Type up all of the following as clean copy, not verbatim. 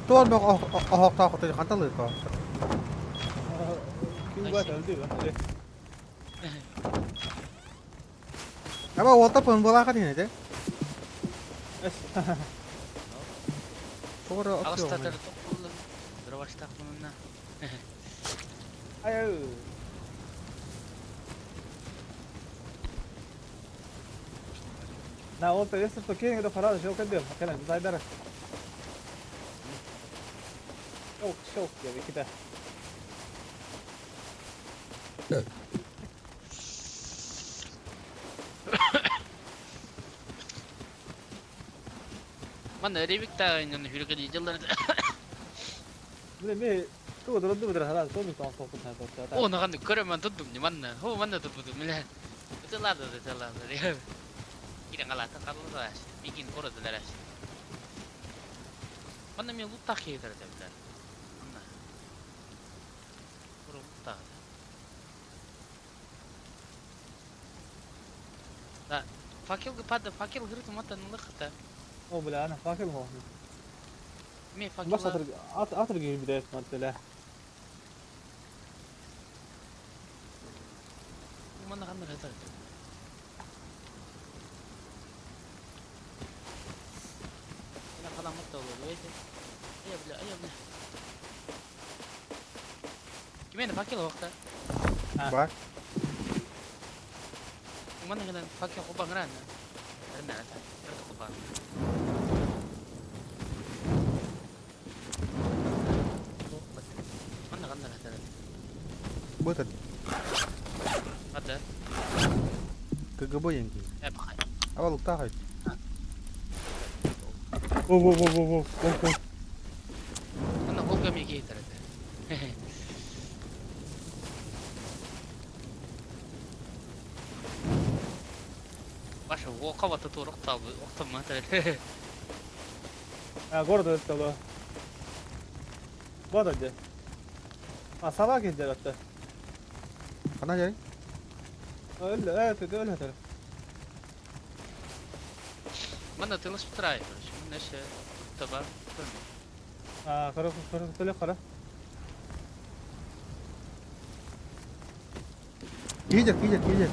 Туон бөх оһохтоох хантан ылыыка? Ким бат өлдү бе. Аба уолта пынбылаах дин этэ. Тоҕо Аластатар тохтоллор. Дроваштаахпынна. Ай На ол тегес то кең до харада шел кедем. Кэлэн зайдара. Шелк, шелк диye ките. Манна ревиктаа иннен хүрүкэ дьыллар. Биле ми ту дурду бир харада то ми тон тон тон О, наган көрөмөн туттум не манна. Хо манна туппутум миле. Ытылады ытылады. Кирен калата каллар. Бигин кородулар. Манна мен луттах кейдер деп. Манна. Куру луттах. Да, факел пада, факел гырыт мата нылыхта. О бля, ана факел хо. Мен факел. Бас атыр атыр gibi bir maddeler. Манна кандай хатар. Ана каламат да болду, эти. Ая бля, ая бля. Кимен факел вакта. Бар. Манна гана факел кубан рана. Рана рана. Рана кубан. Манна гана хатар. Бытыр. Хата. КГБ енки. Э бахай. Аба луктаах айт. Во во во во во во во. Манна холга ми кейтер. Баша оқа бата турук табы, оқтам матар. А город это Вот где. А сава где это? Хана жай? Öyle evet öyle öyle. Манна тылыс бутырай, короче. Манна ше таба. А kara kara kara kara. Кижер, кижер, кижер.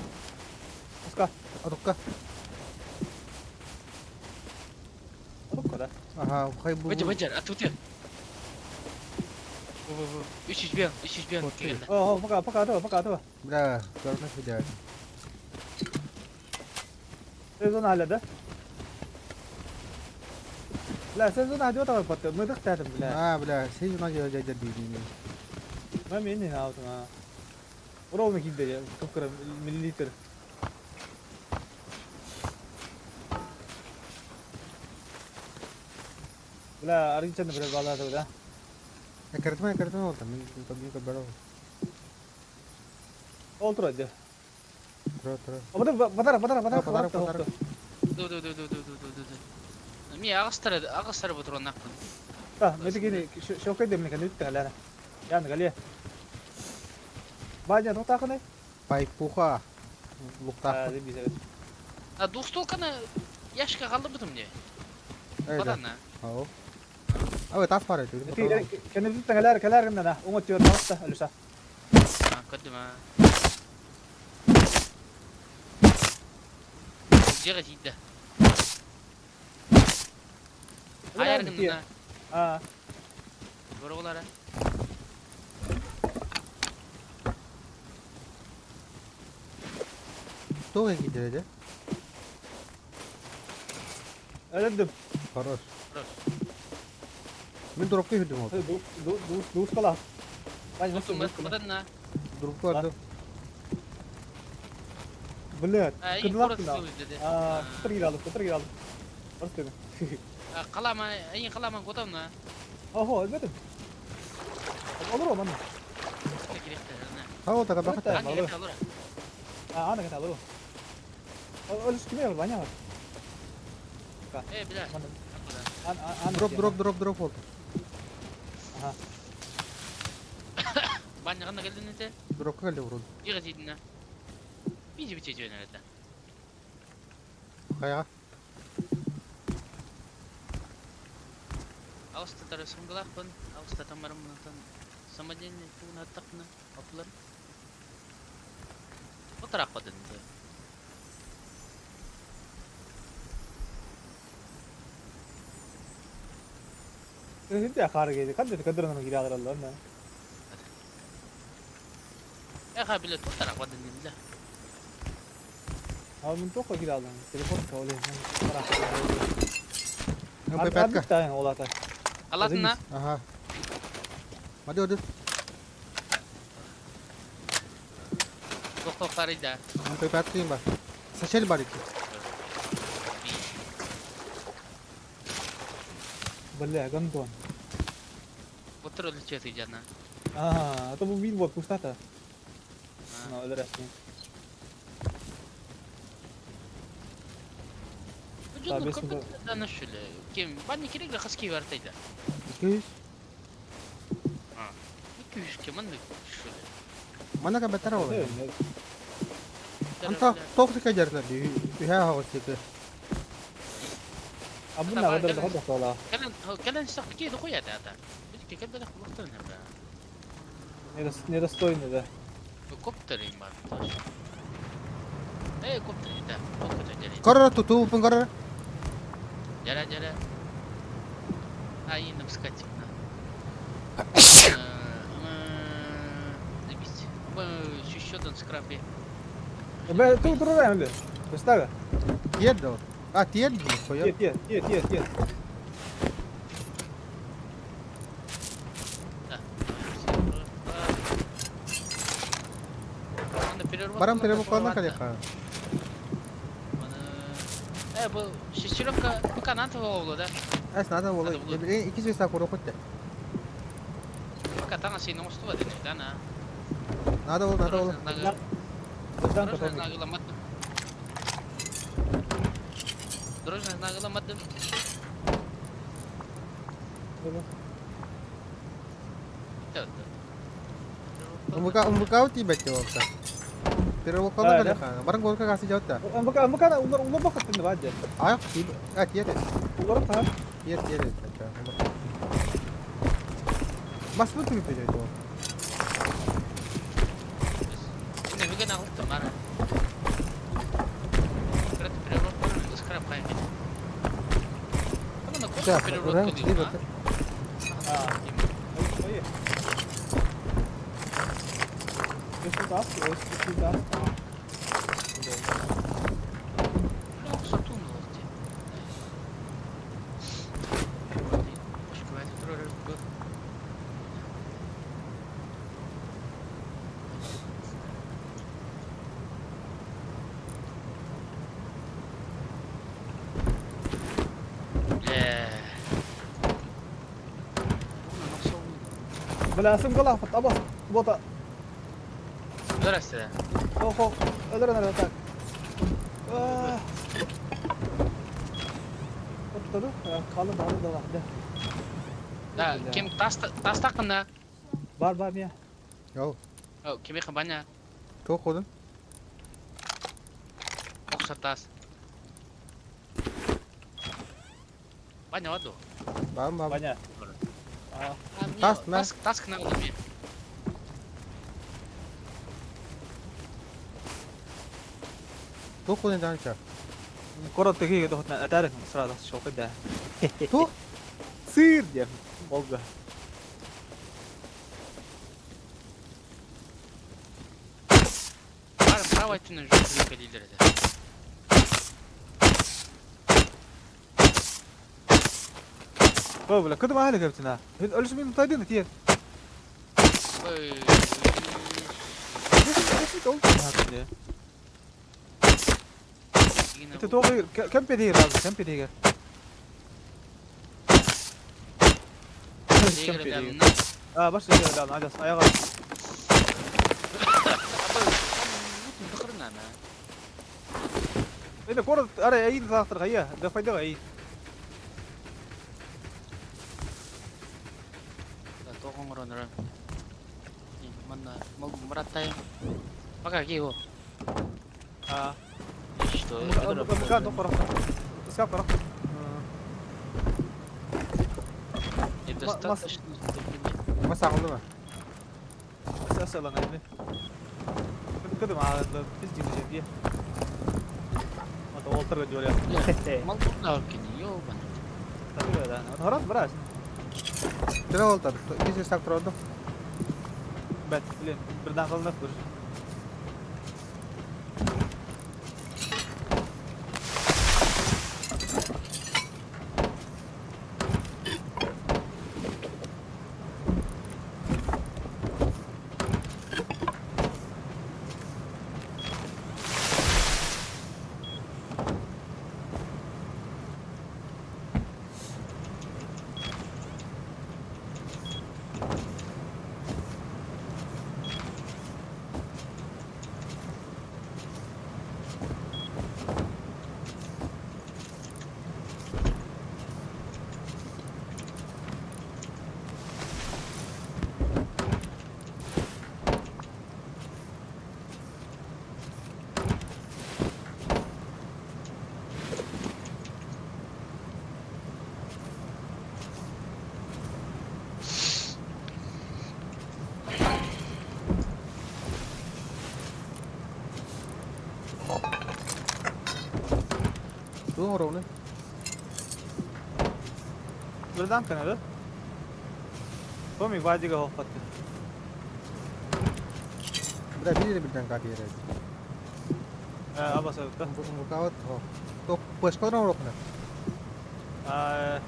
Оска. Атукка. Атукка да. Аха, хай бу. Бажа, бажа, атут. Үч үч бен, үч үч бен. О, пока, пока, пока, пока. Бля, görmüş bir değer. Sezon hala da. لا sezon hadi o tarafa patladı. Mıdık dedim bile. Ha, бля, sezon hadi öyle değil. Ben mi ne yaptım ha? Ровно кидали, сколько миллилитр. Бля, аргичаны бля балады бля. Кыртма, кыртма oldu. Мен мен бара. Олтур hadi. Тура, тура. Бадар бадар бадар бадар Бадар, бадар. Ду ду ду ду ду ду ду ду. Ми агыстар агыстар бутурун накпын. Та, метигини шокай демник нүттэ галана. Ян галия. Баня тотакны? Пайпуха. Луктах. А, бизе. А двухстолканы яшка қалды бутум не? Баданна. Ау. Ау, тас бар edi. Кene нүттэ галар калар гына. Оңот төр таста алыса. А, көдүм а. Жеге тиді. Аяр гына. А. Боролара. Тоға кидереді. Öldüm. Хорош. Хорош. Мен дропка жүрдім oldu. Ду ду ду ду скала. Баня nasıl? Баданна. Дропка барды. Блядь, Ай, кыдылак город dedi. А, кытыр кир алып, кытыр кир алып. Барыс деді. Қалама, айын қалама котамна. Охо, өлбедим. Olur o manna. Ha, o da bak. А, ана ката olur. Ölüş kime var? Banya var. Э, бля. Дроп, дроп, дроп, дроп oldu. Аха. Баня қанда келдin ете? Дропка келді вроде. Жеге тиді. Бижи биче жөнөр это. Қаяға? Аҕыс татары сылгылаахпын, аҕыс татамарыммытын самодельный тугун аттахпына опулар. Отарахпатын дии. Hindi хаар кedi. Кадыр кадыр на киралар на. Эха биле тутарахпатын дии. А мен тоққа киралар. Телефон кауле. МП5-ка. Олата. Алатына Ага. Мади оду. тоқто қарайда. МП5 кийин бар. Сачел бар эки. Бля, гандон. Отыр өлүчөтү жана. А, это был вин вот пустата. Ну, өлөрөсүн. Жонор бес көп миң дана шүле. Кем бани керек хаски вартайда. 200. 200 кем аны шүле. Манака бетер ол. Анта токсика жерлер. Үхә хагыс. Абына гадар да хадда. Кэлэн кэлэн сакки да куя да. Бит кел да кулактан да. Недостойно, да. Коптер им бар. Э, коптер да. Коптер жери. Корора туту пын корора. Жара жара. А инем скатим на. Забить. Еще скрапе. Бе, ту турарайм бе. Представь. Тиер да. А, тиер ди. Соя. Тиер, тиер, тиер, тиер. Барам перевод калеха. Э, бу шестеренка пока надо было, да? Эс надо было. Ики звезда курокотте. Пока там сен оңостуба деди да на. Надо было, надо было. Гражданка там. Дорожная нагаламадым. Умбука умбука ти бетте болса. Перевод калеха. Барам горка каси жаутта. Умбука умбука улар улар бакыттын да баҗа. А, ти а тиер. Улар та. Тиер тиер. Бас бу түбү жойду. Не выгон алты мара. Перевод скрап хайм. Да, Перевод ти А. Ой. Если даст, если даст. Бля, сым гала, абас, бота. Здрасте. Охо, өлөрөн так. Оттаду, калы бары да бар. Да, кем тас тастакына? Бар бар мия. Йоу. О, кеме хабаня. Ток ходун. Окса тас. Баня ваду. Бар бар. Баня. Тас, тас, тас на удобе. Ток ходун данча. Коротко киге дохотна атарых сразу шоқы да. Ту? Сыр деп. Болга. Бар, право түнен жүз лидер. Бля, кыдым ахали кептина. Өлүсү мен тайдын тиер. Ой. Это тоғы кем педигер азыр, кем педигер. Кем педигер. А, баш дегер да, адас, аяга. Это город, ара, айын сақтыр, ая, да файда ай. Манна Мураттай. Пока кио. А. Что? Мукан тоқорох. Искап корох. Достаточно, чтобы Мас аҕаллыма. Ас ылан эми. Кыдым аҕалла biz дьиҥ дии. Ото олтарга дьуоля. Мал кини, ёбаный. Хорат брат. Тыра олтар. Биз сак турады. Бэт, блин, birden kalınlık dur. Туох оровны? Birden kanalı. Tommy vadiga hoppattı. Бля, видели birden капиера. Аба савыкта. Мукават. То пешкодра урокна. Аа,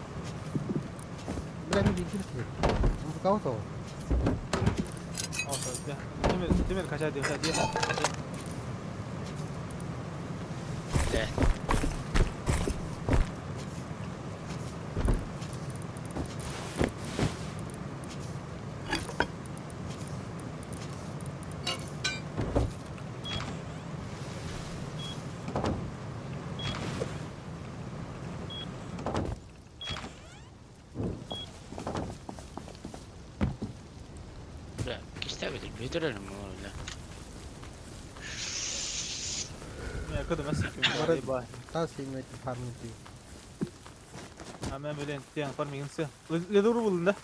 Бля, не видели. Мукават. о савыкта. Тимир, Тимир качай диyor, качай диyor. Бля. Бля, кистәбит, бөтөрөр бля. Ne kadar nasıl Бары- kim? Bay. Та симет фармити. Hemen böyle diyen farming insi. Ledur bulun da.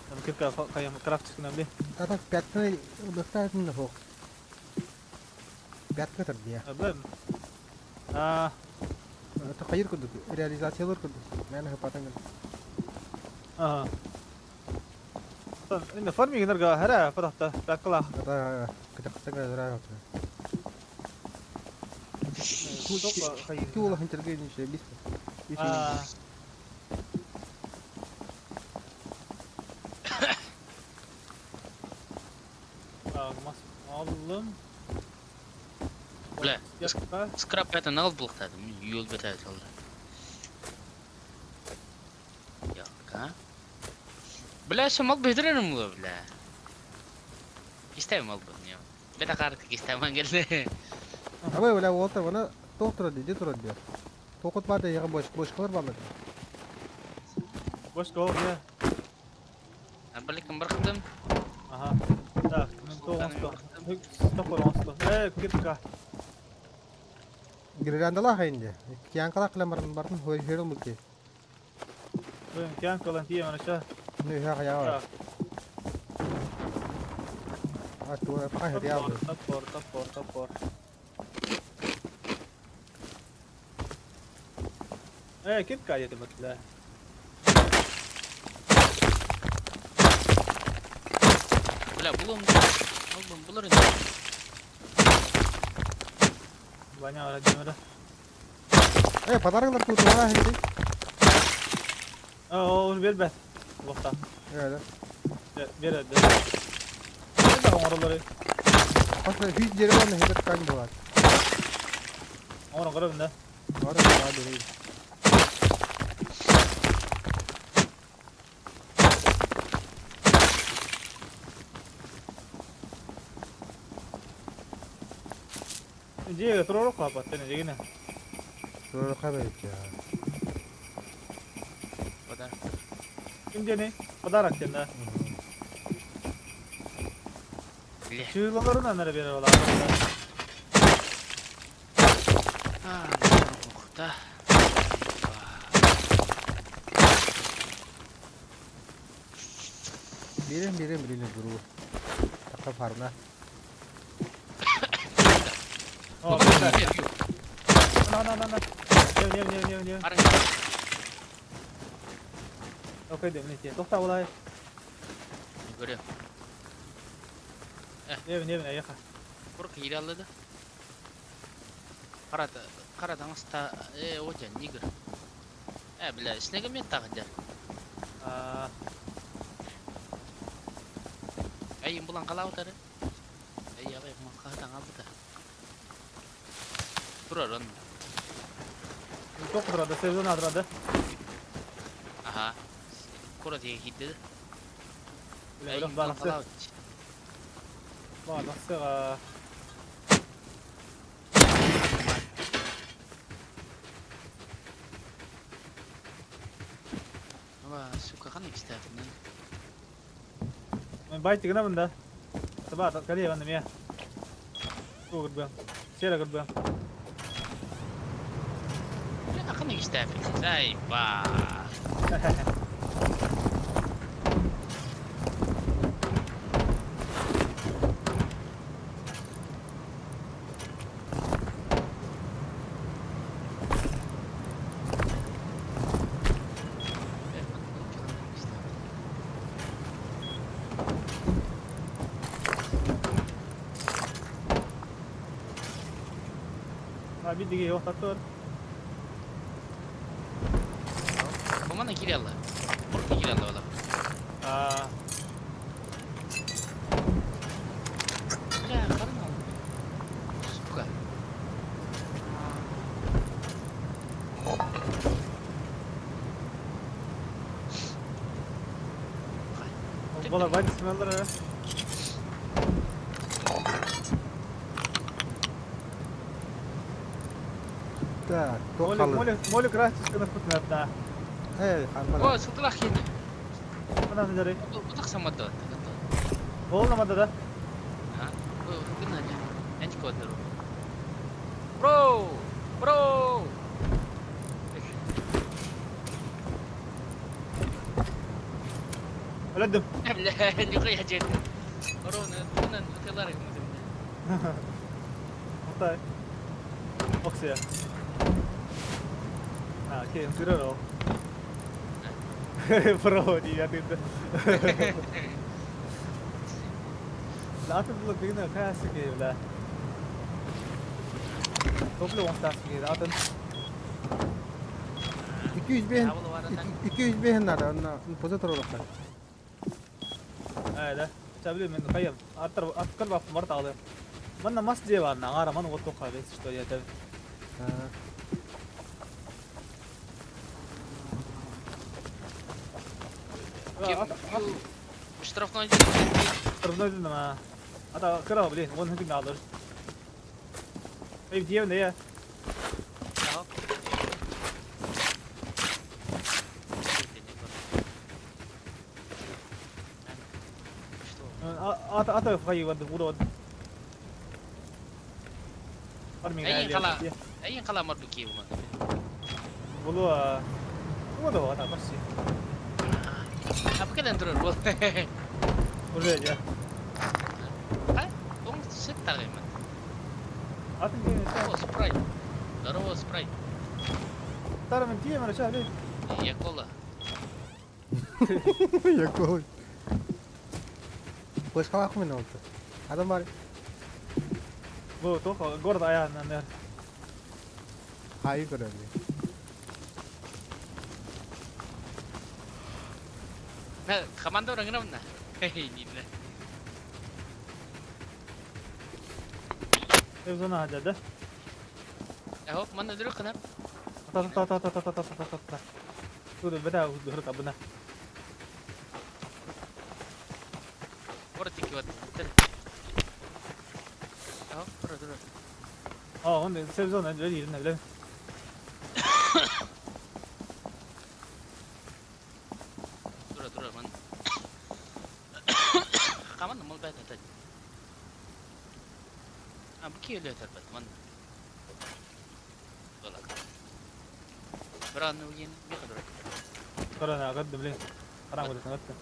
Hem kırka kayam craft çıkın hem de. Та так пятна удостаивает на фок. Пятка тардия. Ablam. Аа, Тахайыр кудук, реализациялар кудук. Мен хапатан. аа. Инде farming nerga hara fatahta bakla. Та кытактага зра. Çok Ки ула хантерге ниче бис. Аа. Mas aldım. Бля, Yapma. Скрап это нал был тогда, юл бетает алды. Yok ha? Бля, шамал бедерер му бля. Истайм ал был не. Бета карты истайм келди. Абай бля олта вана тоқтыра дейді тұра дейді. Тоқыт бар да яғы бош бошқалар бар. Boş gol ya. Арбаликом бархтым. Aha. Так, мен тоғыз Stop olsun. Э, кирка. Гирляндала хайынде. Киянкала қыламарын барын хой херл мулки. Бен киян калан тие мен aşağı. Ну я хая. Так, А то пай топор, реал. топор, топор, топор. Э, кирка деді бітті. Бля, булум. Албым булар инде. Баня ара демері. Э, подароклар тут вана хинди. Э, оны бер бәт. Лоқта. Э, да. Бер әді. Бер оңыралары. Пасла хүйз жері бар хебет кан болады. Оңырын қарап да. Бар да берейін. Жеге тұрорық қапат, тәне жегіне. Туры қабай я. Подарок. Кім дене? Подарок ден да. Бля. Чуйлаларын анары берер олар. А, да. Биэрэн биэрэн билин дуруу. Такка фарна. О, На, на, на, на. Не, не, не, не, не. Окей, дем, не. Тохта булай. Көрө. Не, не, не, яха. Кур киираллы да. Қара қара таҥаста э о нигр. Э бля, снега мен тағыдыр. А, Ай, булан қалаутары. Ай, ағай, маққа таңалды. Турар он. Тоқ тұрады, сезон адырады. Аха. Кура тиге кидди. Бля, бөлөх баалахсы. Баалахсы. Сука, қандай кистәфинен. Мен байт гына да. Таба, кали ван мия. Ту гырбы. Сера гырбы. Бля, қандай кистәфин. Ай, ба. А, бидиге yok татыр. Команда кирелла. Бурки кирелла ола. А, Бля, қарын ал. Сука. Бола байт смелдер. Так, тоқ Молик, қалды. молик, молик растишканы путнатна. Эй, О, сылтылақ кені. Мына нері. Утақ самады. Ол намада да. А? Гына Энти кодеру. Бро! Бро! Өлөдүм. Бля, нихуя жеді. Бро, мына уталар Отай. Оксия. А, окей, зеро. Бро, не я ты. لا تبلغ بينا كاسكي ولا. Топлю он стаски, атын. 205 205 надо, на поза туралахтар. Э, да. Чабли мен кайым. Аттар аткар бап март алды. Манна мас жеба нагара ман отто кабес что я это. Штрафной Штрафной дедим а. Ата кыра блин, он хүкүм алыр. Эй, дием не я. Ата ата хай вад урод. Әйин қала. Әйин қала марду киев ма. Булу Уодо ата барси. Апка ден турар бол. Уже я. А? Он сет тагайман. Атын деген О, спрайт. Здорово, спрайт. Тара мен тием ара чабли. Я кола. Я кола. Қойшқалақ мен oldu. Адам бар. Бу тоқ город аяғынан. Хайы көрөмүн. На, команда раңнамна. Хей, нинна. Эвзона хадада. Ахо, манна дүрүк кынап. Та та та та та та та та та та. Туду бета дурак абына. Город тики вот. Ахо, тура тура. А, он севзона дверь билем. Тура тура ман. Каман мол бет атат. А, бу киеле тарбат ман. Бола. Бран уен би кадыр. Корона قدم لي. حرام ولا قدم.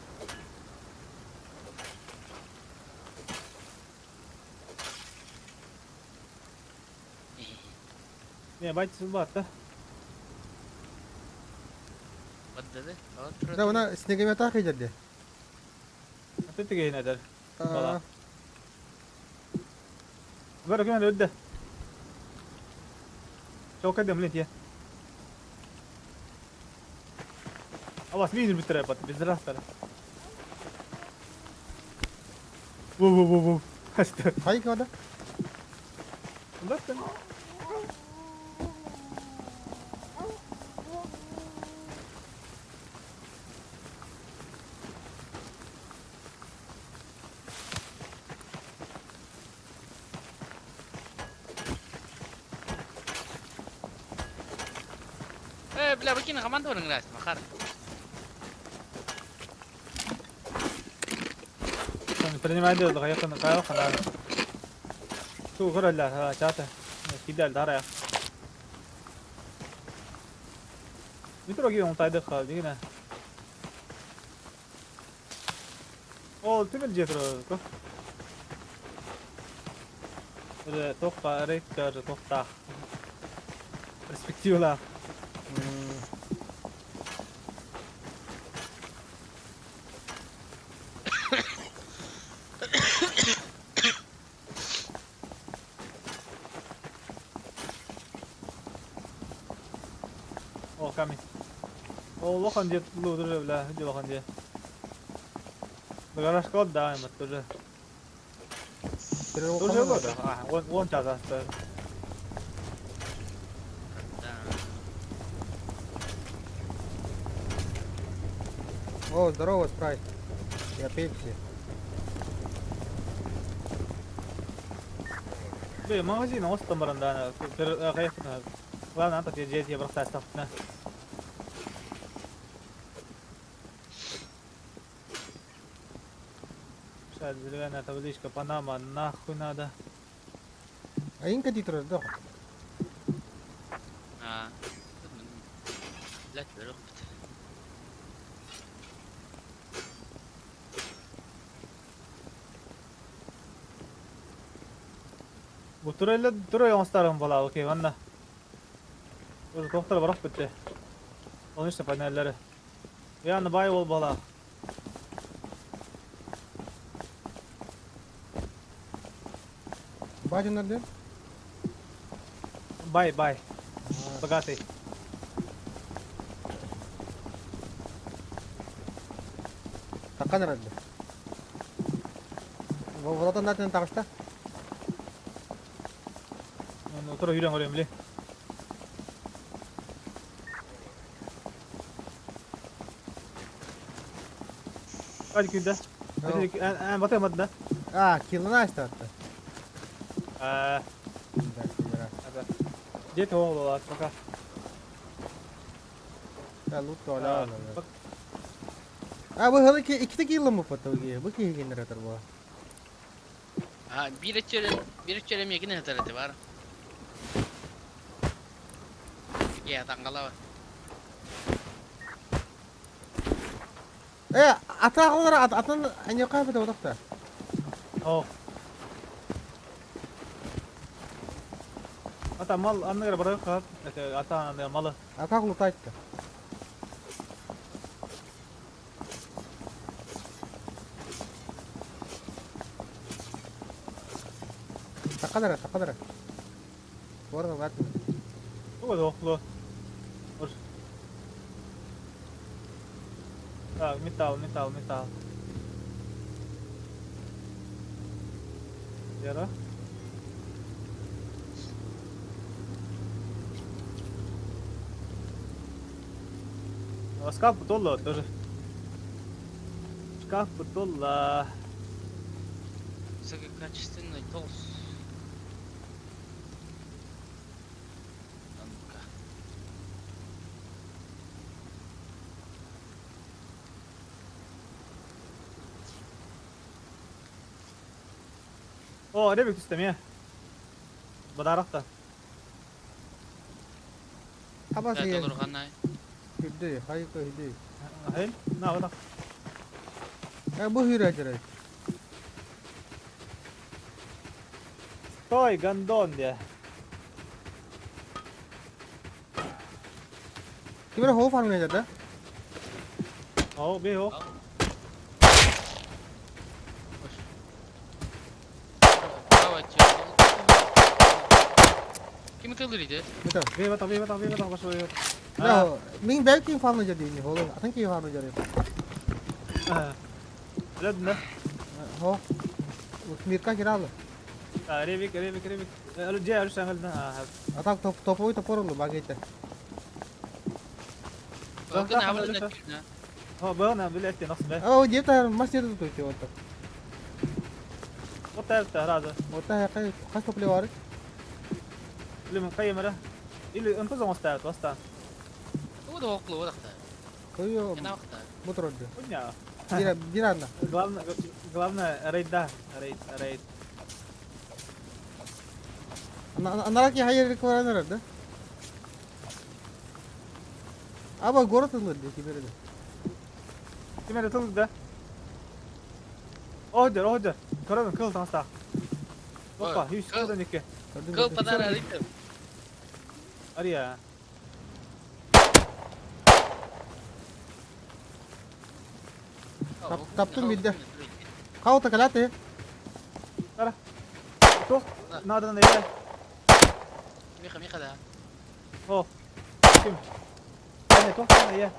Не, бать сылбаатта. Баддады. Да, она снегомета хидерде. Аты тигейин эдер. Бала. Бары күн өдді. Чока демлет я. Абас мин бүтүрэ бат без растар. Ву ву ву ву. Хаста. Хай када. Баттан. Э, бля, выкини команду играть, Махар. Принимай дело, якын кайыл хана. Ту көрөллөр, чата. Кидел дара. Метро кийин тайды кал дигине. Ол түмел жетро. Уже тоққа рейд же тоқтақ. Перспектива. О, камень. О, лохан дед, лу, уже, бля, где лохан дед? Гараж код, да, им тоже. Тоже вот, а, он, он час оставил. Да. О, здорово, Спрайт. Я Пепси. Бля, магазин остан баранда, кайфына. Главное, антак жети бросать ставкна. Сейчас зеленая табличка Панама, нахуй надо. А инка титр, да. А. Блядь, бөрөх. Бу турелле турель оңстарым бола, окей, ванна. Уже доктор барак битте. Солнечный панельләре. Яны бай бол бала. Бадин nerede? Бай, бай. Богатый. Такка nerede? Волотан nereden тагышта? Ну, тура үйрен көрем, биле. Hadi күндә. Эн батаймады да. А, килына айтты. А. Дет оңлолар, пока. Да, лут тола. А, bu hali ki ikide kill mı patı bu? Bu ki generator bu. А, bir içeri mi yine tarafı var. Я таңгала. Э, ата ağlar at атын ане кайбы да odakta. О. Ата мал анныгар барак кат. Ата анныгар малы. Ата лут айтты. Такадара, такадара. Орда бат. Туга оклу. Ур. Так, металл, металл, металл. Яра. Шкаф бутолла тоже. Шкаф бутолла. Высококачественный толс. А ну-ка. О, ребик түстем, Бадарақта. Хаба Да, сия. доллар Хидди, хайка хидди. Хел, на, вот. Э, бу хирә Стой, гондон, де. Ким эрэ хоу фармнайдар да? О, бей о. Ким ытылыр иде? Это. Бей бата, бей бата, бей бата, баш бей. Да, мин бэл ким фармнайдар дейин, холу. Атын ким фармнайдар. Ледне. Хо. Мирка киралы. Ревик, ревик, ревик. Дьэ, өрүс аҥалына А так топ топовой топор олу багете. О, где-то мастер тут вот так. Вот так хас топлевары. Кою бутродды. Бира бирана. Главное, главное, рейд, да, рейд, рейд. Анараки хайер рекваранер, да? Аба город ылыр ди киберде. Ким эрэ тыл да? Оһдер, оһдер. Көрөбүн, кыл таҥастаах. Опа, үс кылдан икки. Кыл подарок арыйтым. Ария. Таптым бидде. Каута калаты. Ара. Туох нааданы эйэ. Миха, Миха да. О. Ким? Ваня, туох нааданы эйэ.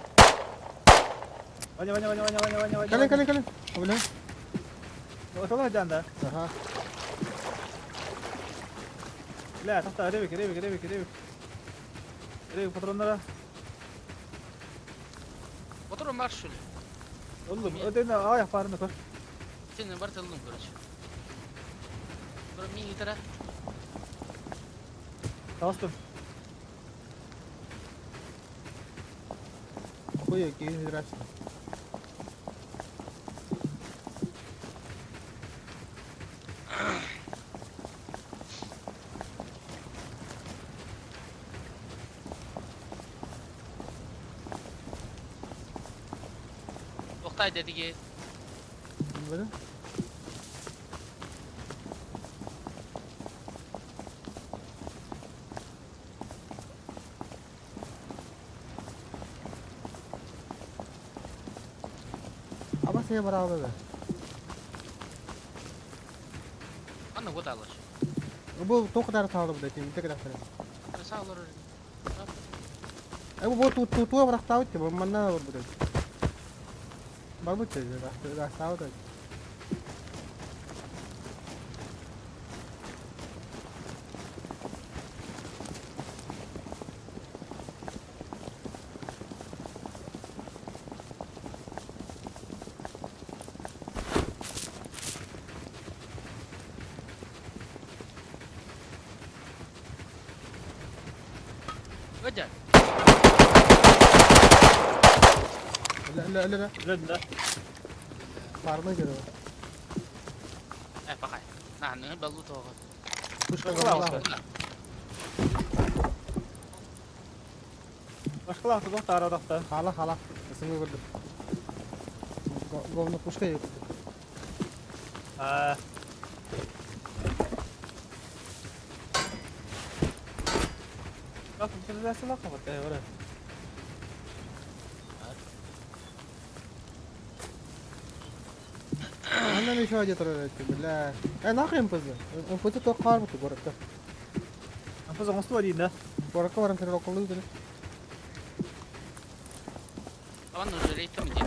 Ваня, Ваня, Ваня, Ваня, Ваня, Ваня, Ваня. Калин, калин, калин. Обилен. Отолох жанда. Аха. Ля, тохта, ревик, ревик, ревик, ревик. Ревик патроннара. Патрон бар что ли? Оллум, өтен аяқ барына көр. Сен бар тылдым, короче. Бір мин гитара. Таластым. Хуя, киин здрасте. Тоқтай дедіге. Böyle. Аба сeye барабы be. Анна вот алаш. Бу тоқдар салды бу дейм, тек дактар. Саалар. Э бу ту ту ту барактабыт бу манна бу дейм. Бар бу чеже, растабыт. Өдә. Ла ла ла Ледне. Фарма кере. Э, бақай. Наны балу тоғы. Пушка Башкалар. Башкалар тоқта арадақта. Хала хала. Исимге көрдүм. Говно пушка yok. А. Андан еще один тролль, бля. Э, нахуй МПЗ? МПЗ только кармы городка. МПЗ оҥостуо диин да? Городка баран террор около үтеле. Аван уже рейтим дит.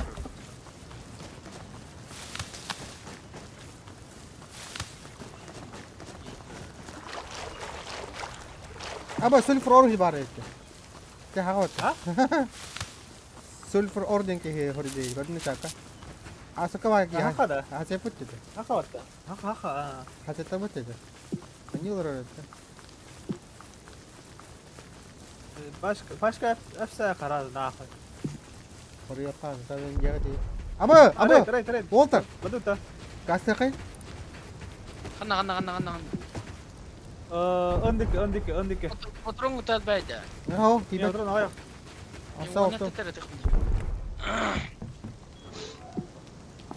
Аба сульфур орги бар эти. Те хагот. А? Сульфур орден ке хориде, көрдүн чака. Асака ва ки. Хака да. Хасе путте. Хака батта. Хака хака. Хасе табытте. Они лорор. Башка башка әфсә карады нахуй. Хория кан, сабен гети. Аба, аба. Рейд, рейд, рейд. Уолтер, Бадута. касты кай? Ханна, ханна, ханна, ханна. Öndeki, öndeki, öndeki. Патрон утат байда. Хо, тибет. Патрон аяқ. Аса опто.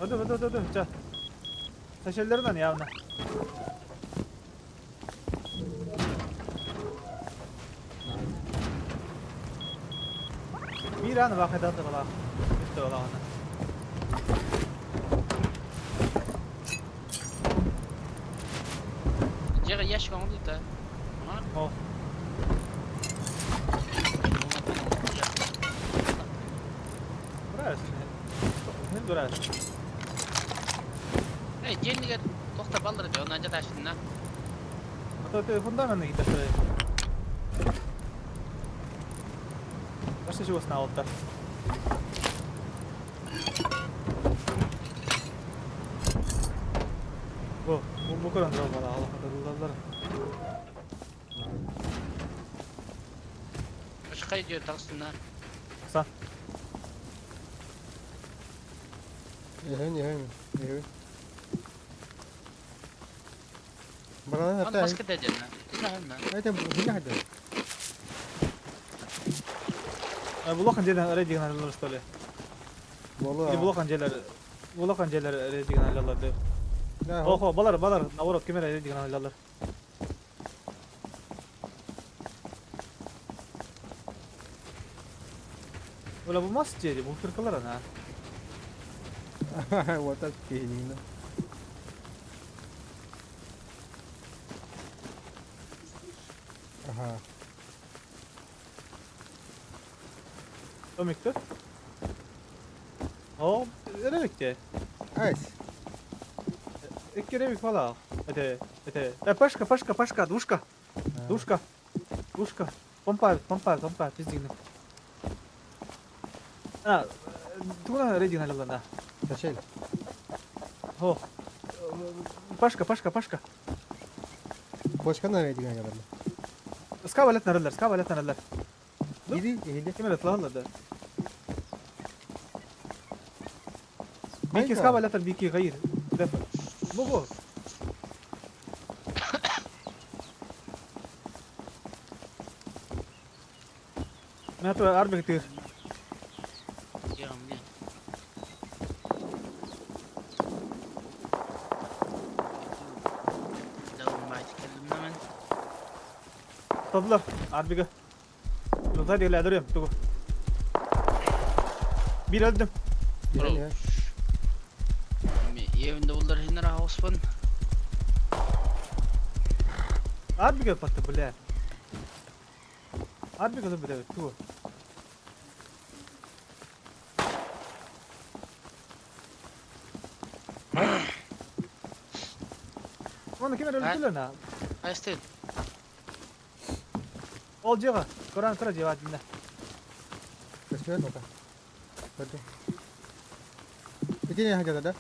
Ödü, ödü, ödü, ödü. Ча. Сашелерден явно. Биир ааны баахайдаах да балаах. Бүттэ балаҕана. Дьиэҕэ ящик оҥордута. О. Брас. Не брас. Эй, дьиэнигэр туох да баллар дьэ, онон дьатаашынна. А то ты фундамент китэхтэрэй. Башта чугасына алта. Бу, бу бу көрөн турар бала алахатыллаллар. Хай диyor тахсына. Сан. Иһэн, иһэн, иһэн. Барана Аны баска да дьэннэ. Это хиня хада. Булахан дьиэлэр эрэ диэн алалар что ли? Болу. Или булахан дьиэлэр булахан дьиэлэр эрэ диэн алалар да. Охо, балар, балар, наоборот, ким эрэ диэн алалар. Ола бу мас дьиэди, бу кыркалар ана. Вот так киһинина. Ага. Томиктер. О, эребикте. Айс. Икки ребик бала. Это, это, пашка, пашка, пашка, душка, душка, душка. Помпа, помпа, помпа, пиздигни. А, тугунан рейдинг алалана. Зачем? О, Пашка, Пашка, Пашка. Бочканы рейдинг алалана. Скава лет нарылар, скава лет нарылар. Иди, иди. Ким эле тылалар Бики скава лет бики гайыр. Бу бу. Мен арбик тыр. Тадылар арбига. Туда дегеле әдірем, тугу. Bir öldüm. Evinde bullar hinner house Арбига патты, бля. Арбига да бля, тугу. Оны ким öldü на? Айстын. Ол жеға. Коран кыра жеға динде. Көспен ота. Көтү. Ити не хажада да?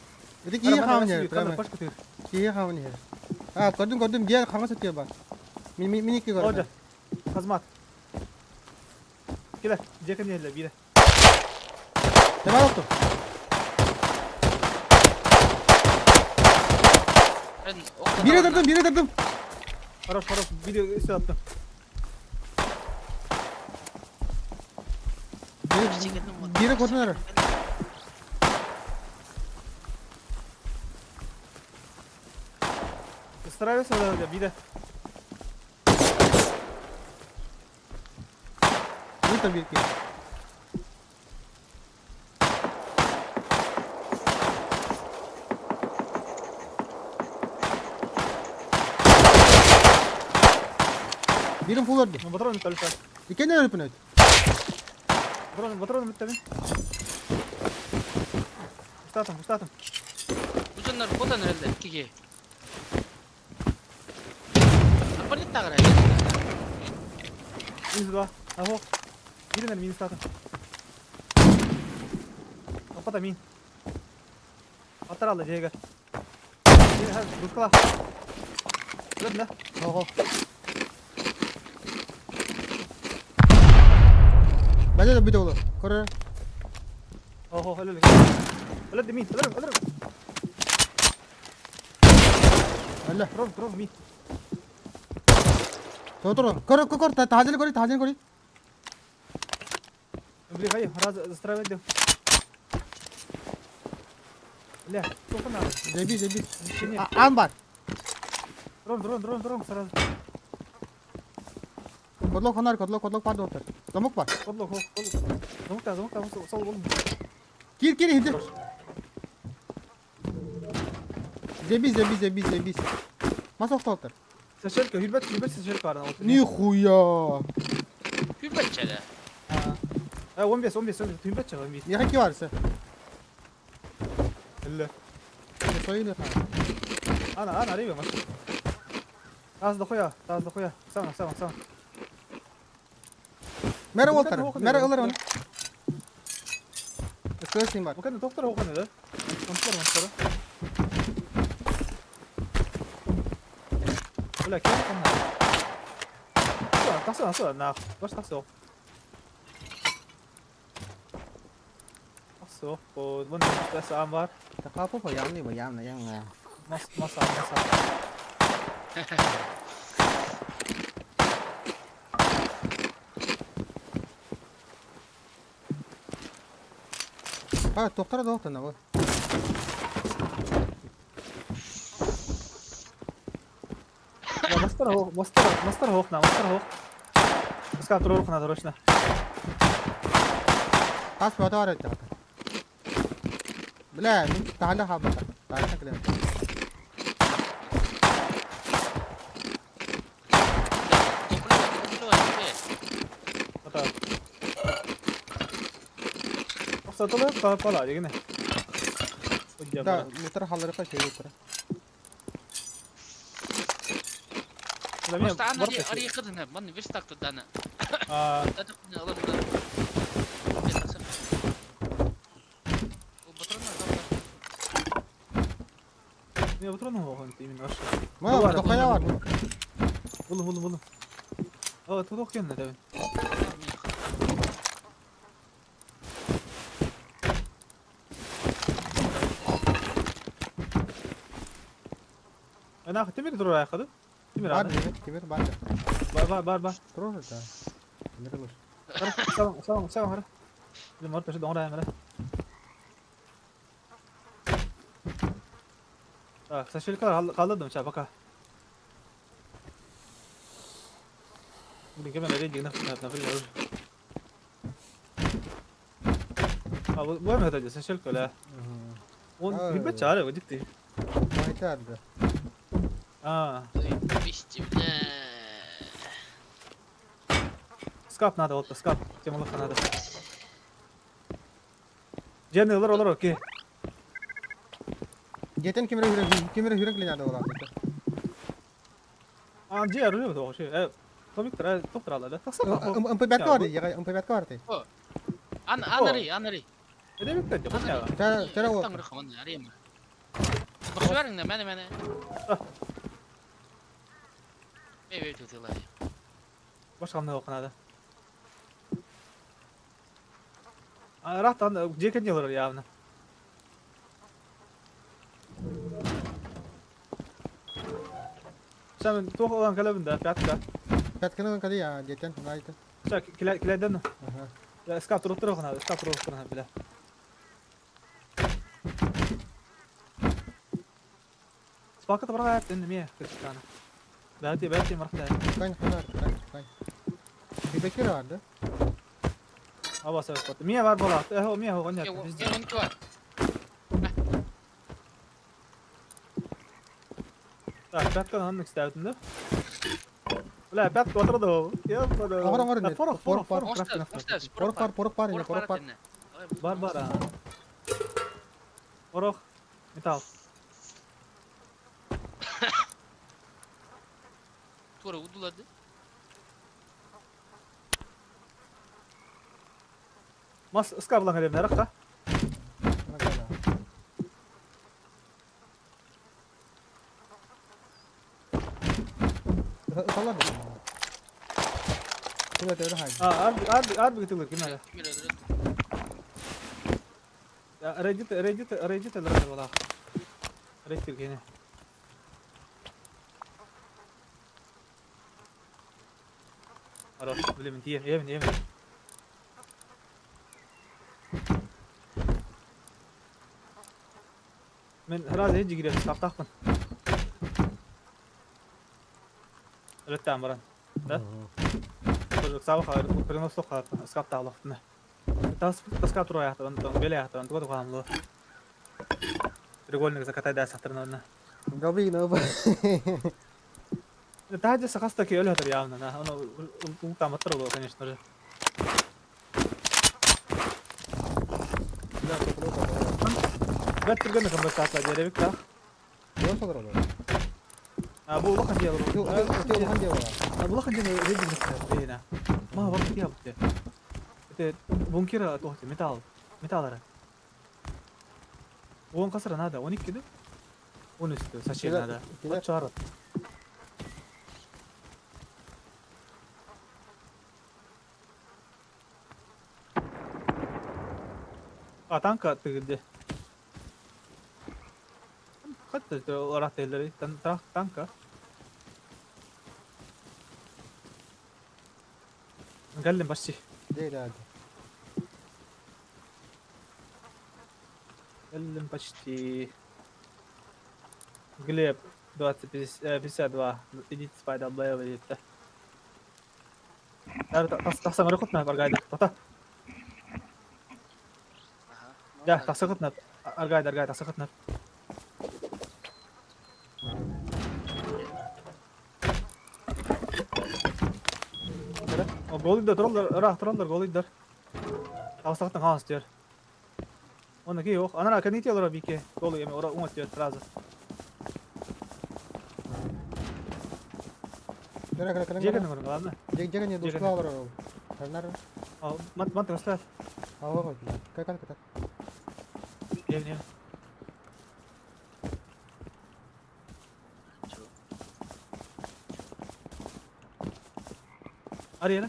Ити кии хаамын хер, прямо. Кии хаамын хер. А, көрдүм, көрдүм, дьиэ хаҥас өттүгэр бар. Мин мин икки көрдүм. Олжа. Хазмат. Келе, жекин еле бире. Темал отту. Бире дырдым, бире дырдым. Хорош, хорош, бире үстө аттым. Бире көрдүн эрэ. Стараюсь, да, бире. Ыытан биир киһи. Бирин фул өрдү. Патрон только. Иккиэн өлүпүн өйт. Патрон, патрон бүттэ Устатым, устатым. Бу дьоннор хотон эрэллэр иккиге. Арбалет тагыра. Минус два. Аго. Биринен минус татым. Апата мин. Аттар алды жеге. Душкала. Өлдүм да. Ого. Бәле да бүтэ олор. Көрөр. Ого, өлөлү. Өлөдү мин, өлөрүм, өлөрүм. Өллө. Дрон, дрон мин. Тоторо. Көр, көр, көр, таһажын кори, таһажын кори. Бли, хай, раз застраивать. Бля, сколько надо? Зайби, зайби. Аан бар. Дрон, дрон, дрон, дрон, сразу. Кодлок ханар, кодлок, кодлок бар доктор. Замок бар. Кодлок, кодлок. Замок та, замок та, сол болдум. Кир, кир, иди. Зебись, зебись, зебись, зебись. Мас охтоолтор. Сашелька, хүрбэт, хүрбэт сашелька баар. Нихуя! Хүрбэт чэ. Э, 15, 15, 15, хүрбэт чэ, 15. Миэхэ ки бар се. Элле. Сойын Ана, ана, арыйба, маш. Таз дохуя, таз дохуя. Сама, сама, сама. Мэра уолтар, мэра ылар оны. Скөсин бар. Бу кэннэ тохтор оҕону да? Онтор, онтор. Бля, кем там? Тахса, тахса, нах. Баш тахса. Тахса, вон бас аан бар. Такапа по ямны, по ямны, ямны. Мас, мас аан, мас аан. А, доктор, доктор, на вот. Мастер хоох, мастер, мастер хоох на, мастер хоох. Ыскап туруох надо срочно. Тас бата бар это. Бля, мин таһала хабата. Таһала килем. Ата. Сатылып калып кала дегене. Да, мутар халларга şey yok. Просто ана ари хыдына, ман верстак тудана. А, Не, патроны оған именно вообще. Ма, дохая бар. Булу, булу, булу. О, тут охуенно, да. Ана темир турур аяқады. Темир Бар, аны. темир бар. Бар, бар, бар, бар. Турур да. Темир бар. Саван, саван, саван хара. Билем орта şu доңра эмре. Так, сашелка калдырдым ча пока. Блин, кем рейдинг на на на А, бу эме это сашелка ла. Он бибе чары, вот дикти. Айтарды. А. Бисти, бля. Скап надо, вот скап. Тем надо. Жени, олар, олар, окей. Жетен кимре хүрек, кимре хүрек леняды олар. А, же, рулю то, вообще. Э, томик тра, токтор алады. МП5 бар, яга МП5 бар. Ан анари, анари. Эдебек та, жок. Тара, тара ол. Бахшварың мәне мәне. Бей бей тутылай. Башка окунады. А, рахтан жеке не олар явно. Сен тоқ olan калабын да, пятка. Пятканы кали я жетен, найты. Ча, киледен. Ага. Я скап туруп туруп окунады, скап туруп туруп биле. Спалка табарга аяттын неме кырчыканы. Бәти, бәти мархта. Кайн ханар, кайн, кайн. Бибекер бар да. Аба себеп батты. Мия бар бола. Э, мия хогон я. Я он бар. Так, пятка ханнык истәбитин да. Бля, пятка отырды. Ёпта. Оңор, оңор, не? Порох, порох, Порох, порох. Порох бар, порох бар, не, порох бар. Бар, бар. а. Порох. Металл. Тура удулады. Мас ыска булан келем наракка. Ыталар. Куда ты хай? А, арби, арби, арби гытылыр ким әле? Reddit, Reddit, Reddit элер була. Reddit кене. Хорош, блин, тием, ем, ем. Мен раз эжи кирем, саптакпын. Өлөттөн баран. Да? Рюкзак перенос скап таалахтына. Тас таска туруяхтан, беляхтан, туга тухамлы. Треугольник закатай да сахтырна. Габи на Таһырдьа сахас да киһи өлө явно, на. Ону ултааматтар буолуо, конечно же. Бэрт түргэн ыкымбыттаатла диэрэбик таах. А бу улахан дьиэ Улахан дьиэ А улахан дьиэ рейдинг Ма бар дьиэ бу. Это бункера туох металл. Металл эрэ. Уон хасыра надо, 12 да? 13 саче надо. Оччо А танка тыгырды. Хатта ыраахтыыллары танка. Кэллим почти. Кэллим почти. Глеб 20 52. Идите спать, долбоёбы диэтэ. Тахсан көрөххүт аргайды. Тота. Дьэ, тахсыгыт аргайды, аргайды, тахсыгыт Голыйдар, тураллар, ыраах тураллар, голыйдар. Тахсахтан хаҥас диэр. Онно киһи суох. Анараа кэнники олорор биики. Голый эми уҥа өттүгэр сразу. Дьиэ кэннин көрүҥ, ладно? Дьиэ кэннин душка олорор ол. Тарнар. Мат мат Ава Как как Не, не. Арена.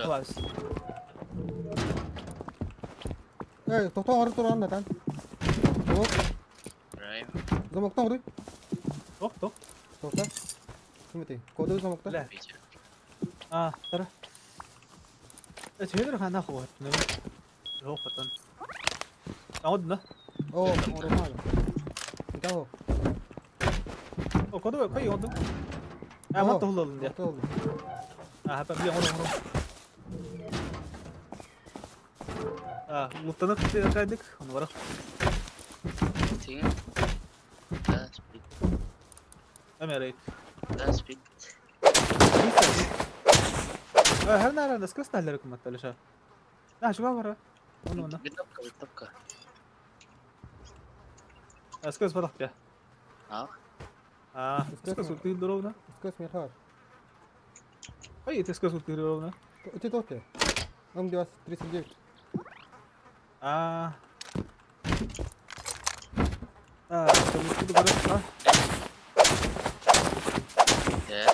Класс. Эй, тохтоо оҥорон туран Натан. Замок. Замоктан оҥоруй. Тох, тох. Тохто. Ким Коду замокта. Бля. А, тара. Төһөлөр хана хуат. Жоқ, потом. Оҥодно. О, оҥорумаада. Итаго. О, коду, кой оҥодуҥ? А, мат туһуллалын дии. А, хата, били оҥору оҥору. А, луттанық кайдык, оны барах. Тиҥ. Да, спит. Эмерейт. Да, спит. Her nerede скресталлер кыматталыша. А, шуга бара. Оны оны. Винтовка, винтовка. Скрес барах я. А? А, скрес ты ровно. Скрес мирхар. Ой, ты скрес ты ровно. Ты токе. Он где вас 39. А. А, ты бара. Да.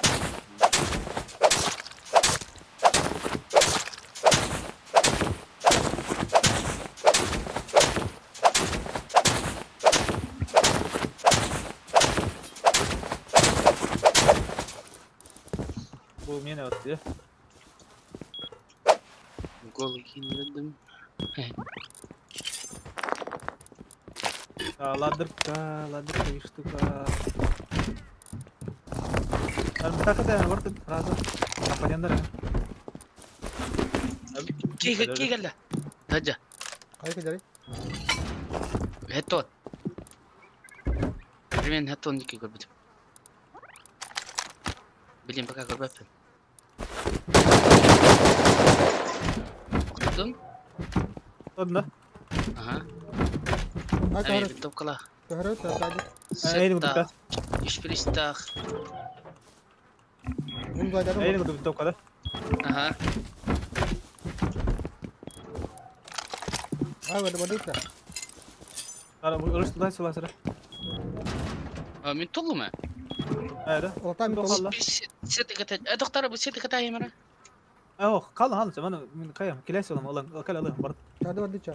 Бу мени отты. Голый киндым. Ладырка, ладырка и штука. Так это бартын сразу. Компоненттер. Кига, кига ла. Таджа. Кайы кэлэрий? Хеттон. Примерно хеттон дики көрбүтүм. Билин пока көрбөппүн. Охтодум? Одна. Ага. А, Ами винтовкалаах. Көһөрөт, тади. Эйни Сеттаах. Шпристаах. Ун гайдар. Эйни винтовка да? Ага. А, вот вот это. Ара, ырыс тулай сыла сыра. А, мин толлум ээ. Эре. Олта мин толла. Сетиката. Э, доктор, бу сетиката емара. Ох, калын халын, маны мин каям, килес олам, алан, кал алан бар. Тади вот дича.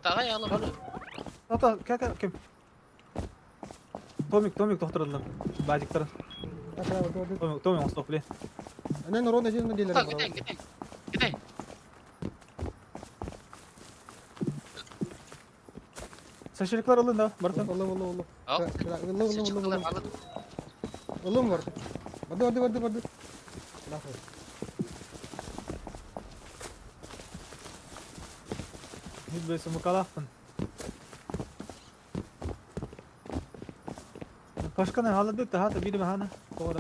Тагай ала бар. Ата, ка ка ким? Томик, Томик тохтордум. Бажиктарын. Томик, Томик остоп блин. Ана норона жин делер. Так, китай, китай. Китай. Сашиликлар алын да, бартын. Олы, олы, олы. Ал. Олы, олы, олы. Алын. Олым бар. Барды, барды, барды, барды. Нахуй. Мин сумукалаахпын. Пашканы хаалларбыт хаата биир хаана тоҕо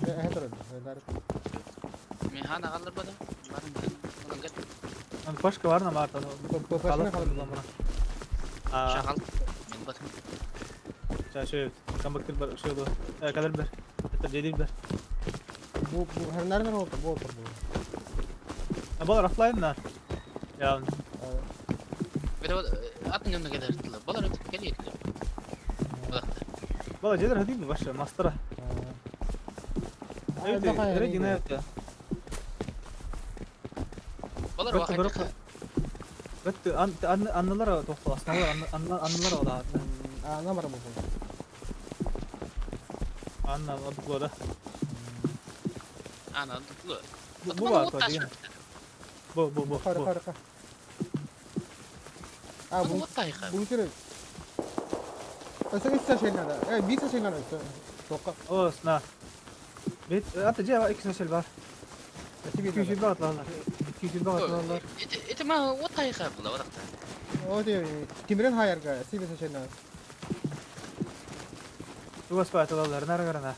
Эһэ турар. Дар. Мен хана қалдырбадым. Барым барым. Гет. Пашка бар на марта. Пашканы қалдырбадым. Шақал. Мен батым. Ча шөйт. Камбактыр бар шөйдө. Калер бер. Это жедил бер. Бу бу her nereden oldu? Bu oldu bu. Балар офлайн на. Я. Атын жонно келер. Балар өтүп келет. Бала жедер хадим баша мастера. Реди на это. Балар вакыт. Бет аннылар тоқтол основалар аннылар ола. Анна бар бу. Анна дуклада. Анна дуклы. Бу бар то деген. Бу бу бу. Кара кара кара. А бу. Бу кere. Öse üç saç nada. E bir saç nada. Тоққа. О, сна. Бет ата же iki saç бар. İki 200 багатлалар. 200 багатлалар. Это ма отайга була баракта. О, де тимирен хаярга сибе saç nada. Тугас багатлалар, нара гарана.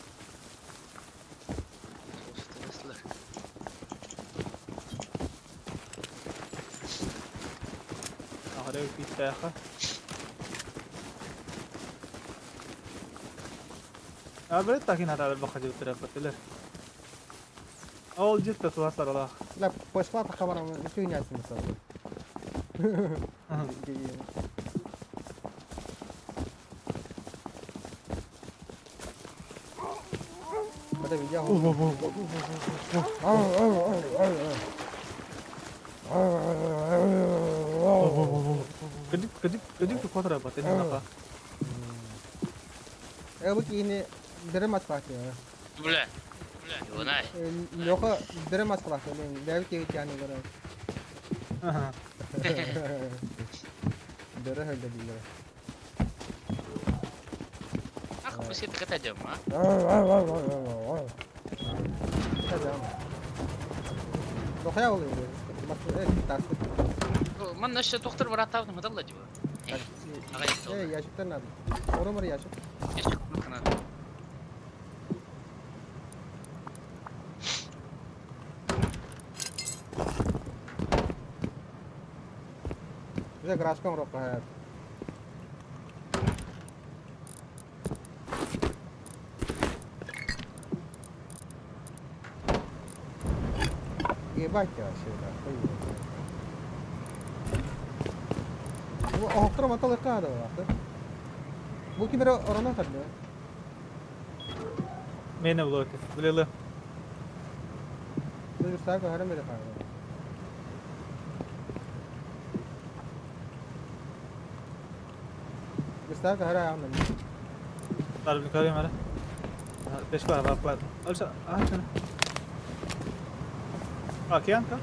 Ахара питтаха. Абрет такин хата баха жутра пателер. Ол житта туаслар ола. La пошла по камерам, ничего не ясно. Это видео. Кадик кадик кадик котра пателер наха. Э бу кини бере маскалаты. Бля. Бля. Юнай. Лёха бере маскалаты. Дәв ки тяны гора. Бере хәлдә диләр. Ах, бу сет ката жама. Лёха я улы. Тас. Ман наше доктор бар атабын мадалла жиба. Э, ящиктер надо. Оромар ящик. Ящик надо. Уже грашком рока. Ебать я вообще, да, хуй. Охтор матал када, Бу кимер орона тарды. Мени блоки. Билеле. Бу сак хара мере када. Густав хара ам. Тарбы карым ара. Пешка бар бар. Алша, а А, киянка?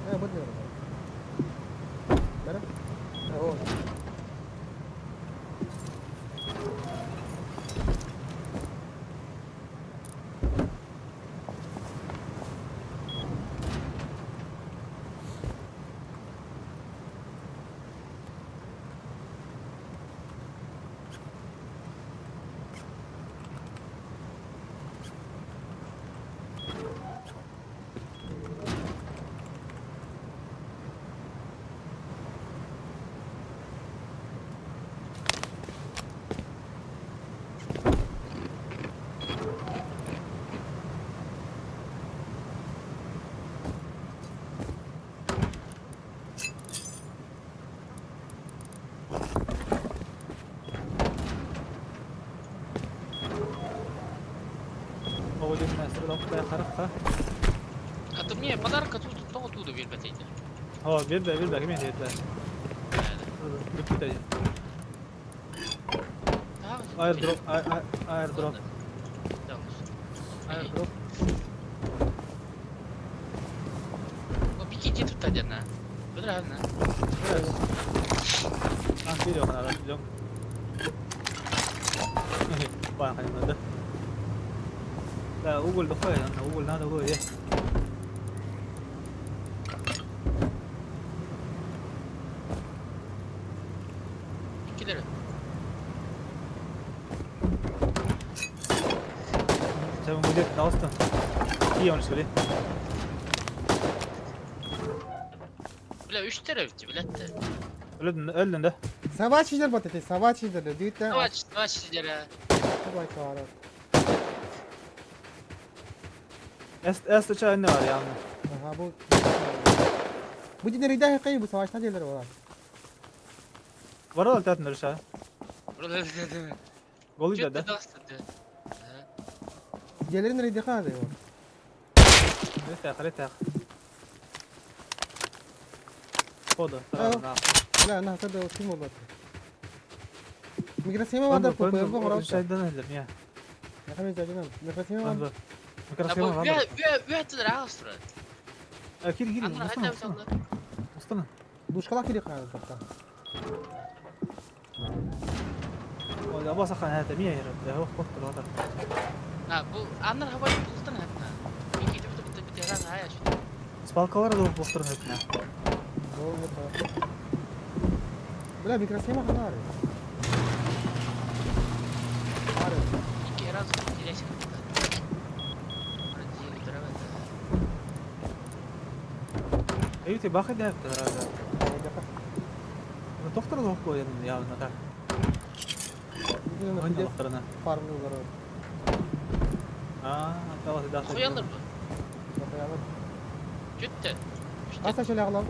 Э, бу не. Бара? О. Атымне подарка тут того туда бербетейdi. О, бербе, бербе, ким бербе. Бүттү. Airdrop, airdrop. Airdrop. О, бики жетип та жана. Бир ана. А, видео хана, видео. Баа хана. Да, уголь дохуя, уголь надо было, Иккилэр. Sen bu dek dalsın. İyi onu söyle. Бля, үстэр эбит, билэттэ. Өлдүн, өлдүн да. Собачий бот эти, собачий дүйті. Давай, давай сидерэ. Собачий var. Эс эс uçağı ne var yani? Aha bu. Bu dinleri de kayı bu savaştan şeyler var. Var ol tatın uçağı. Gol Чё да. ты дастын? Diğerleri nerede kaldı o? Lete, lete. Хода. لا انا هكذا وسيم والله. Микросхема var da bu bu Şeyden öldüm ya. Ne kadar canım. Микросхема var. Микросхема var. Үөттүлэр ағыстырар. Кир кир. Анна хайда салды. Устана. Душкала кири каны топта. О, аба сахан хата мия хер. Хо хо хо. А, бу аннар хабай бултан хатна. Ики түбү түбү түбү хара хая şu. Спалкалар да бохтурун хатна. Бля, микросхема хана var. Var. Ики раз киреш. Эйти бахы да хата. Доктор да хо я на так. Ойна докторна. Фармы var. А, давай да. Хуялар бу. Жүттү. Аса şöyle alalım.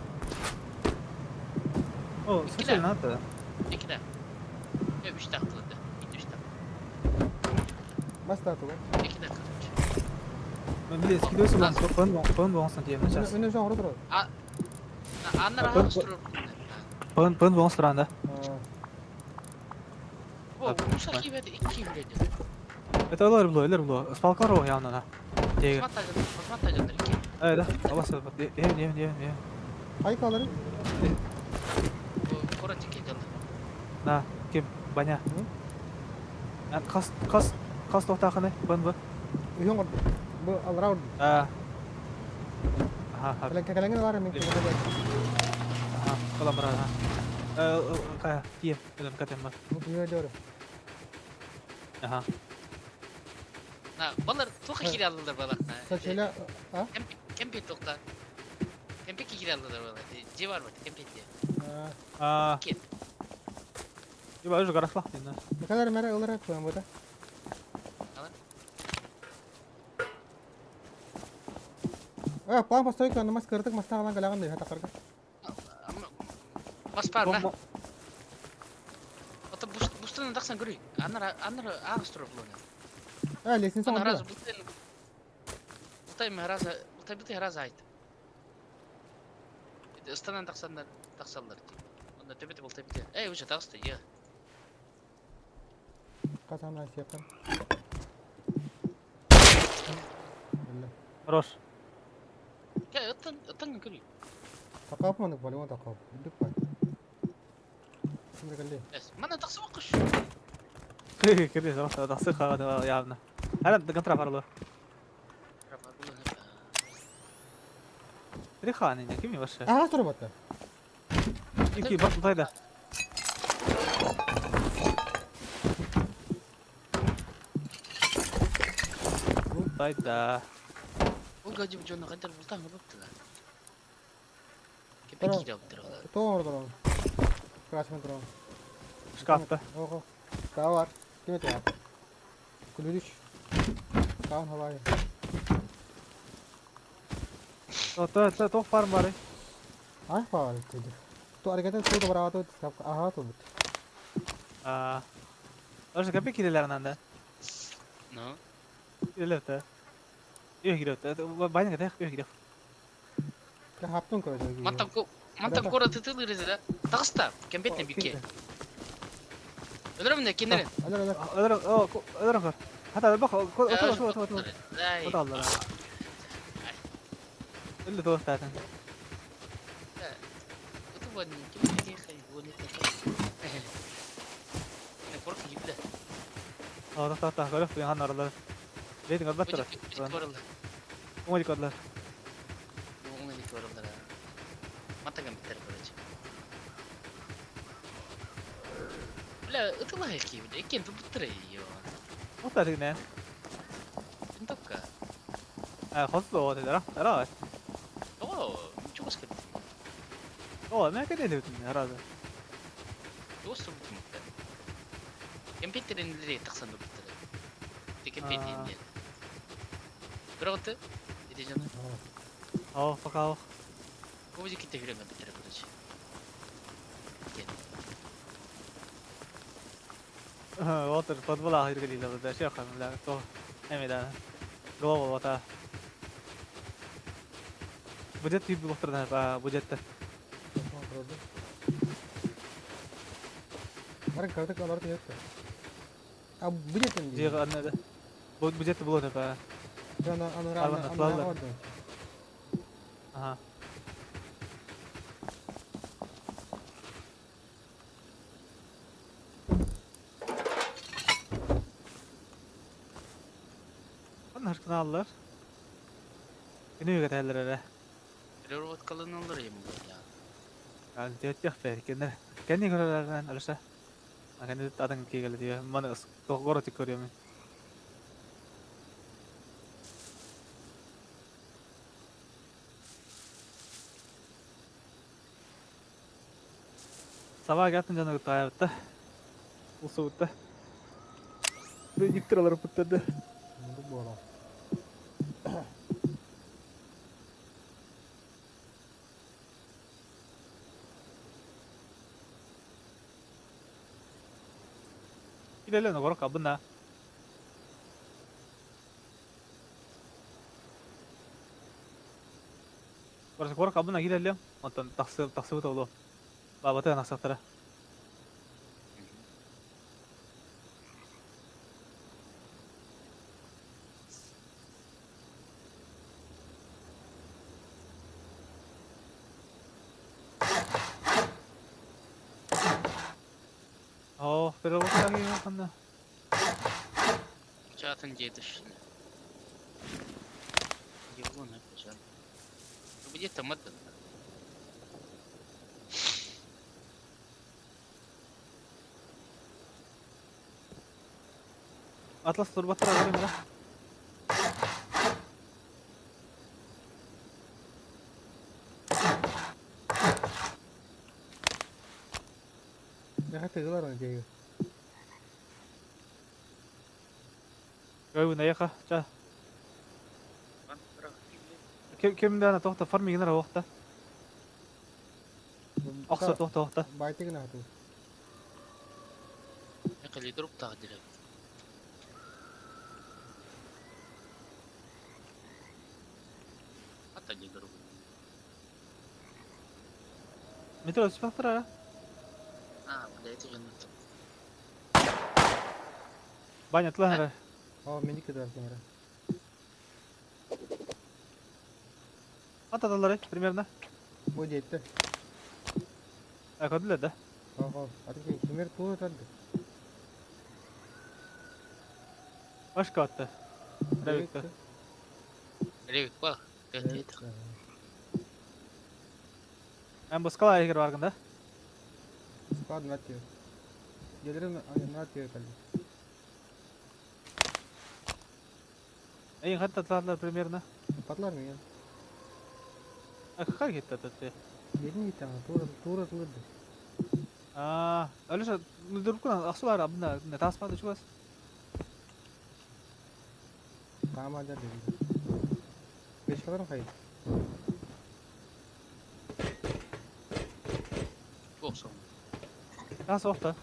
О, слушай, надо. Икиде. Э, үч тактылды. Ики үч так. Бас тату. Икиде короче. Мен биле скидывайся, бон бон бон бон сан тем сейчас. Önüm şu orada. Аннар ағыстырар. Бон бон бон страна. Бу уша кибеди ики биледи. Это олар було, элер було. Спалкалар о янына. Теге. Кызмат тажандар ики. Э, да. Аласа, не не не не. Ay kalırım. Бу короче келгенде. На, кем баня. Кас кас кас тоқтақыны, бон бон. Uyun orada. Bu alra orada. А. Аха, Каленген var mı? аха, калам бара. Э, кая, тие, элем катем бар. Bu dünya doğru. Аха. На, балар тоқа кире алдылар балар. Saçıyla ha? Кемпи тоқта. Кемпи кире алдылар балар. Же бар бар, кемпи де. А. Кет. Иба уже гарахлах дейм. Ne kadar merak olarak koyun burada. Э, план постройка, но маска рытык маста алан галаган да хата карга. Бас бар ба. Ата бустан дақсан көрүй. Анар анар ағыс тұрып бұлы. Э, лестница Анар orada. раз бултай бултай махраза бултай бултай храза айт. Ыстанан дақсандар дақсалдар. Онда төбете бултай бите. Эй, уже дақсты, я. Касамна сепкан. Хорош. Кә, ыттан ыттан көрүй. Тақап маны полигон тақап. Дүк бар. Şimdi geldi. Эс, мана дақсы оқыш. Кире, дақсы қағады явно. Әлі контра барлы. Риханы, не ким вообще? Ага, тур батта. Ики бас тайда. Тайда. Ол гадим жона кайтар бултаң болупту да. Кепе кире алып тур. То orada. Красный дрон. Шкафта. Ого. Daha var. Kim et var? Kulüdüş. Tamam havayı. То то то фарм бар. Ay var dedi. То hareket et, то бара то aha то бит. А. Ошо кепе кирелер нанда. Ну. Кирелер та. Үйө киреп. Баняга тах үйө киреп. Ка хаптын короче. Мантан ко мантан кора тытылырыз да. Тагыста, кемпетне бике. Өлөрөм не кенерин. Алар алар. Өлөр, о, өлөр кор. Хата бак, отур отур отур отур. Дай. Отур. Өллө токтатын. Отур ким хай бони Не корк гибде. О, тохто, тохто, көрөп хан аралар. Бэйэтин көрбөттөр. Уҥа көрдүлэр. Уҥа көрдүлэр. Матаган битер короче. Бля, ытылаһы киибит. Иккиэн туппуттара ее. Ота тигнэ. Винтовка. А, хос лоо тедера. Ара. О, чугас кэлбит. О, мэ кэдэ бүтүн аразы. Чугас турбутум. Компьютерин лири тахсан турбуттара. Ти компьютерин диэн. Көрөҕүт ити дьону? О, пока. Бу китте хүрэн компьютер короче. Уотер подвала хиргелилэ да шехан ла то эмида. Глобал вата. Будет тип бултарна ба будет. Баран картак алар диэт. А будет Дьиэ анна будет булот ба. Ана ана ана. Ага. Анна каналлар. Күнү кэтэллэр эрэ. Robot kalın olur ya bu ya. Ан тиэтиэх бэр кенер. Кенни көрөрөн алыса. Аканы тадан кигеле дие. Маны тогоро тик көрөм. Саба гатын жаны таябытта. Усуутта. Диктор путтады. Бу буола. Илелен огор кабына. Короче, гор кабына килелем. Онтон тахсы тахсыбыт олу. Бабаты анасактара. О, pero ханна. Чатын дедыш. Его написал. Где-то мат. Атлас турбаттара көрөм да. Яха тыгылар оны дейги. Көйүн аяка. Ча. Ким да тохта фармигнер оохта. Оксо тохта охта. Байтыгын ату. Yakali durup taqdiri. Hatta durup. Метро спектра. А, бля, это же не Баня тлахара. О, мени кыдар кемера. Атадалар примерно. Бу диэтте. Акадылар да. Ого, аты кемер тура тарды. Башка атты. Ревикта. Ревик ба. Это. Мен бу скала егер баргын да. Склад натио. Гелерин натио калды. Эйин хатта тлахалар примерно. Патлар мен. Акка кетти атты. Един гитте тура тура тылды. А, алыша дуркуна аксулар абына таспады чугас. Таама жар деди. Бешкаларым кайда? Боксом. Тас оохта.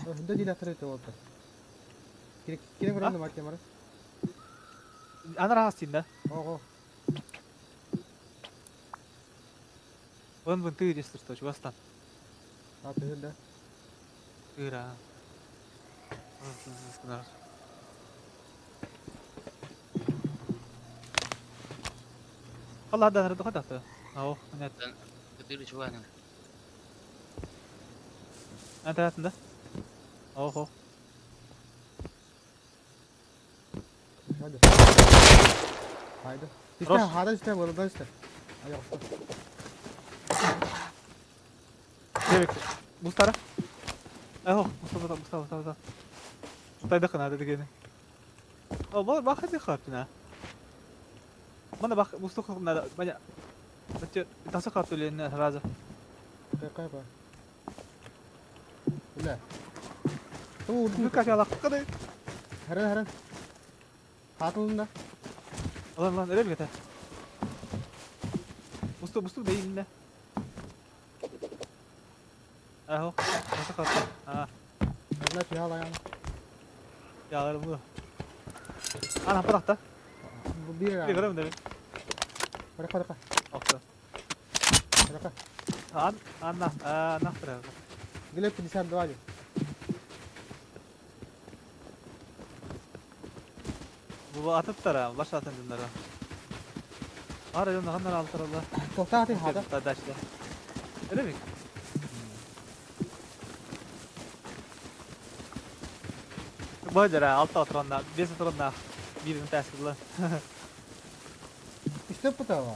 Хында дил атыр өтө болду. Керек керек көрөндө мат кемера. Анар хастин да. Ого. Вон вон ты дестер что чугастан. Аты да. Ыра. Хала да нарды хата. Ау, нет. Кыдыр чугана. Anta да. Охо. Hadi. Haydi. İşte Хорош. hadi işte burada işte. Ay olsun. Дебик. Бустара. Эхо, Мустафа, Мустафа, Мустафа. Тайдакын hadi дегени. О, бу баха ди хапна. Мана бах Мустафа надо. Маня. Таса хапты сразу. Какая ба? Бля. Ту Бу качала кыды. Харан харан. Хатылында. Lan lan öyle mi yeter? Mustafa Mustafa değil ne? Aho, nasıl kalktı? Ha, Bunlar tüy yani. yağlarım bu. Ana bırak da. Bu bir Bir ya. görüm de. Bırak bırak. Oktu. Bırak. An, anna, anna bırak. Глеб 52. Bu atıp da baş atın bunlara. Ara yolunu kanlar altı Allah. Tohta atın hada. Kardeşler. Öyle mi? Böyle ha, altta oturanlar, biz oturanlar. Birini ters kıldı. İşte bu da var.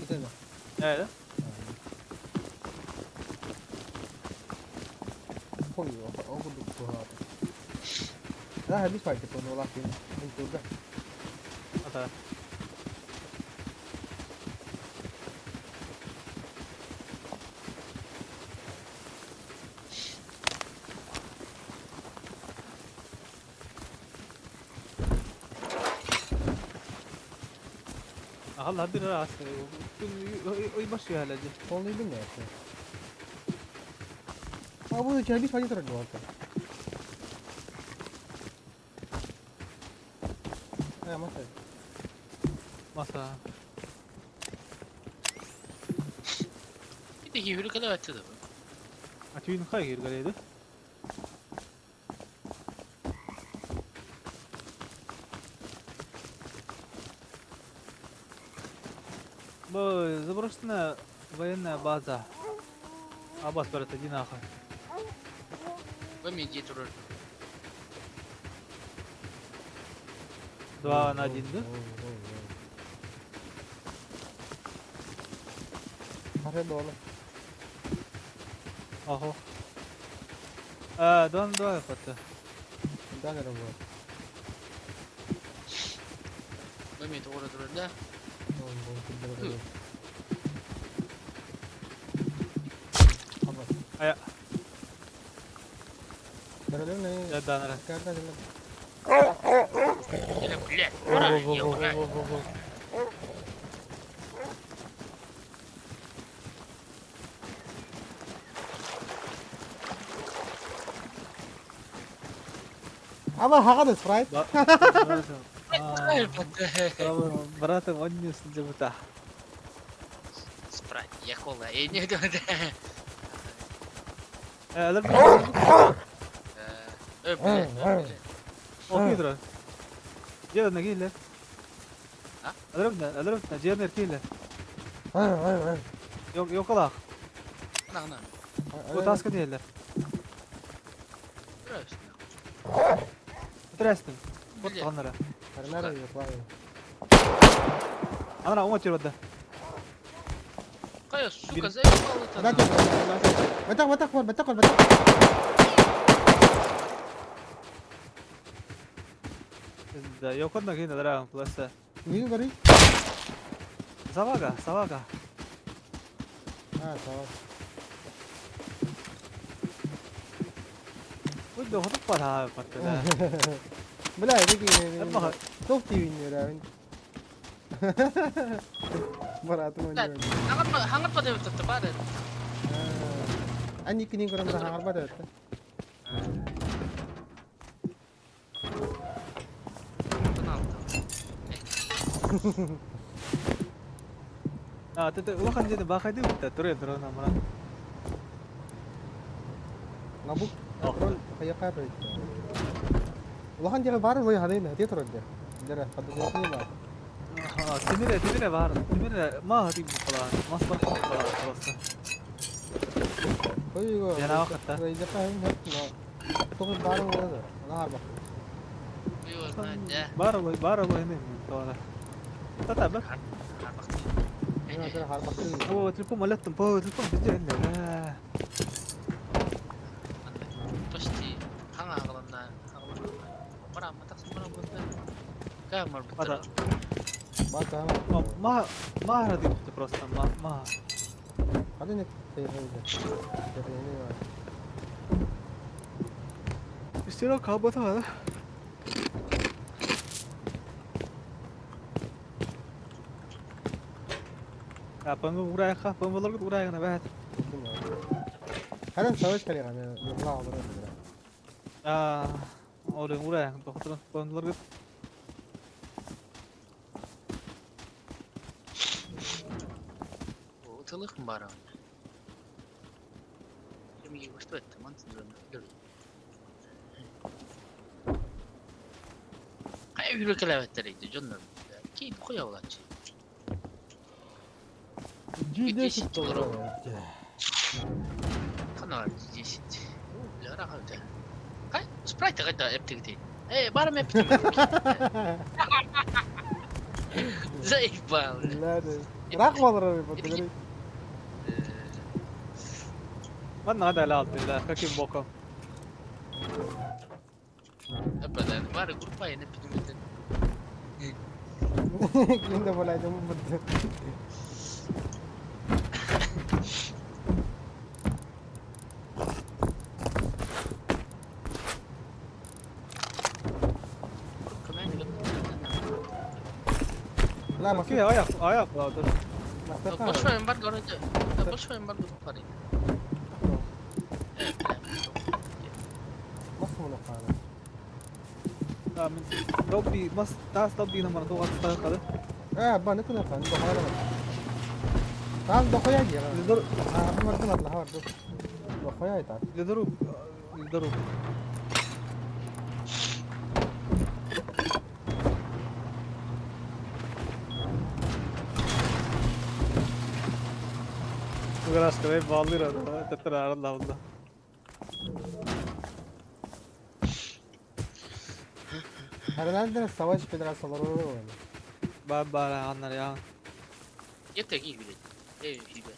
İşte bu. Evet. Koyuyor. O bu bu hada. Daha bir fark ettim ola ki. Burada. Ata. Allah bir rahat. Oy başı halacı. Полный дым ya. А bu da bir fark ettim orada. Ha masa. Masa. Bir de hürü kadar açtı da bu. Atıyın kay galeydi. Bu заброшенная военная база. Абас брат, иди нахуй. Bu mi diye durur. 2 на 1, да? Hadi doğru. Ого. А, 2 на 2 yaptı. Daha ne bu? Bu mi doğru durur da. Aya. Ne? Ya danara. Karda dele. Hele блядь. Ура, ёбана. Ama haqada Sprite. Братым, он не сидит. Спрайт, я кола. Я не думаю. Э, Э, блядь. Okey جيرنا كيله. ها؟ ضربنا ضربنا جيرنا كيله. Yok yok alak. На, на. Bu taska değiller. Просто. Трестим. Вот Блядь. onlara. Nerede yok var. Ana o maçı orada. Kaya, сука, заебал это. Batak batak batak batak batak. Да, yok ondan kine dra plus. Niye gari? Savaga, savaga. Ha tamam. Bu da hotup var ha patladı. Bla ne ki? Ama Çok iyi oynuyor abi. Baratım oynuyor. Hangat hangat pa da tuttu bari. Anni kinin koram da hangar bada ötte. Bunu aldım. Ha, tete ulakan jadi bakay di mutta ture ture namara. Nabuk. Rol kaya kar. Ulakan jere bar voy hadi ne diye turun Jere qad jere var. Ha, timire timire var. Timire ma hadi bu falan. Mas var falan. Koy go. Yana vaqtda. Reyde fahim hep no. Тоҕус баарын буолла да. Она арбах. Баар олой, баар олой не тоҕо. Тата бак. О, телефон малеттым, по телефон везде энне. Почти хаҥа аҕаланна. Ата. Ма ма радимте просто ма ма. Hadi ne Истера кабата. Апаңы урайха, паңылар урайгана бәт. Ханан саваш калига мен нурла олорор. Аа, орын урайган тохторон паңылар. Тылых бара. Что это? Кай үрөкелебеттерейди жоннор. Кийин куя булачы. G10 долларов. Канал 10. Бля, рахат. Кай спрайт кайда эптигди. Эй, барым эптиги. Заебал. Рах болор бу. Манна да алты, каким боком. Бары группа эне пидиметен. Кимде болайды бу. لا ما فيها اياق اياق Большой эмбарго вроде. Большой эмбарго парень. من ربي مس تاس ربي نمر دوغ تاس اه با نكون فان دو خير تعال دو خويا جي لدر اه ما كنا الهوار دو دو خويا تعال لدروب لدروب Uğraştı ve bağlıyor adamı. Tetter Allah Allah. Herhalde savaş federasyonları oluyor. Ba ba anlar ya. Yeter ki bile. Ey bile.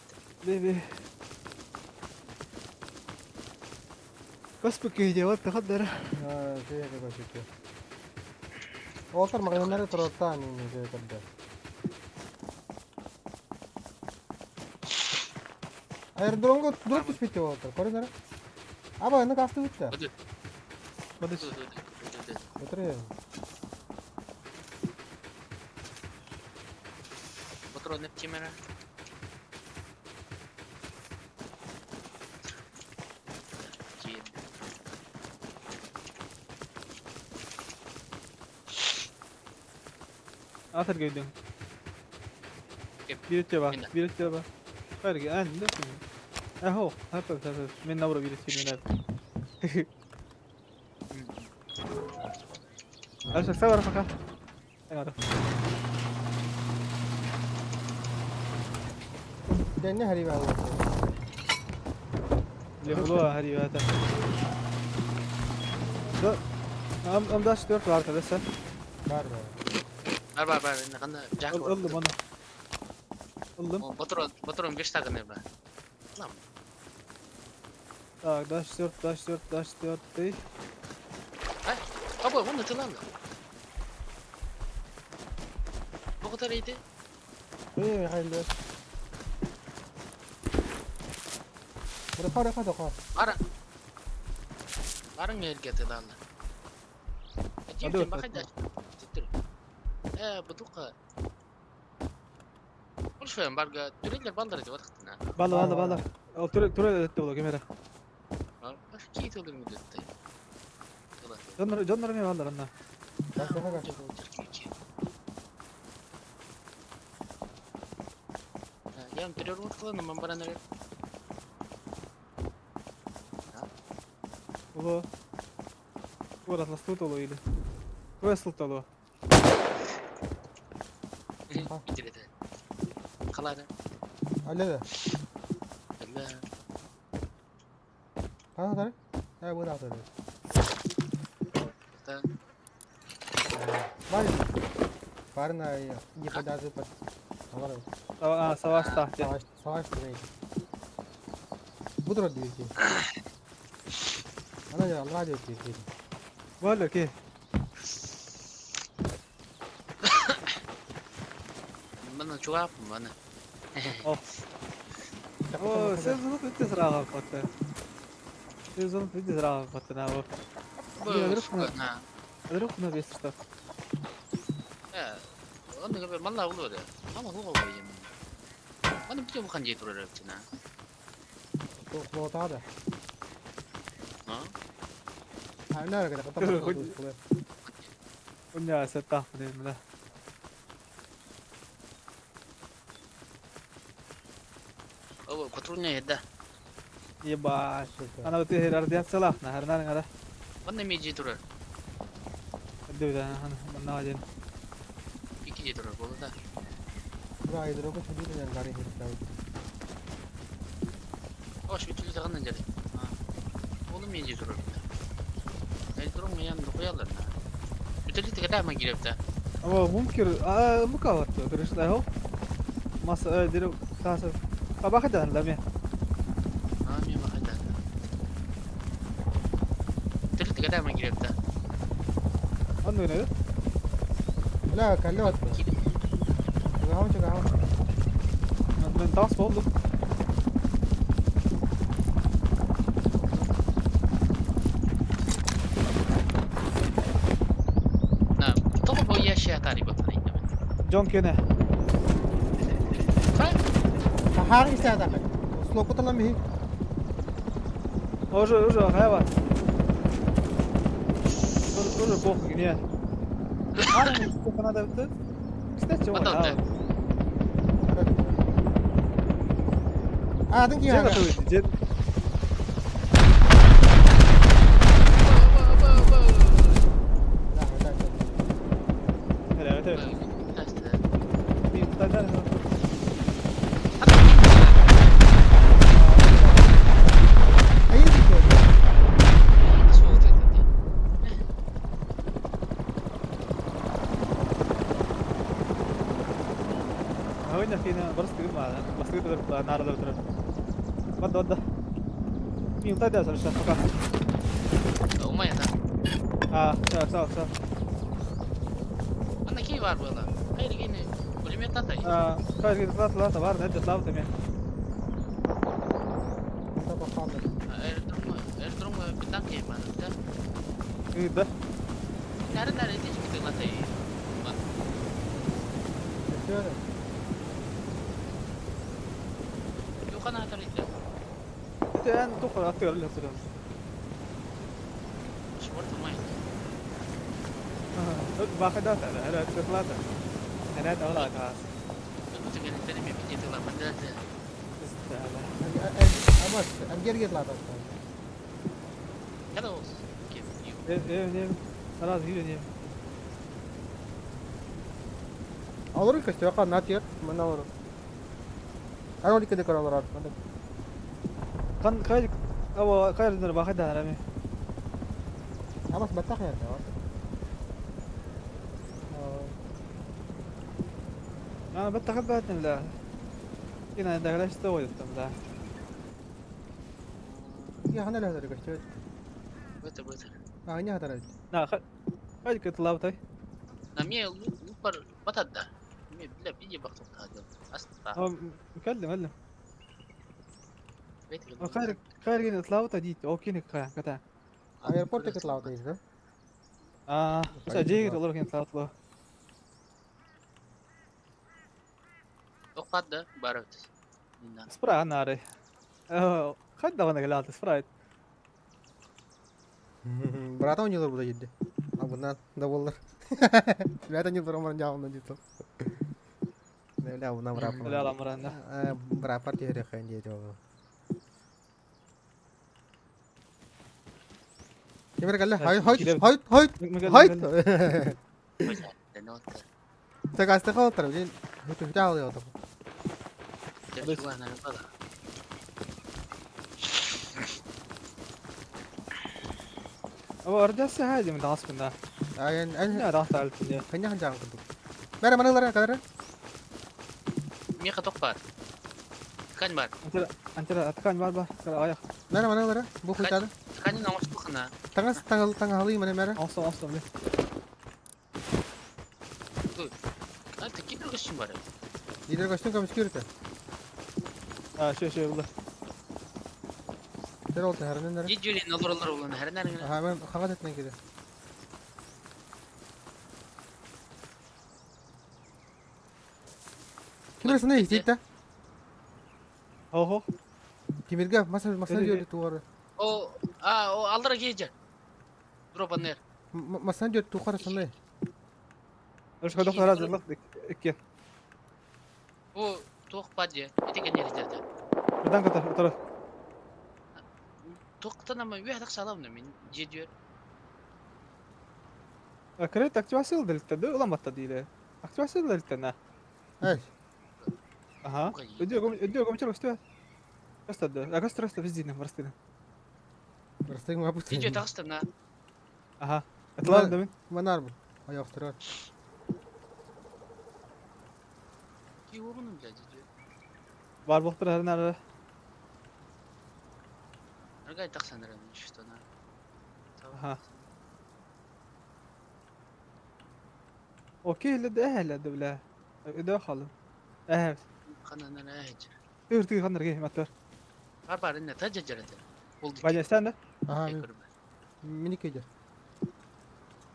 Беби. بس بكي جواب تخدر. اه في هيك بس. Олтар магазиннары тураттан инде көрдө. Аэродромго дроп түспейт олтар. Көрүңөр. Аба, эне касты бүтті. Бадыш. Өтүрө. Патрон эптимера. Атыр gördüm. Bir teba, bir teba. Fark en ne? Aho, hep hep hep. Men navra bir şey men. Aşağı савар фака. Аңара. Дәне хари бар. Левло хари бар. Да. Ам ам даш 4 var tabii sen. Бар. Бар бар бар, энэ гана жак. Ыллым аны. Ыллым. Патрон, патрон 5 тагын ба. Лам. Так, даш 4, даш 4, даш 4 ты. Ай, абы, оны тылан. Бу кадар иди. Эй, хайли. Бу кара кара кара. Ара. Барың элге тылан. Жибтен бахайда. Э, бутука. Большой эмбарго. Түрелер балдар деп атыктына. Бала бала бала. Ол түре түре өттү боло кемере. Кийит олор мүдөттө. Жоннор жоннор ме балдар анда. Ям түрөр уткылы наман бараныр. Уло. Уратластуу толо или. Весл толо. Битирете. Калады. Алле. Алла. Кана тары? Э, бу да тары. Та. Бар. Барна не подазы под. Саваш тахте. Саваш, саваш дей. Будро дийки. Ана радио дийки. Боло ки. Мана чугап мана. О, сезон bitti sıra kapattı. Сезон bitti sıra kapattı na bu. На. Рухна бес что. Э, он нэг малла улуу да. Мама хуу гоё юм. Мана бит юм хан жий тураар авчихна. Хлотада. А? Ана рага ката. Уня сета мына. Оо, патруня яда. Ебать. Ана бит хер салах на хернар ngara. Мана ми жий тураар. Дүдә ана мана один. Ики жий тураар болду да. Бура айдырого чудире жангари хиртау. Ош битүлү тагандан жери. А. Оны ми жий тураар. Айдырог мен докуялар. Битүлү тегеде ма кирип да. Ama mümkün aa mukavvat görüşler ho. Mas diri kasa. Aba хадан ламе. Аа ми махада. Битүлү тегеде ма кирип да. Анны не? Ла каллот. Чугаун чугаун. Мен тас болду. На, того боя шатари ботаны. Джон кене. Та? Хаар истада. Слокотала ми. Уже уже хайва. Уже уже бог не. Ана не канада бит. Кстати, вот. Баталды. А, дын ки. Жена туйды. Жет. Evet evet. Bir tane Ayı diyor. هو فينا برست ما بس تقدر نار ترى ودا ودا مين تدا سر الشفقة Умая та. اه سا سا سا Ана ки бар була. Хайр гине пулемет та. اه كاي ثلاث ثلاثة بار نعد ثلاثة تمام Аэродром аэродром битанки мана да. ده Нара нара диш китилата. Юкана тарыйда. انت الان تقرا تقرا لها سلام Шворт умай. باخذ هلا ثلاثة هنا ولا كاس Бутыган тени ми битила мандата. Абас, амгер гетлата. Kada ос. Ки. ايه ايه خلاص هي Алыр костяка натер, мына алыр. Ар олике декор алыр. كان خير او خير باخذها رمي Абас баттах я. انا بتاخذ باتن لا هنا عندك ليش تسوي لا Я хана лахдар костяк. Бутыр бутыр. А, не хатар. لا خل خليك طلبتي На мне лупар батадда. Ми бля бии бактып тагы. Аста. هو مكلم هلا Бет. خير خير طلبتها دي او كينك كتا Аэропорт кетлаута из, да? اه بس اجيك والله كنت طلبت له Окадда барат. سبراي ناري خد وانا قلعت سبرايت Брата у него будет едде. А бунан да боллар. Брата не роман жаална дито. Ля, уна брат. لا لا مرة Брат партия рехан дито. Кемер галла хай хай хай хай хай. Так астыха отыр, блин. Хөтө жаал ятып. Радиация هادي من غصب Эн эн لا ضغط على الدنيا. ханья ханжаан курдук. Бәрэ маны ылара кадара. Миэхэ тох баар. Ткань баар. انت انت اتكان بار بار ايخ. Бәрэ маны ылара. Бу хуйтады. Тканин оҥостуоххуна. Таҥас таҥал таҥаһалыы маны мэрэ. اوصل اوصل ليه. А ты кибер көстүүм баар. Лидер көстүн көмүскүүр этэ. اه شو شو والله. Тэр ол тэһэринэн эрэ. Дьиэ олороллор буолан хэрэнэр гына. Аха мен хаҥас өттүнэн киирэ. Кимир сана иһитийтэ. هو هو. Тимиргэ мас масна Эри- диэри тугары. О, а, о, аллара киһи Дроп аннер. Масна диэри тухары сана. مش خدوخ لازم لخدك كيف. Бу туох баар дьиэ. Ити кэннэ иһитэрдэ. بدان قطر طرف. Туохтан ама үөх тахсаалабына мин дьиэ дүөр. كريت اكتيفاسيون دلتا دو ولا مطا دي اكتيفاسيون دلتا نا. Эй. اها. اديو اديو قوم شرب استوى. بس لا كستر في الزينة مرستنا. Барыстыгы мапут. Дьиэ тахсытына. اها. اطلع من Манар бу. Аяқтырар. Кии уоҕунум дьэ дьиэ. بار بختر هرنا. Аргай тахсан эрэн иштана. Аха. اوكي لد اهل دبلا ده خالد اهل. Ханан эрэ эһэж. تير تير خلنا نرجع ما تر. Бар бар инне тажа жарата. Ол بعدين استنى. Аха. Мини кедер.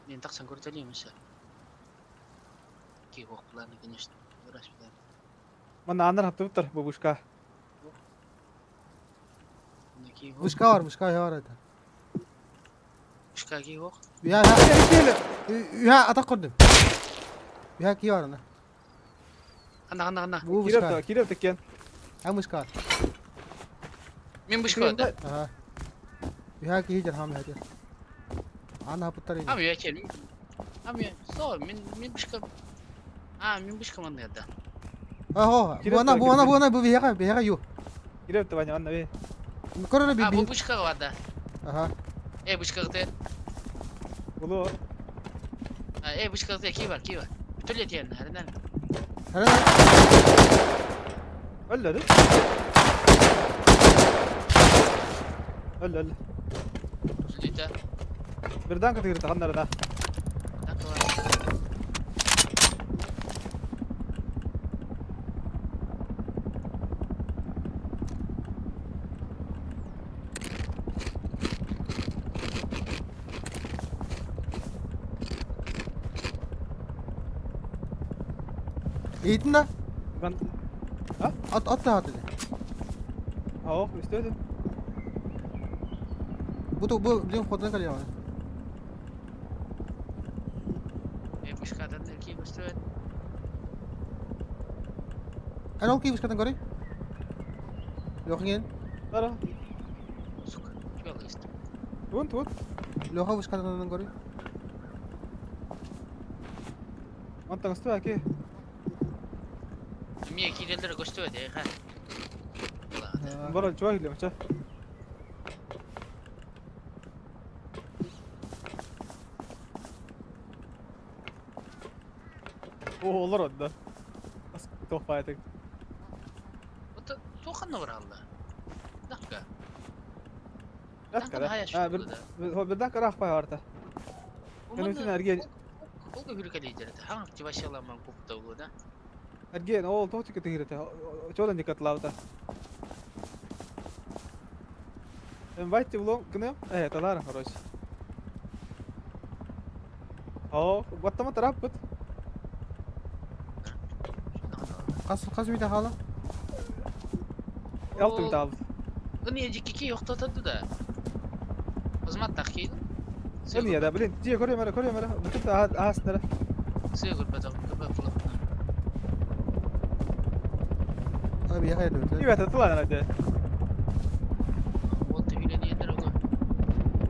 Мен тахсан көртөлүм эше. Ки ох планы, конечно. Вырас билэр. ما عندنا هبتوتر ببوشكا. Ки ох. Вышка бар, вышка бар это. Ушка ки ох. Я я атак көрдүм. Я ки бар ана. Хана хана хана. Бу вышка. كيربت كيربت كان. Ам вышка. Мен бушка да. Аха. Я ки хижер хам хажер. Ана путтар. Ам я кел. Ам я. Со мен мен бушка. А, мен бушка манны да. Ахо, бу ана бу ана бу ана бу бияга бияга ю. كيربت بعدين عندنا ايه. Көрөрө би А, бу би. бушка бар да. Аха. Э бушка гыты. والله. Э бушка гыты ки бар, ки бар. Бүтөлө тиен, харынан. Харана. ولا ده. ولا ولا. Сүлүтэ. بردان كتير تغنى ده. Танка бар. Иитин да. Ben Ат ат да ат. اهو استوديو. Бу бу билин ходун калия. Э бушкадан ки көстөбөт. Ана ол ки вышкадан көрөй. Лохнен. ترى Сука. Кибал исти. وانت وانت Лоха вышкадан көрөй. وانت مستوى كي. Мие кирелер көстөбөт, э ха. برا الجواهر اللي مشى. اوه والله رد بس توفايتك. Ото туоханна бар алла. Дахка. لا Танканы хая آه шуду да. هو بدك راح فاي هارتا. كانوا يمكن ارجين Ол хүрүкэлейдер. Хаң тибашаламан купта болу да. ارجين اول توتي كتيرته شو عندك كتلاوته. انفايت بلون كنا ايه طلعنا خلاص. اه وقت ما تربت. Кас кас мите хала. يلا تعال. Ыны жикки yoктотоду да. Кызмат так кейин. سنيا ده بلين تجي كوريا مرة كوريا مرة بتبدا هاس ترى. Сыгыр көрбөт көрбөт кылып. А бияга ду. كيف تطلع انا ده. Ол тебилениендер ого.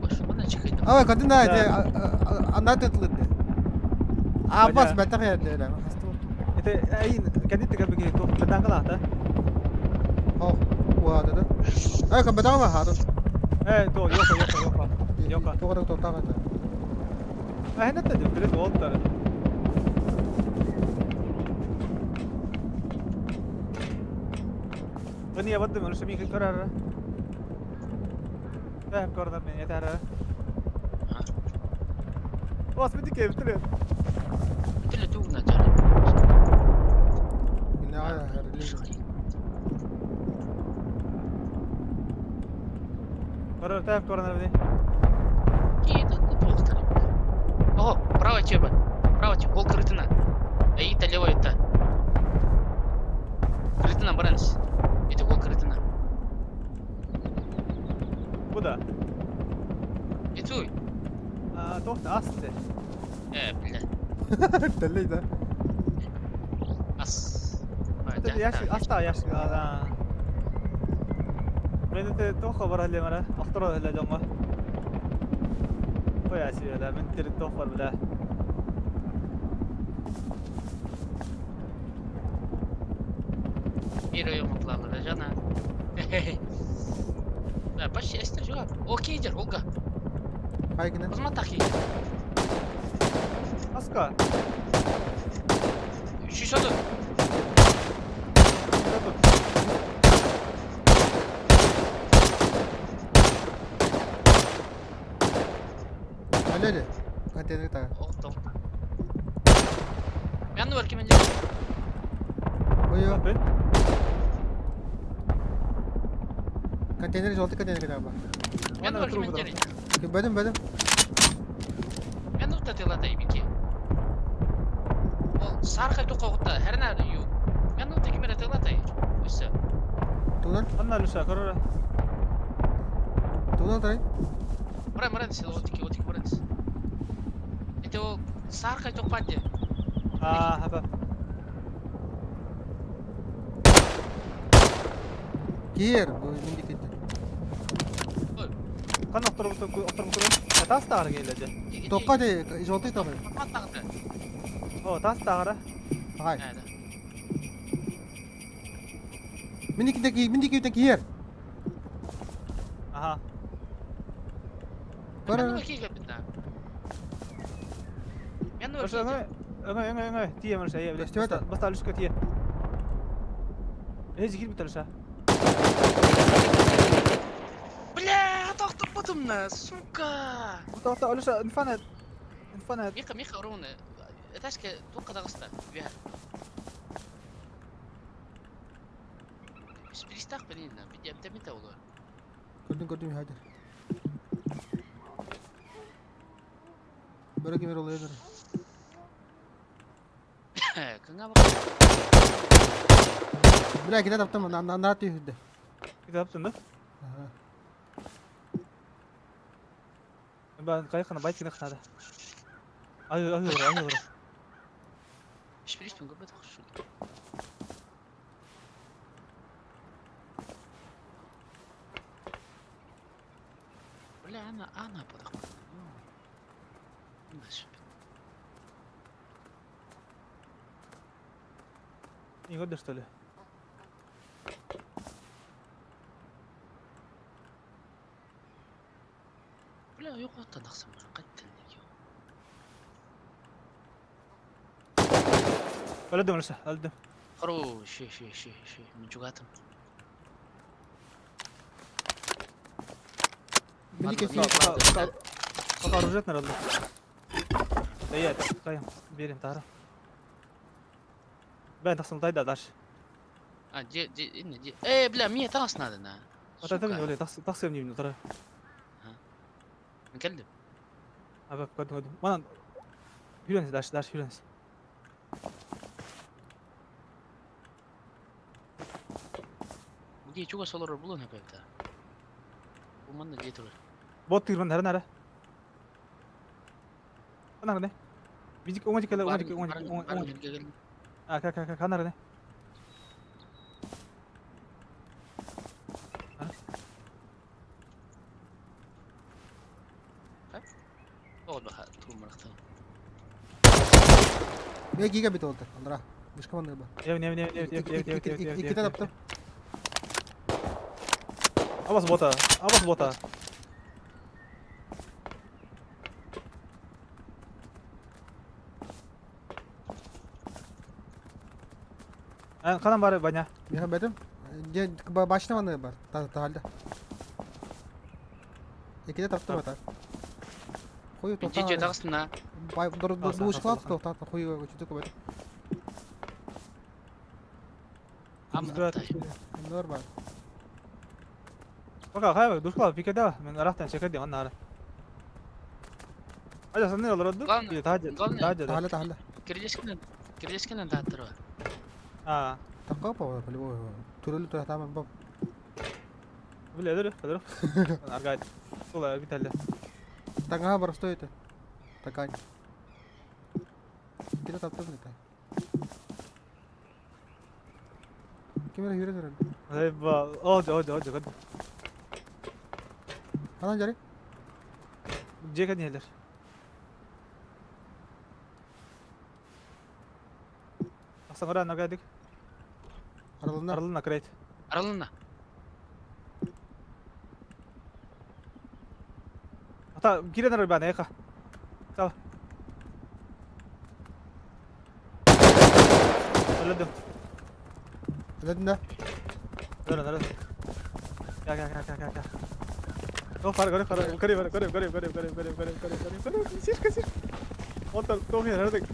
Бош, мына чыкыйды. Ава кадын да анда тытлыды. Абас бәтәк яды. Хасту. انت اي كان انت قبل كده بدان قلعته. Хо. Уа да. Ай кам бәтәк ма хатын. ايه تو يوفا يوفا يوفا. Yoka. Тоҕо тоқтаах этэ. Әһэнэ да билет уолтары. Bunu yapmadım, onu şimdi karar. Ben korda ben yeter. Бас бити кептиле. Бүтүлэ тугна жары. Корор тәп корнер бини. О, право чеба. Право чеба, ол крытына. Аита левая это. Крытына баранс. Это ол крытына. Куда? Итуй. А, тохта асты. Э, бля. Тэллэй да. Ас. Яшик, аста яшик. А. Мен те тохо бар хәле мара. Ахтара хәле җаңга. Қоя сүйелә, мен тер тох бар белә. Bir oyu mutlalı жана. Да, почти эстер жуга. Окей, дер, Олга. Хайгына. Кызма тахи. Аска. Шишоду. Алле. Контейнер та. Мен бар кемен Ой, контейнер жолты контейнер та ба. Мен бар кемен Бәдем, бәдем. Мен утта тылатай бики. Ол сархай тоқоғытта хәрнә ю. Мен утта кемере тылатай. Өссө. Тудан. Анна Люша, корора. Тудан тарай. Мара мара десе отики отики мара десе. Это ол сархай тоқпады. А, хаба. Киер, бу минди кетти. Кан оқтырып оқтырып тұрып. Тас тағыр келеді. Тоққа де жолты табы. О, тас тағыры. Ай. Минди ки минди ки киер. Аха. Бар. Өңө, өңө, өңө, тие мөрсә, е, Баста Люшка тие. Эзи килбит Люша. Бля, тоқтап бұтымна, сука. Тоқта, Люша, инфанет. Инфанет. Миха, Миха, руны. Эташка туққа дағыста. Бя. Спристах бенин, бидем темите олу. Көрдүм, көрдүм, хайдер. Бөрө кемер олу эдер. Кыңа бак. Бля, киде таптым, на түйүдө. Киде таптың да? Аха. Ben kayıkına bayt kine kınada. Ay ay ay ay. Шпилиспен көп өтіп шул. Бля, ана ана подақ. Не годно что ли? Бля, yok оттан ақсам бар. Қайттан Өлдüm Люша, өлдüm. Хорош, ши ши ши ши, мен жугатым. Минди ки Пока оружие народу. Да я, кайым, берем тара. Бен тақсым тайда даш. А, де, де, инне, де. Эй, бля, мне тас надо на. Ата табын оле, тақсым тақсым не тара. Мен келдім. Абап, көрдім, көрдім. Манан Хүренс даш, даш хүренс. Буги чуга солор булун хапепта. Бу манна де турар. Бот тырман хара нара. Анар не? Бижик оңа жикеле, оңа жике, оңа жике, оңа жике. А, ка ка ка канар не? Мен гига бит олды. Андра. Бишка манда ба. Ев, не, не, не, не, не, не, не, Иките таптым. Абас бота, абас бота. Ханан бары Ваня? Миха бэтим. Дьэ башня маны бар. Таһалда. Экиде таптым ата. Хою Иди тоқтаа. тағысына. Бай дуушкалат тоқтаа хою көчүтүк бэт. Амнаттай. Нор бар. Пока хай душкала пикеда мен арахтан чекеди аннары. Ажа саннер олорду. Главное- Таһа главное- таһа Таһалда таһалда. Кирдешкенен, кирдешкенен тааттырба. А, Такка па по-любому. Турелю тура бап. биле дөрү, дөрү. Аргайт. Сула битәлде. Таңга бар стоит. Такай. Кире таптым это. Кимер юрэ турар. Айба, ожо ожо ожо. Анан жари. Жека нелер. Асаңара нагадык. Аралына. Арылына крейт. Аралына. Ата кирен арбан эха. Сал. Өлөдүм. Өлөдүн да. Өлөн өлөн. Я я я я я. О, фар, көрө, көрө, көрө, көрө, көрө, көрө, көрө, көрө, көрө, көрө, көрө, көрө, сишка, сишка. Отан, тоғын, әрдік.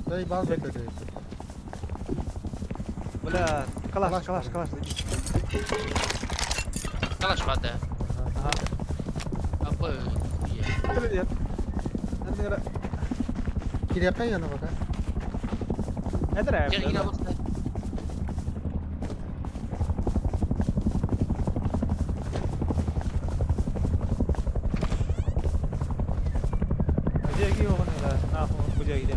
Дай баз бет. Бля, калаш, калаш, калаш. Калаш бады. Ага. Апа. Кирепе яна бака. Эдер Gel gel bak. Жеги оғын да. На, бу жеги.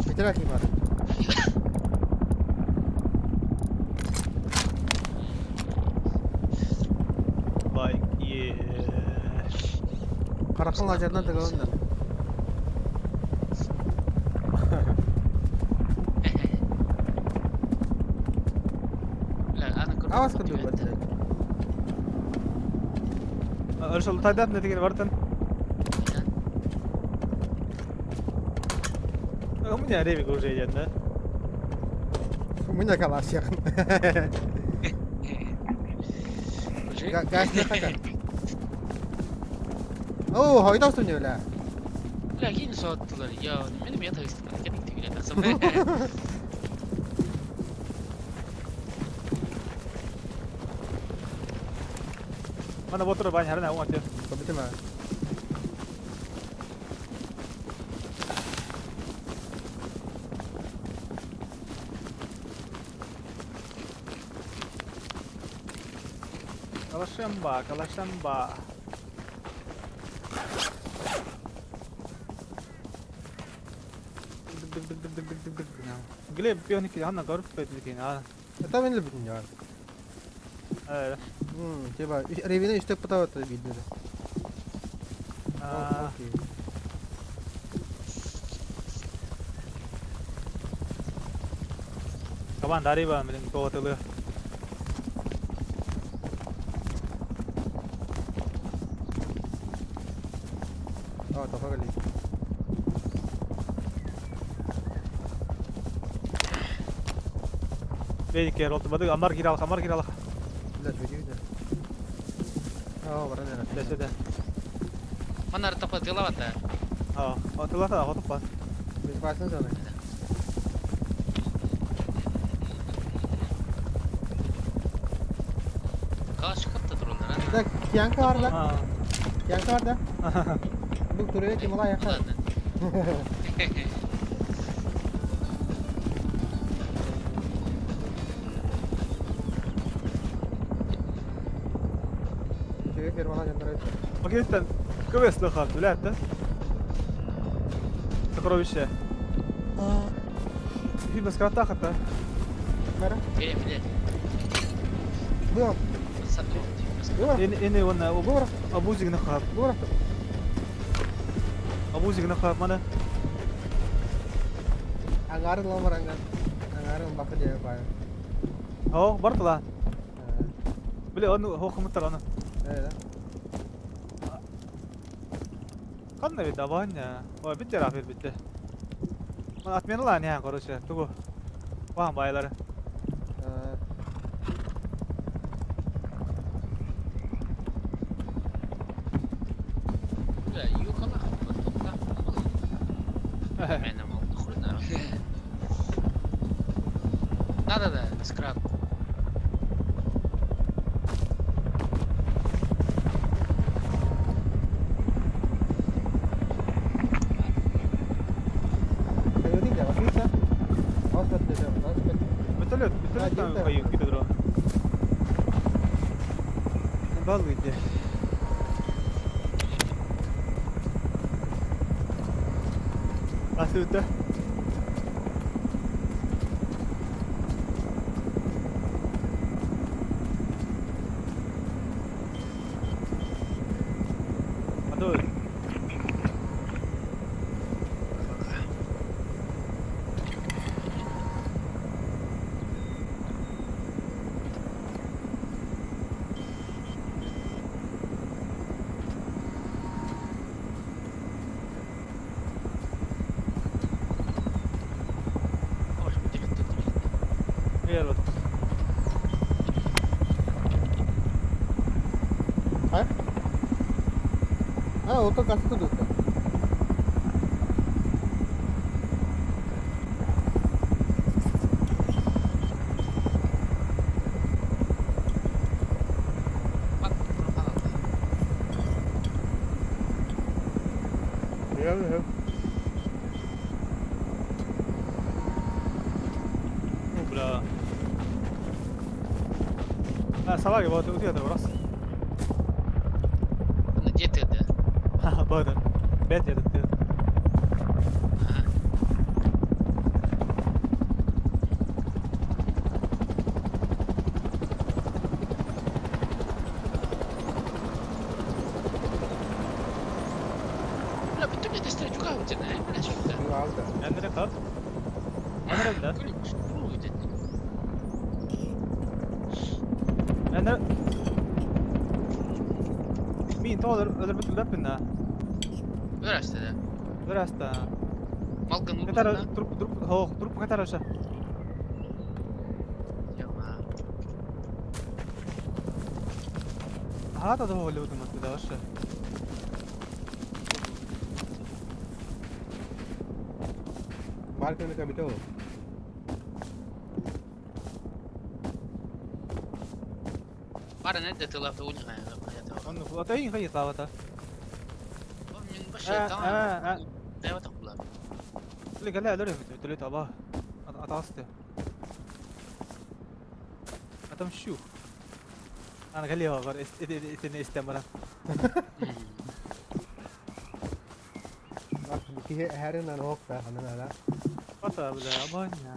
Битера ки бар. Бай, е. Каракан лажарынан тыгылын да. Бля, аны көрдüm. Авас кырды бат. Ошол тайдат не деген бартан. У меня ревик уже идет, да? У меня калаш якын. Газ не хака. О, хайда устун бля. Бля, кийин соаттылар. Я, меним ята истим. Кетик тигиле тасым. Мана ботур бань харна оңат. Битема. Калашемба, калашемба. Глеб пионики анна горб петлики, а. Это мен любим я. Э. Типа, ревина истек потават видно. А. Кабан дариба, блин, тоотылы. А, тофагали. Бейке ролты бады, амар киралых, амар киралых. Бля, жүйді. А, баран яра. Десе де. Манар тапа тылавата. А, тылата, готов ба. Безопасно зона. Калаш капта турулар. Да, киянка бар да. А. Киянка бар да. Бу туреле кимала яка. Ладно. Чөйө фермала жандырайт. Макеттен көбес лыхат, билет да. Сокровище. Фильм скратта хата. Мара. Келе, биле. Бу. Бу. Эне оны Бу. абузигни хап. Бу. Абузигни хап мана. Ангарын ломар ангар. Ангарын бакы жайы бай. О, бартыла. Биле оны хохмуттар аны. Э, да. Канна бит абаня. Ой, бит ярафир битте. Отменылаан иһэн, короче, тугу? Куһаҕан баайылары. Бля, юкалах, Да-да-да, скраб. Вертолет, вертолет там поют, где дрон. Балыйды. Асыта. Аны Ото касыты дутта. Бля. А, салаги, вот у тебя раз. Где ты, да? Бадан. Бет я тут. Бля, потом я встречу кого-то, да? Бля, что это? Эндere kal. Эндere да. Эндere. Мин тоолор өлөрбүт билбэппин да. Здрасте, да. Здрасте. Малган Катара труп труп хо труп катара ша. Хата да холли утумат да вообще. Марканы кабито. Бара не тылап уйнага. Онну атайын хай тавата. Мин башы таа. Дайва тахла. اللي قال لا لا قلت له الله اتعصت اتمشوا انا قال لي هو غير استمر Киһи эһэрин аны охта анан ала. Ата бля абаня.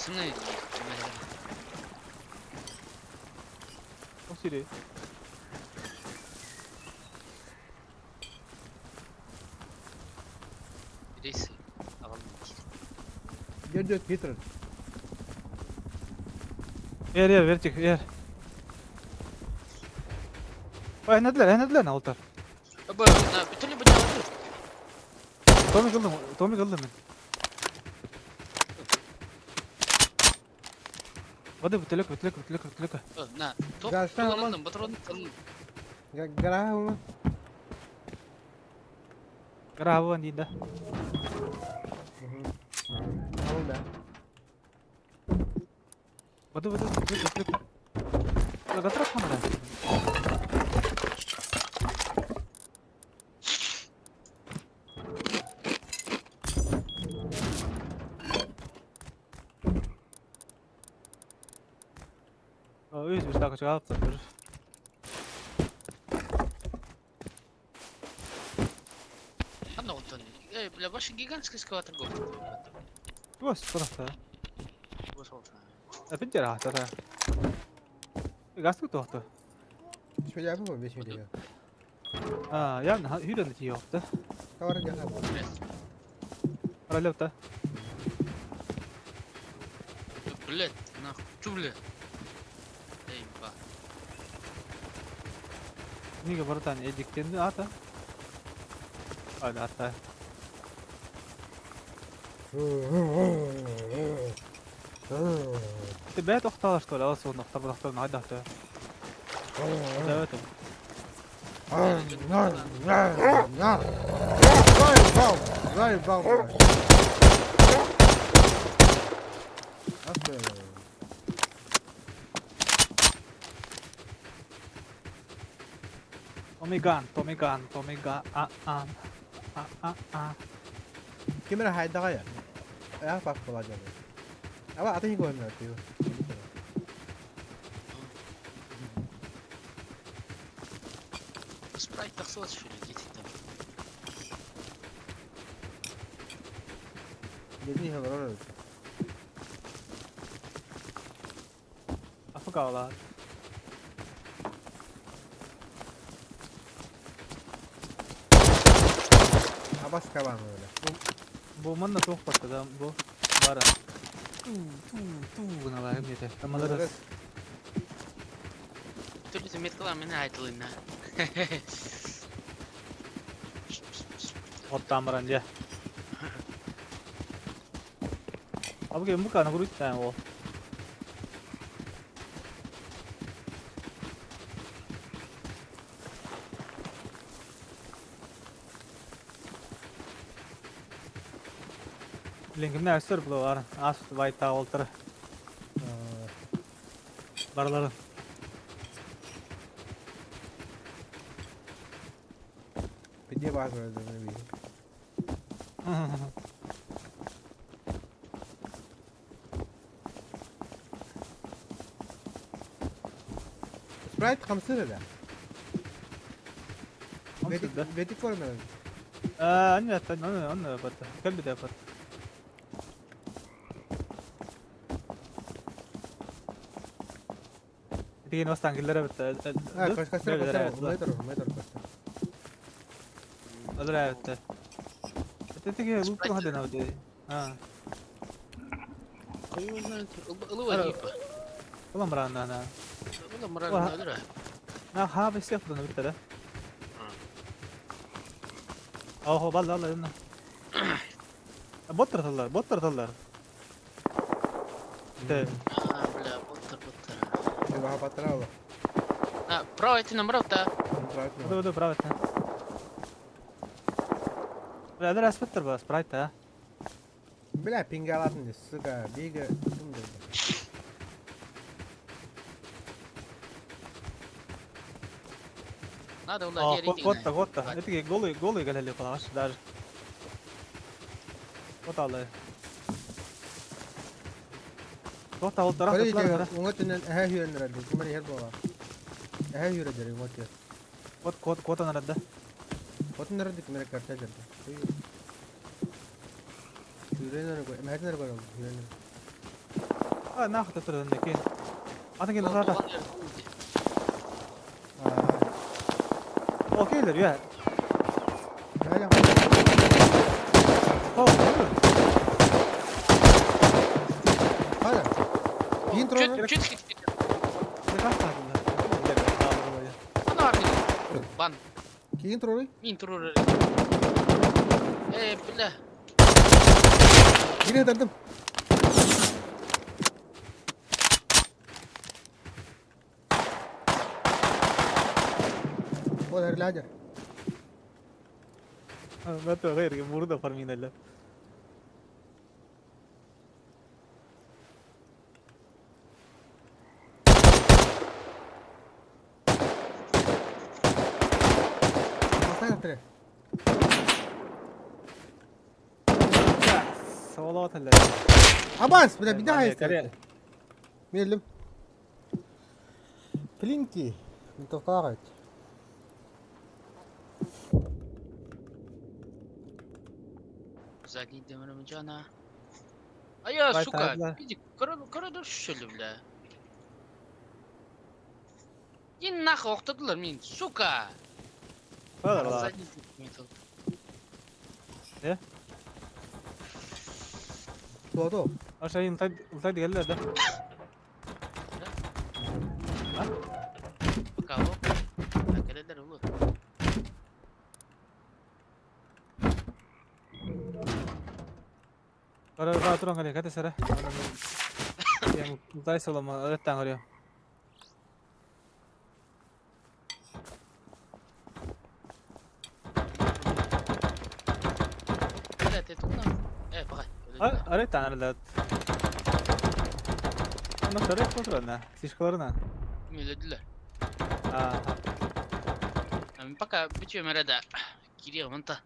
Сыны. 확실히. Рейсы. Дед Питер. Ер ер вертик ер. Ой, هنا هنا دلنا олтар. Б, на, битали битали. Томик ылдым, Томик ылдым мен. Воды бутылек, бутылек, бутылек, бутылек. На, топ, патрон, Гараа. Гараа дейді. Алда. Воды, воды, бутылек, бутылек. Гатырап қамыра. Өз бір тағы шығып тұр. Ана вот он. Эй, бля, ваша гигантская скала торговца. Туос, пожалуйста. Опять рата. Гасту тоқты. Шөйләпі бу беш миллион. А, я на хүрен тиёпты. Тавар жаха. Ралёпта. Блядь, нахуй, чё, блядь? Эй, Nigga братан, эдиктенди ата. Hadi hatta. Бэт охталар что ли? Алас оны охтар охтар хайда охтар. Давай там. Заебал, Tommy gun, Tommy gun, Tommy gun, а а а а а. Ким эрэ хайдаҕай аа пах буолаадьа аба атын көрүнэр Спрайт тахсыбат что ли дети там. Дьиэтин иһэ олорор эбит. Афыкаалаат. Абас кабан öyle. Бу манна туох баттада бу бара. Ту ту ту гыналаайым диэтэ. Тамаларас. Түрлі меткалар мені айтылына. Оттаан баран дьэ. Абыга муканы буруйттаан ол. Блин, кимнээх өссөр булар аас байтаа уолтара барыларын. Пиде баас öldürdüğünü bileyim. Sprite хамсыыр эрэ. Хамсыыр да? Бэтик көрмөдүм. Аа, анна анна анна бат. Кэлбитэ бат. Итигин бастаан киллэрэ бит. Аа, костер костер метр метр костер. Өлөрө бит. Итиги бу хадына бит. Аа. Улам бараана. Улам бараана өлөрө. На ха бисех дана бит да. Охо балла алла инна. Боттар тыллар, боттар тыллар. Те. Аа, бля, боттар, боттар. Баха паттара ола. А, право это намрав, да? Буду, буду, право это. Бля, да распыттыр ба, спрайт, а? Бля, пингалатын сука, бига, Надо ула Котта, котта. Это голый, голый галали палаш даже. Вот аллы. Вот ал тарах татлар. Уңа түнен әһә хүреннер әлде. Кимер һәр була. Әһә хүрәдер уңа тү. Вот кот кот анарда. Вот нерде кимер карта жерде. Хүреннер го, мәһәннер го хүреннер. А нах татыр некен. Атын кел тарата. Окейлер, я. О, Хада. Кийин турар. Чүт чүт. Бан. Кийин турар. Мин турар. Э, бля. Кире тардым. Ол әрләдер. ما غير бурда фарминалар. Абас, бля, беда есть. Мерлим. Плинки. Ментовкалар. Задний демон А я, сука, иди, коридор что ли, бля? Иди нахуй, охтадылар мин, сука! Задний Э? Туа Аша ин тай тай дигәлләр да. Туран кэлиэ, кэтэс эрэ. Дай соломо, ырыттаан көрүөм. Арыттаан арыллат. Онно сарык турана, фишкаларына. Мүлөдүлэр. Аа. Пока бүтүөм эрэ да кириэҕим онто.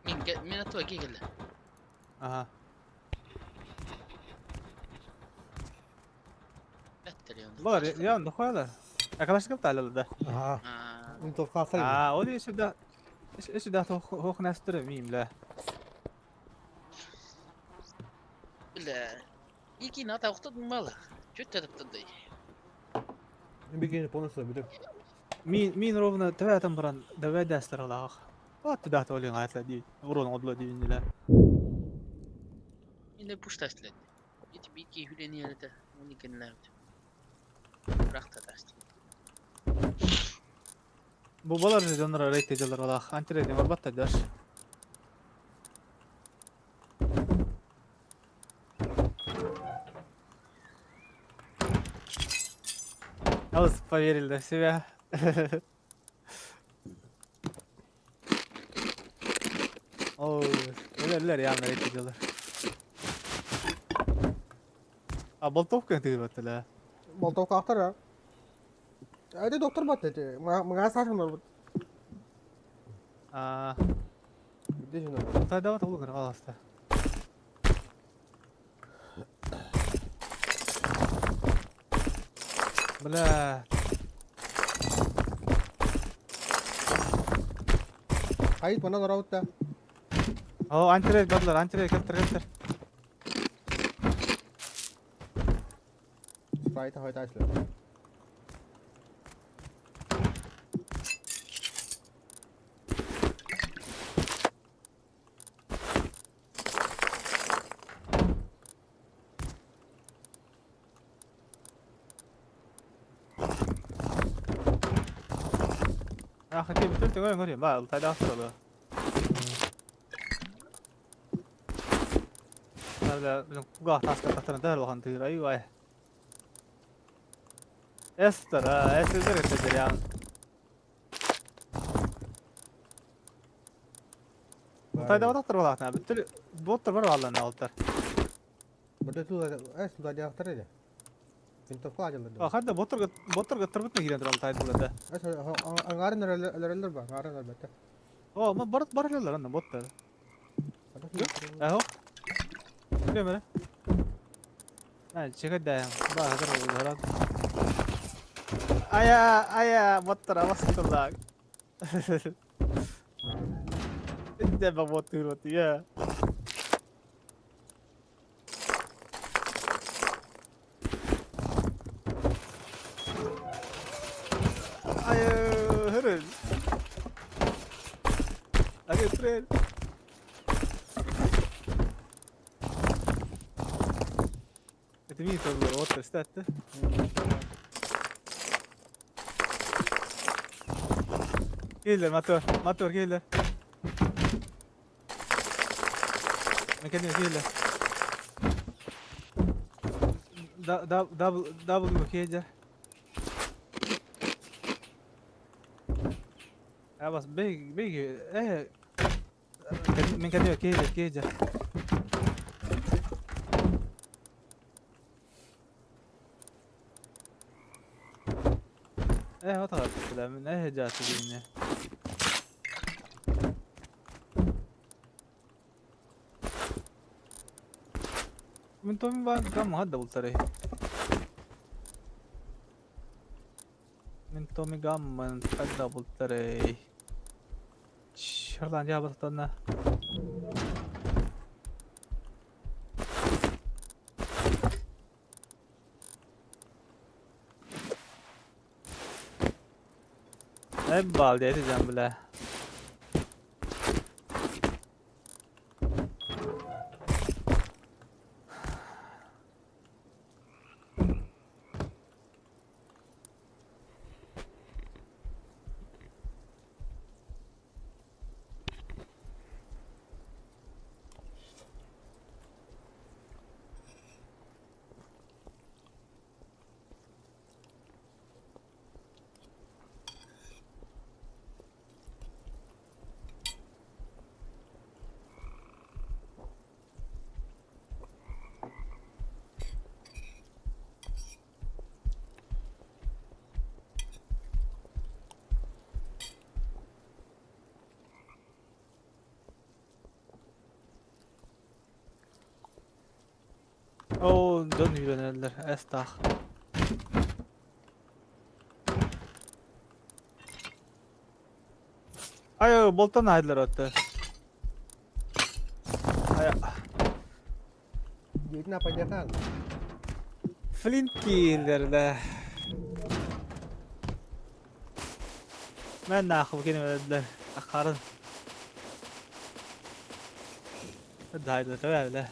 Мин мин аттыба киһи кэллэ. Аха. Бар, я нохуяла. Акалашников таалала да. Аха. Винтовка Аа, ол сюда сюда хох настыр мим ла. Бля. Ики ната охтод мало. Чуть таптандай. Бигени полностью бүтүп. Мин мин ровно төбәтен баран дөбә дәстер алаах. Ват төбәт олин айтла ди. Урон одло ди иниле. Инде пуштаслет. Ити бики хүлени ярыта. Оны кенләбит. Рахта таст. Бу балар жоннор рейд тежелер алаах. Антирейд бар батта даш. Алыс поверили в себя. Оо, өлөр яан рейд тежелер. А болтовка тыгыбаттыла. Болтовка актар я. Эди доктор бат эти. Мага сашын бар. А, Бидешин бар. тайда бат улугар аласта. Бля, Хайт мана дараутта. О, антирейд бадлар, антирейд кеттер, кеттер. Спрайт хайт ачлы. А, хотя бы тут говорим, говорим, ба, тайда автор Бля, блин, куга таска тахтан дәр алған тыгыр, ай вай. Эстер, а, эстер это ян. Тайда батақтыр балақна, бүттір боттыр бар аллан алттар. Бу туда эс туда диактар эди. Винтовка ажылды. А, хадда боттыр боттыр гыттыр бүтмө кирен турал тайда да. Эс аңарын өрелер бар, аңарын өрбөттө. О, ма бар бар эле анда боттыр. Ахо. Билем эле. А, чекет да. Ба, хазыр олар. Ая, ая, боттыр абастылак. Инде ба боттыр вот я. Ая, хөрөл. Ага, трел. Это мин турдулар, боттыр истәтти. Келдер, мотор, мотор келдер. Мен келдер. Да, да, W келдер. А бас бей, бей, э, мен кәдеме келдер, келдер. Eh, vad tar jag men eh, jag till inne. من تومي بقى كم هذا قلت من تومي قام من هذا قلت شرطان جابت لنا. Hep diyeceğim bile. Оо, дьон үүрэнэллэр, эс-таах. Ай, болтан аһайлар отто. Ай, Дьиэтин апайдатаан. Флинт киилэр да. Мен наахыл кинилэр ахарын. Дайдата бля.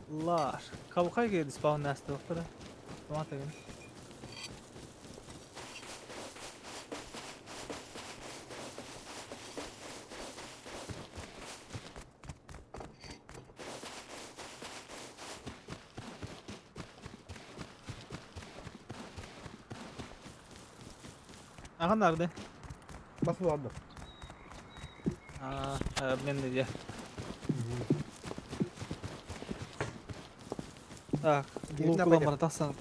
Лар. Кабукай келdi spawn настыктыра. Томат еген. Ахан нарды. Бас буолла. Аа, мен де. Так, лук бара тахсан.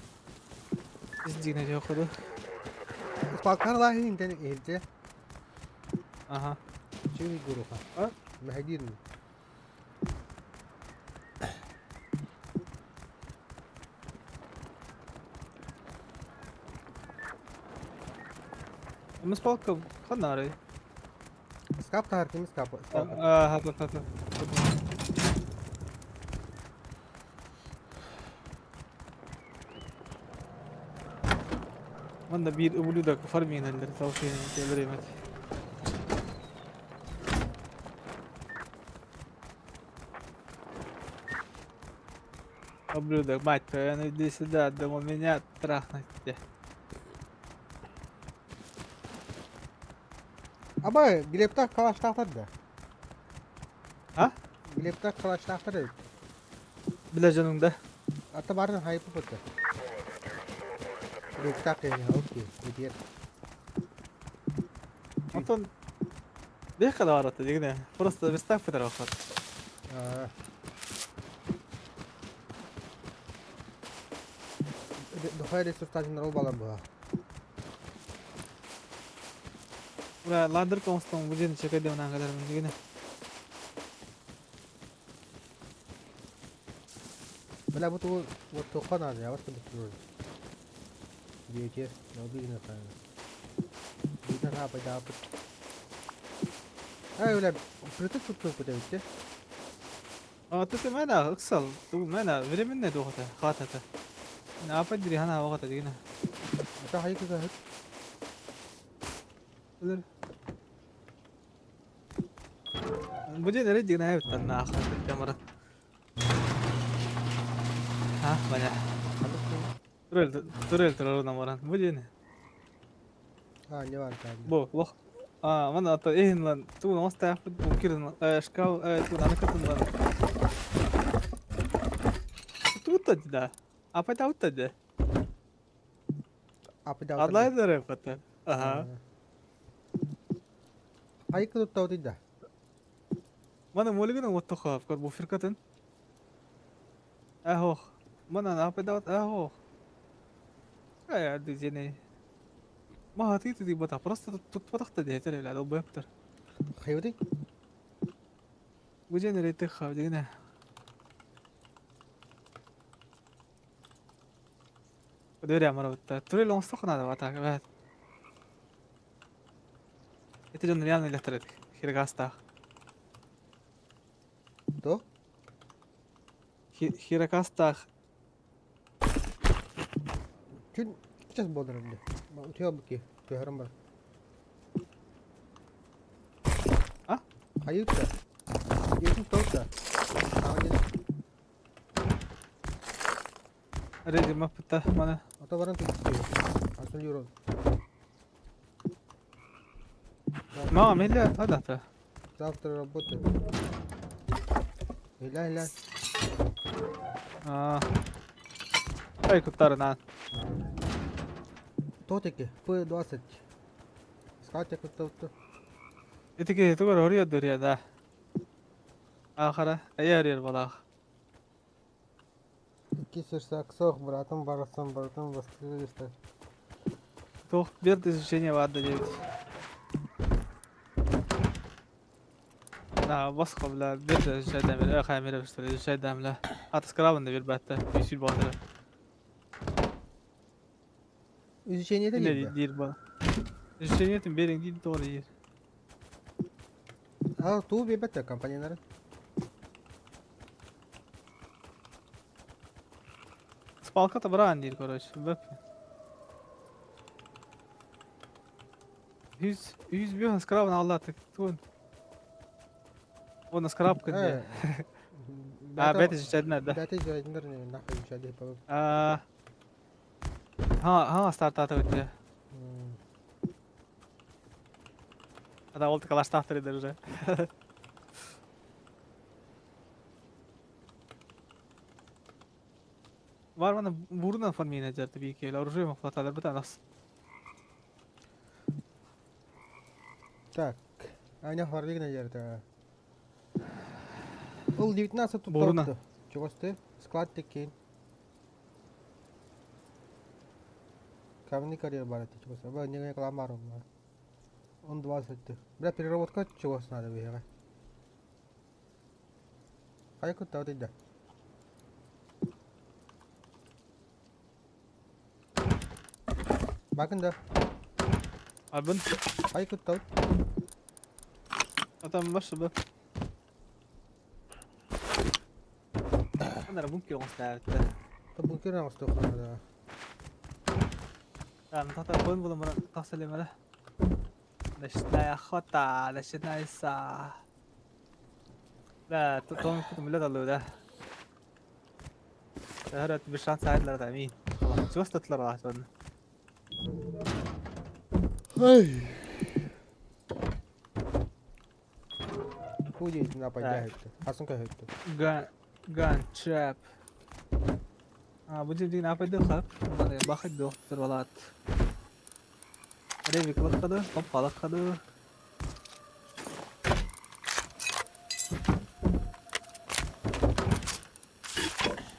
Издигне жок ду. Спалкар лахин интен иһирдьэ. Аха. Чүүй гуруха. А? Мэһэдиир. Мыс палка ханары. Скап таһар ким скап. Аа, хата хата. Манна биир ублюдок фарминеллер салфин келер Ублюдок, мать твою, ну иди сюда, думал меня трахнуть. Аба, Глебтах калаштахтар да. А? Глебтах калаштахтар да. Бля жаныңда. Ата барын хайпы бутта. Глебтах я окей, иди. Антон Бехка да баратты дегене. Просто бестак битер вакыт. Дохай ресурстажын рол балам була. Ура, ладыр констон бу жерин чекеде мына кадар дегене. Бля бу ту вот тоқан аз я вас тур. Диетер, но бигна хан. Бигна ха пайда ап. Ай, бля, притык тут тут бите. А ты мена ыксал, ту мена временный духата, хатата. На ападри хана ваката дегене. Ата хайы кыза хыт. Бу жерин эре дегене айыптан на ахат камера. А, бана. Турел, турел турел намаран. Бу жерин. А, не бар та. Бу, лох. А, мана ата эхин лан, ту носта бу кирин, шкаф, ту анакатын лан. Тут да. А пайда утта да. Апайда. Адлайдер пата. Ага. Хайы кызып тау да. Мана молигин оттоха, кор бу фиркатын. Ахох. Мана апайда ахох. Ай, дизене. ما هاتيتي دي بتا просто тут потахта дехтер бля долбоебтер. Хайы Бу жерин рейтеха дегене. Дөрә марабытта. Турел оңстохна да бата. Бәт. Это жон реально лехтерет. Хиргаста. То? Хиракастах. Күн сейчас болдыр бля. Утуя буки. Төһөрөм бар. А? Хайы та. Диетин тау та. Реди мапта мана. Ата баран тут. Атын юро. Ма милля тадата. Завтра работаю. Иля, иля. А. Ай куттарына. Тотики, П20. Искать куттаутту. Итики тугар ория дурия да. Ахара, аяр балах. Кисерсак сох, братом, барасам, братом, вострелишься. Тох берд изучение варда девять. Босхо бля, бир жайдам камера жайдам бля. Атыс крабын да бербәтті, үй бағдыры. Изучение Не дейт диир ба. Изучениетин бериң дейт тоҕо диир. А туу биэрбэттэр компаниялары. Спалката бараан диир, короче. Бөп. Жүз бүйөн скрабын аллатык. Туун. Уонна скрабка диэ. А, бэт изучадына да. Бэти изучадынар нахуй изучали по. А, ха, ха, стартата өтте. Ада ол калаштафтыр уже. Var bana burundan formayın acardı bir iki оружие хватало бы нас. Так. Аня фарбиг наверное. Ол 19 тут. Буруна. Чогосты? Склад текин. Каменный карьер бар это чогос. Аба не каламар. Он 20. Бля, переработка чогос надо бегать. Кай кутта вот ида. Bakın da. Абын. Кай кутта. Адам башы бы. Анара бункер оңстаабытта. Бункер оңстуохана. Да, тата қойын бұлы мұны тақсалемеле. Начиная охота, начинается. Да, тут он тут милет алды да. هرت بشان ساعد لرد مين خلاص شو وصلت لراس Худи на пайда. Хасан кахетте. Gun gun trap. اه بجيب دي نابد دخل باخذ دوخ ولات ريفيك لقدو طبقة لقدو.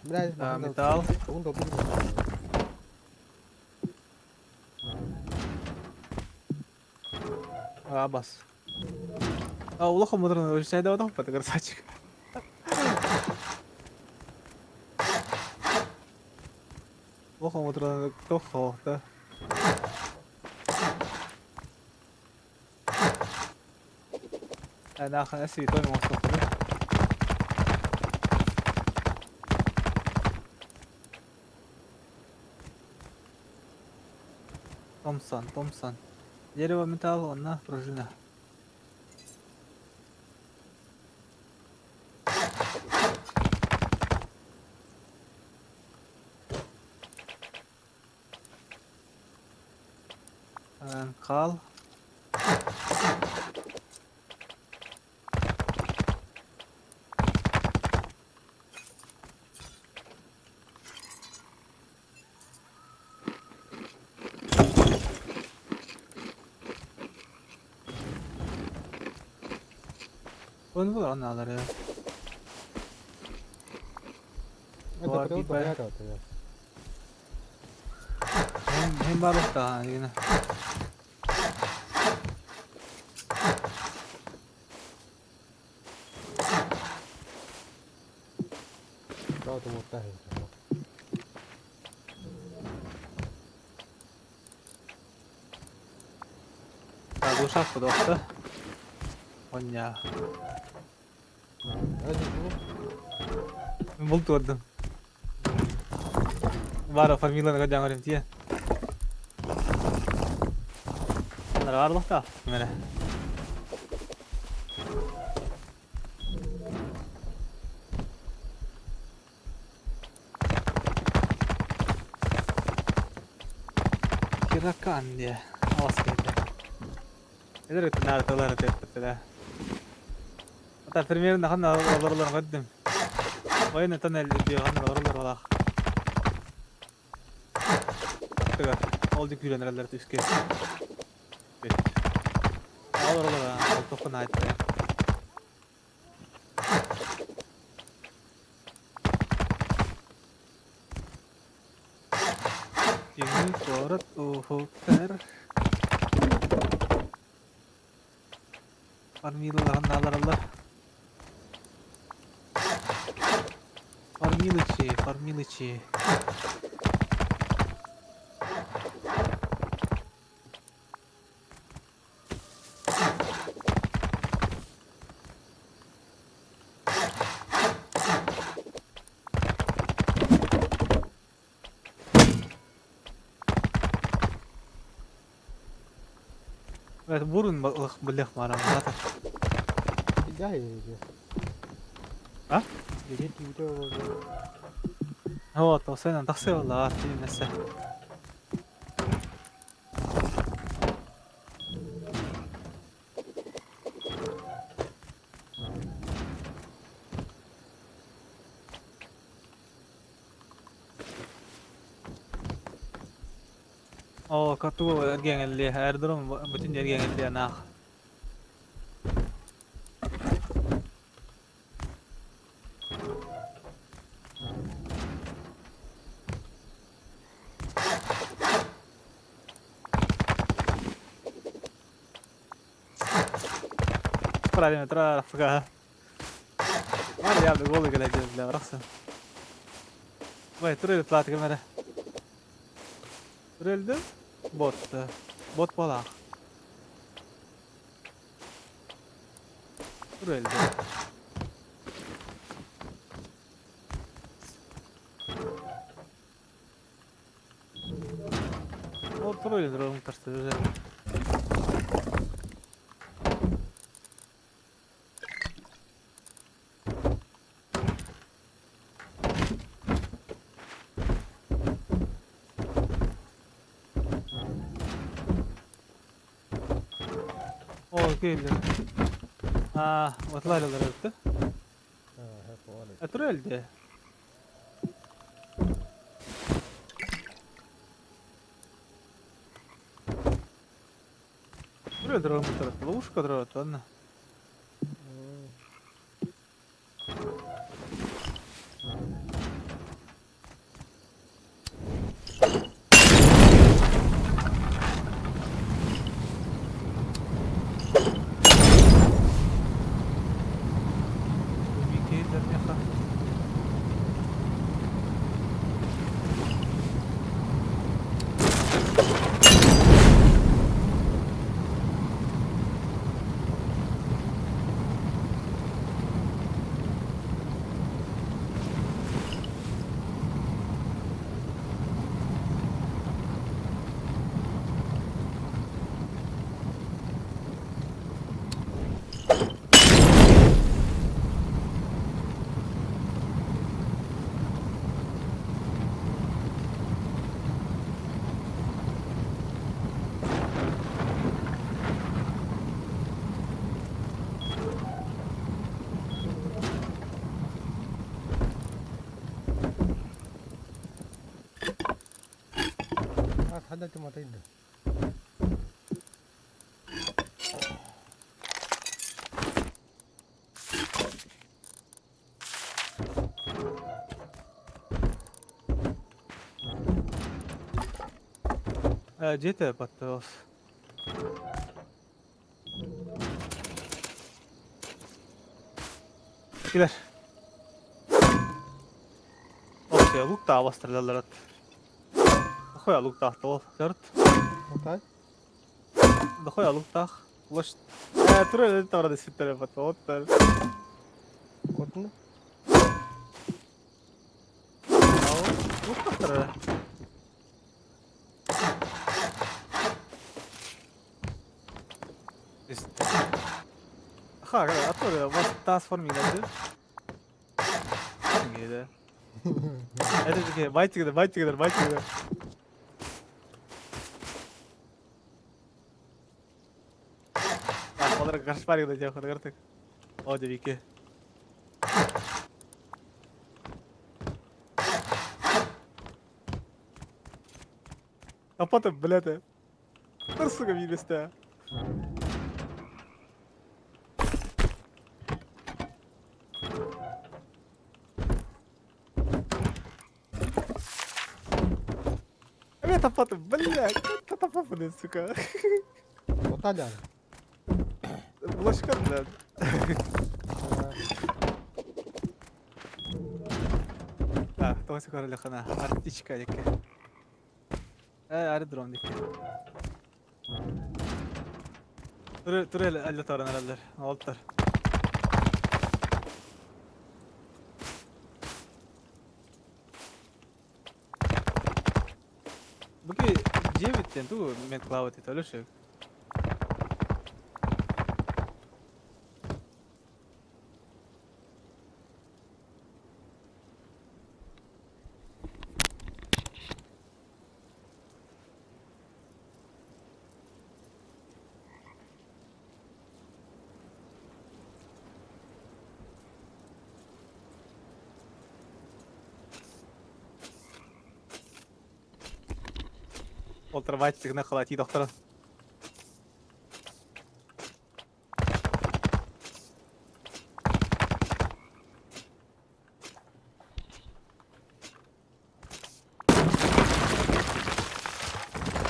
Бля, металл. Он добыл. اه بس اه والله مدرنا وش هذا وضح красавчик. Улахан мудрана тохоо. انا اسي توي موصل. Томпсон, Томпсон. Дерево, металл, одна пружина. Кал. Оны бұл аналары. Это прям понятно. Hem бар да, деген. Да, это вот так. А душа кудохта. Оня. Бұл турдum. Бар фамилияны жаңарым тие. Анар барлықта. Міне. Киракан де. Алас кетті. قدرت نار طلعت تتلا. حتى примерно خلنا олорлар قدم. وين تنا اللي خلنا олорлар валах. Тыга. Ол дик үйренерлер түске. Бет. Олорлар ол тоқын айтты. Дьиҥи куорат уһуктар. Армияларынан аларалар. Фармилычи, фармилычи. Бурун былых марам хата. А? Вот, осенан тахсы болла, тииннесе. Оо, катуу эргиэҥэллиэ, аэродром бүтүн эргиэҥэллиэ наах. Правильно, трафика. Var ya gol geleceğiz bile bıraksın. Vay турель плат кемере. Турельді ботты. Бот балақ. Турельді. Ол турель дрон тарсы уже. О, келді. А, отларилар өттү. Турельді. Турель дрон тарты. Ловушка дрон, ладно. Дьиэтэ баттыгас. Килэр. Окей, лук таабастырдаллар. Дохуя луктаах ол. Төрт. Дохуя луктаах. Лош. Тура тавра деситтер бат. Оттар. Луктаахтар. Ха, а то вас формилады. Это байтигдер, байтигдер, байтигдер. А, олар гаршпарик да жахыр гартык. О, дебике. Апата, блядь. Сука, видишь-то. Апата, блядь, это сука. Оталян. Блошка, блядь. Осы көрөлөххүнэ Арктичка диэки. Э, аэродром диэки. Турель әллә таран эрэллэр. Олтар. Буки дьиэбиттэн тугу мен клава тет өлөшөг. Ол трамвайчигына халатии тохторон.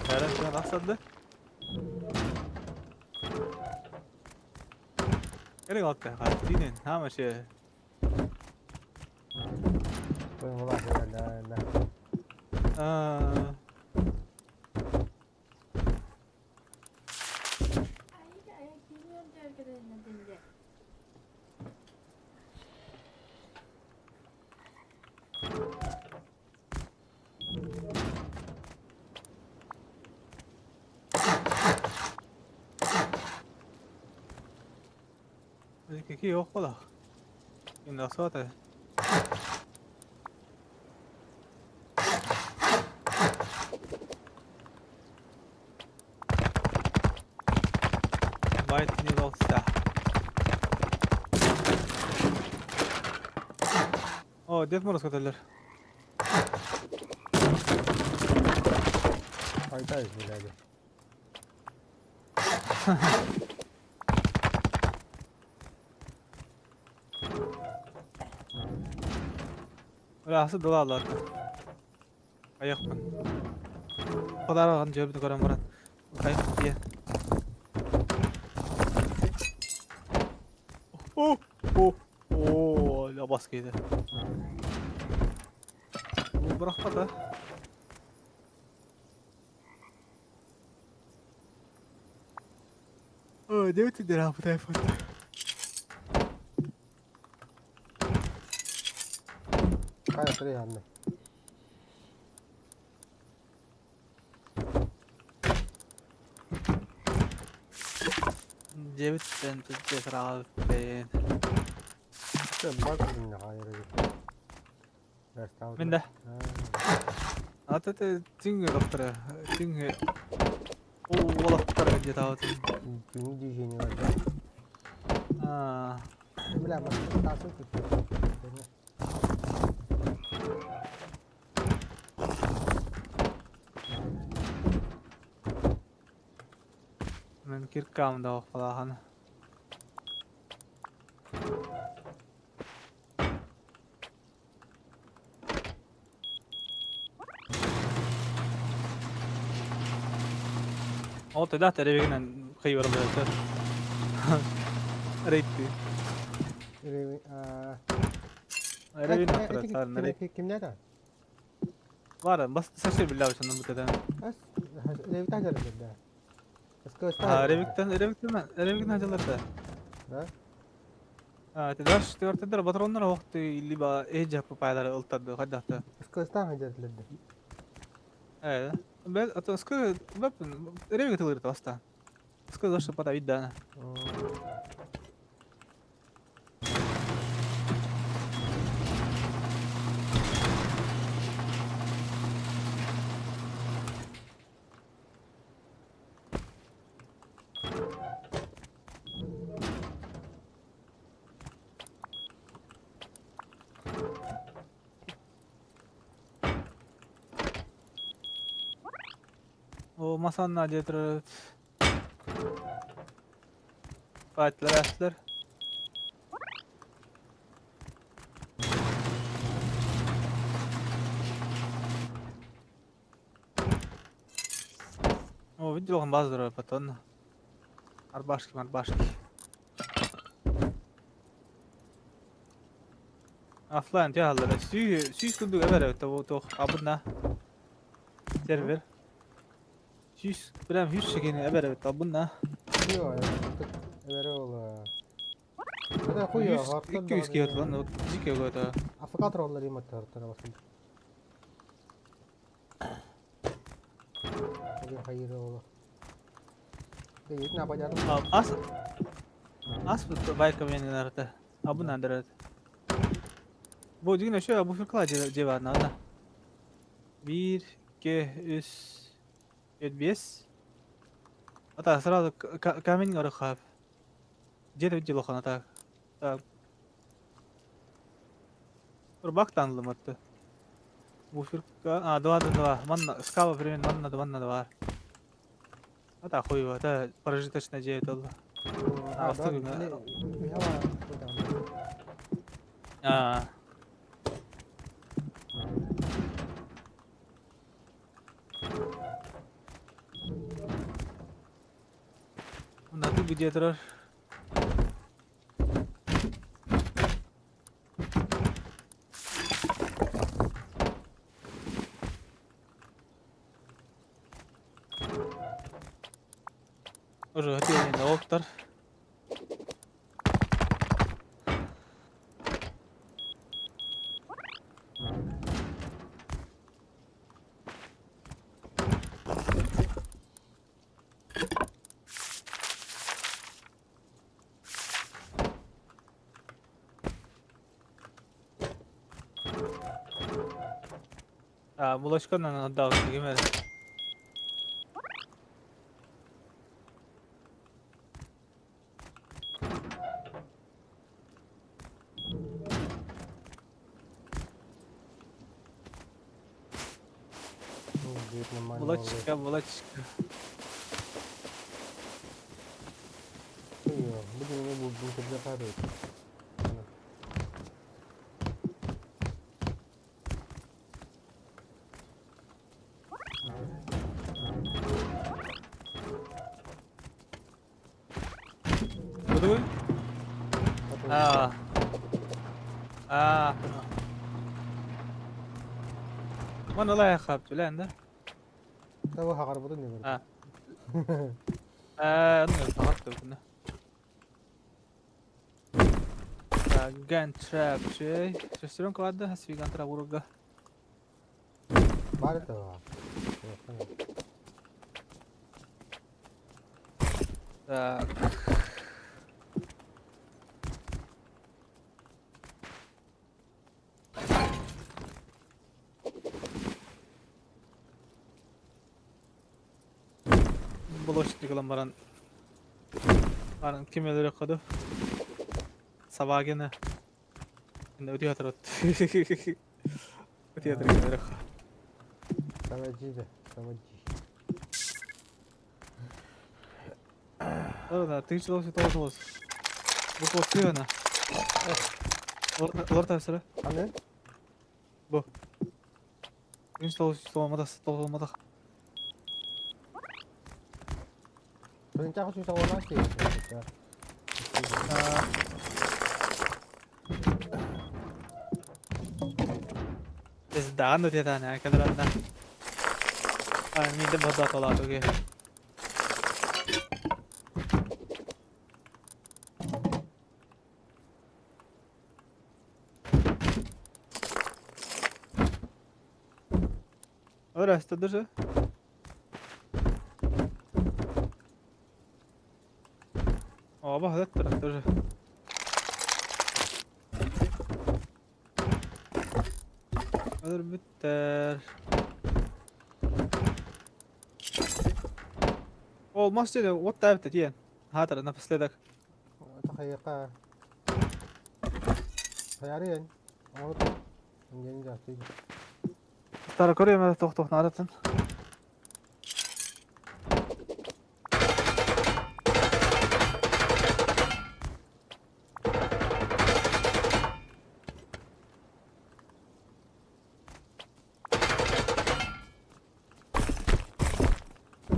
Эрэн туран ахсанды. Эрэ алта хаттинен хамаше. Аа. Какие около? Инна сота. Байт не долста. О, Дед Мороз көтөллөр. Хайда измиләде. Ырасы дылалар. Айықпын. Подараған жөбіні көрем баран. Айық дие. О, о, о, лабас кейді. Бұрақпады. О, девять дira bu telefon. Хайа три анны. Девять тен Мен да. Ата те тиңге доктора, тиңге. О, олақтар где-то вот. Аа. Бля, тасыл кетті. Мен киркам да оқпалахан. Ол тогда теребегинен кыйбар болот. Рейтти. Ребин аттара Кимнәдә? Бар, бас сәшер билла ошондон бутедан. Ас, ревитан жарылды. А, ревиктен, ревиктен, ревиктен хажаларда. Да? А, ты даш, ты ортедер патроннар вакты либо эжа папайлар ылтады, хаддахта. Скостан хажаларды. Э, бел, а то ск, беп, ревик тылырты баста. Ск зашты пата видда. О, масанна жетир. Файтлар әслер. О, видел он базу потом. Арбашки, марбашки. Оффлайн тыаһаллара сүүс сүүс курдук эбэр эбит туох абына сервер сүүс прям сүүс кини эбэр эбит абына Эбэрэ ол Это хуя, икки үс киһи отулан дикий это Африкатор оллар иматтар басын. Ас ас байка менен Абын андырат. Бу дигин өшө бу фиркла же бар на. Бир, икки, үс, төрт, бес. Ата сразу камень орохап. Дьиэ дьылохана так. Так. Рыбак танылыматты. Буферка... А, два, два, два. Манна, скала примерно манна, манна два. А так, хуй его, это прожиточная дьиэ это. А, А. Надо где турар. Уже хотели на оптар. А, булочканан отдал кимэр. Булочка, булочка. Буду? А. А. Мана лайық хап түлән да. Таба хагар будун не А. А, ну хагар түгүнэ. Gun trap шей. Шестеренка ладно, хасви gun trap уруга. Бар это. Так. Блочник ылан баран баран ким өлөрө ходу Сабагина өтө атырат өтө атырат Самаджи да, самаджи. Да, ты чего все того Бу кына. Олар тапсыра. Аны? Бу. Күн стол стол стол мадах. Тынча хочу сауна ки. Без дааны тетана кадранда. А, миде бада толадуге. Ora, держи. О, бах, тоже. Алыр бүттер. Ол мас деді, от та бітті, тиен. Хатыр, напоследок. Тахайка. Хаярын. Оңот. Инген жакты. Тара көрөм, тоқ тоқ наратын.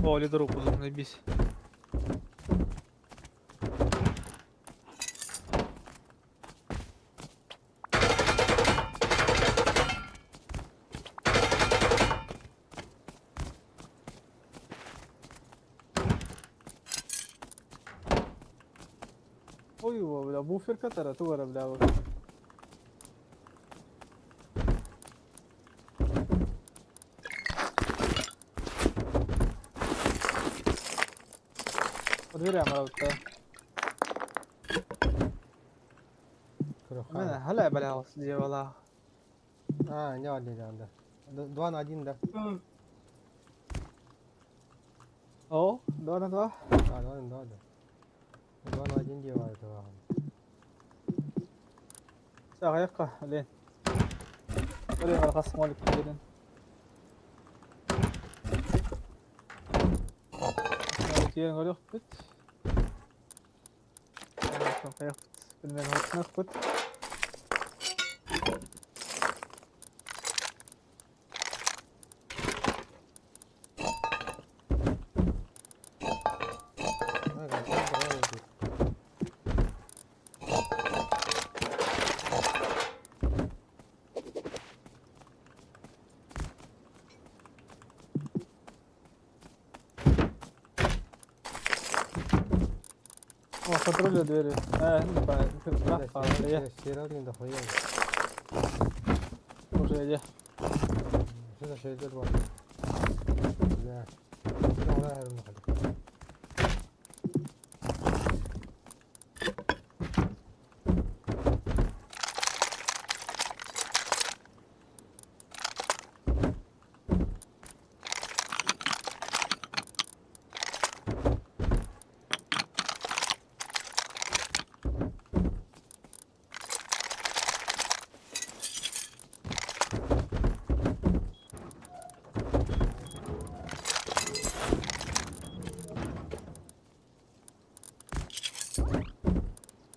О, ледоруб заебись. Ой, бля, буфер катара, тугара, бля. По дверям работа. Трёха. Халя, бля, сделала. А, не один, да. 2 на 1, да. О, 2 на 2. А, 2 на 2, да. 2 на 1 делают. Сағайыққа, лен. Блин, арқасы молик келін. Тиен көрек бит. Қаяқ бит. Білмен отынақ бит. Ага, да, тут. О, контроль двери. Ну, Серый дохуя. Уже иди. Что за 62? Бля. Ну, да, ну,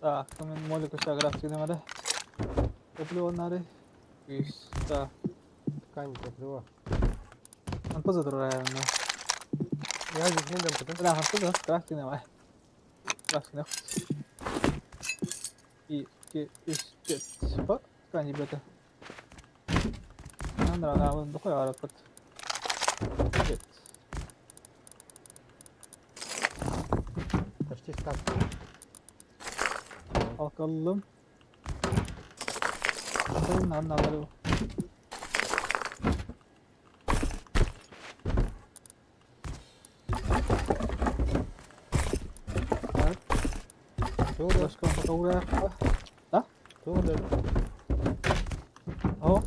Так, мен молик uçağı grafik demedi. Toplu onları. Üst. Ткань топливо. Анпыза турайын. Я здесь не дам, потом. Бля, анпыза график demedi. График ne? 2, 2, 3, 4. Bak, ткань бета. Andra da дохуя арапат. Пет. Почти стак. Kalkalım. Bakalım ne bu. Evet. Doğru. Başka buraya. Да? Doğru. О,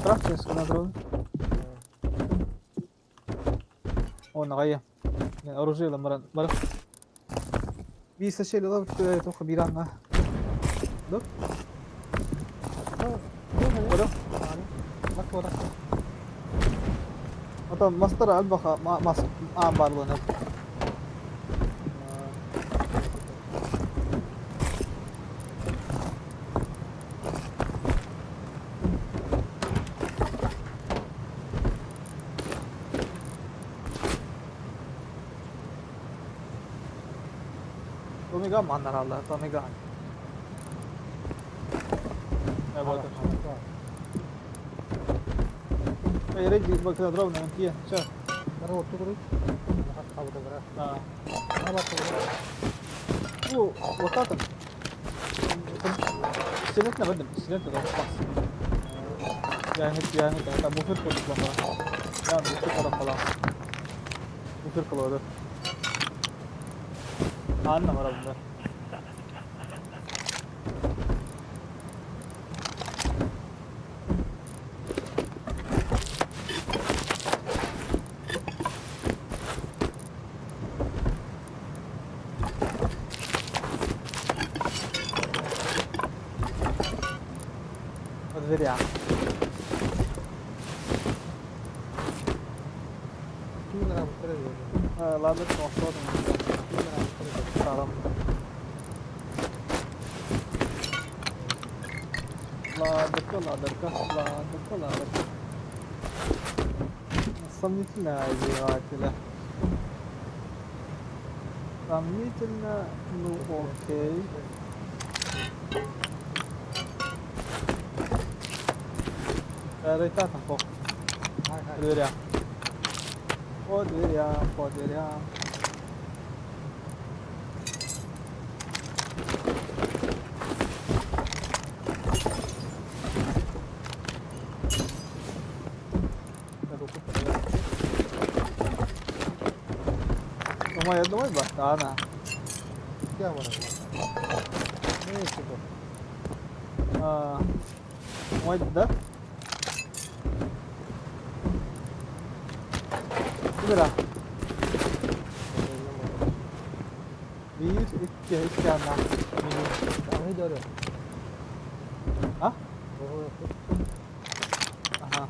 крафтинг надо. О, нагая. Оружие ламаран. Бар. Bir şey alıp toka bir anla. Dur. Dur. Ата мастер албаха мас аан барлığını. Omega mannar Omega. Вот. Рейди ровно МТ. Все. Да. Ну, вот это. Стилет на بدل стилет на пас. Yani yani это буфер koyduk lan. Yani буфер kadar falan. Буфер kaladı. Anna var bunda. По дверям. Ладно, что там? Ладно, ладно, ладно, ладно. Сомнительно, издевателя. Сомнительно, ну окей. Рейтатом по дверям. По дверям, по дверям. Умайа думай ба? Умайда. Убера. Биир, икки, икки анна. А? Аха.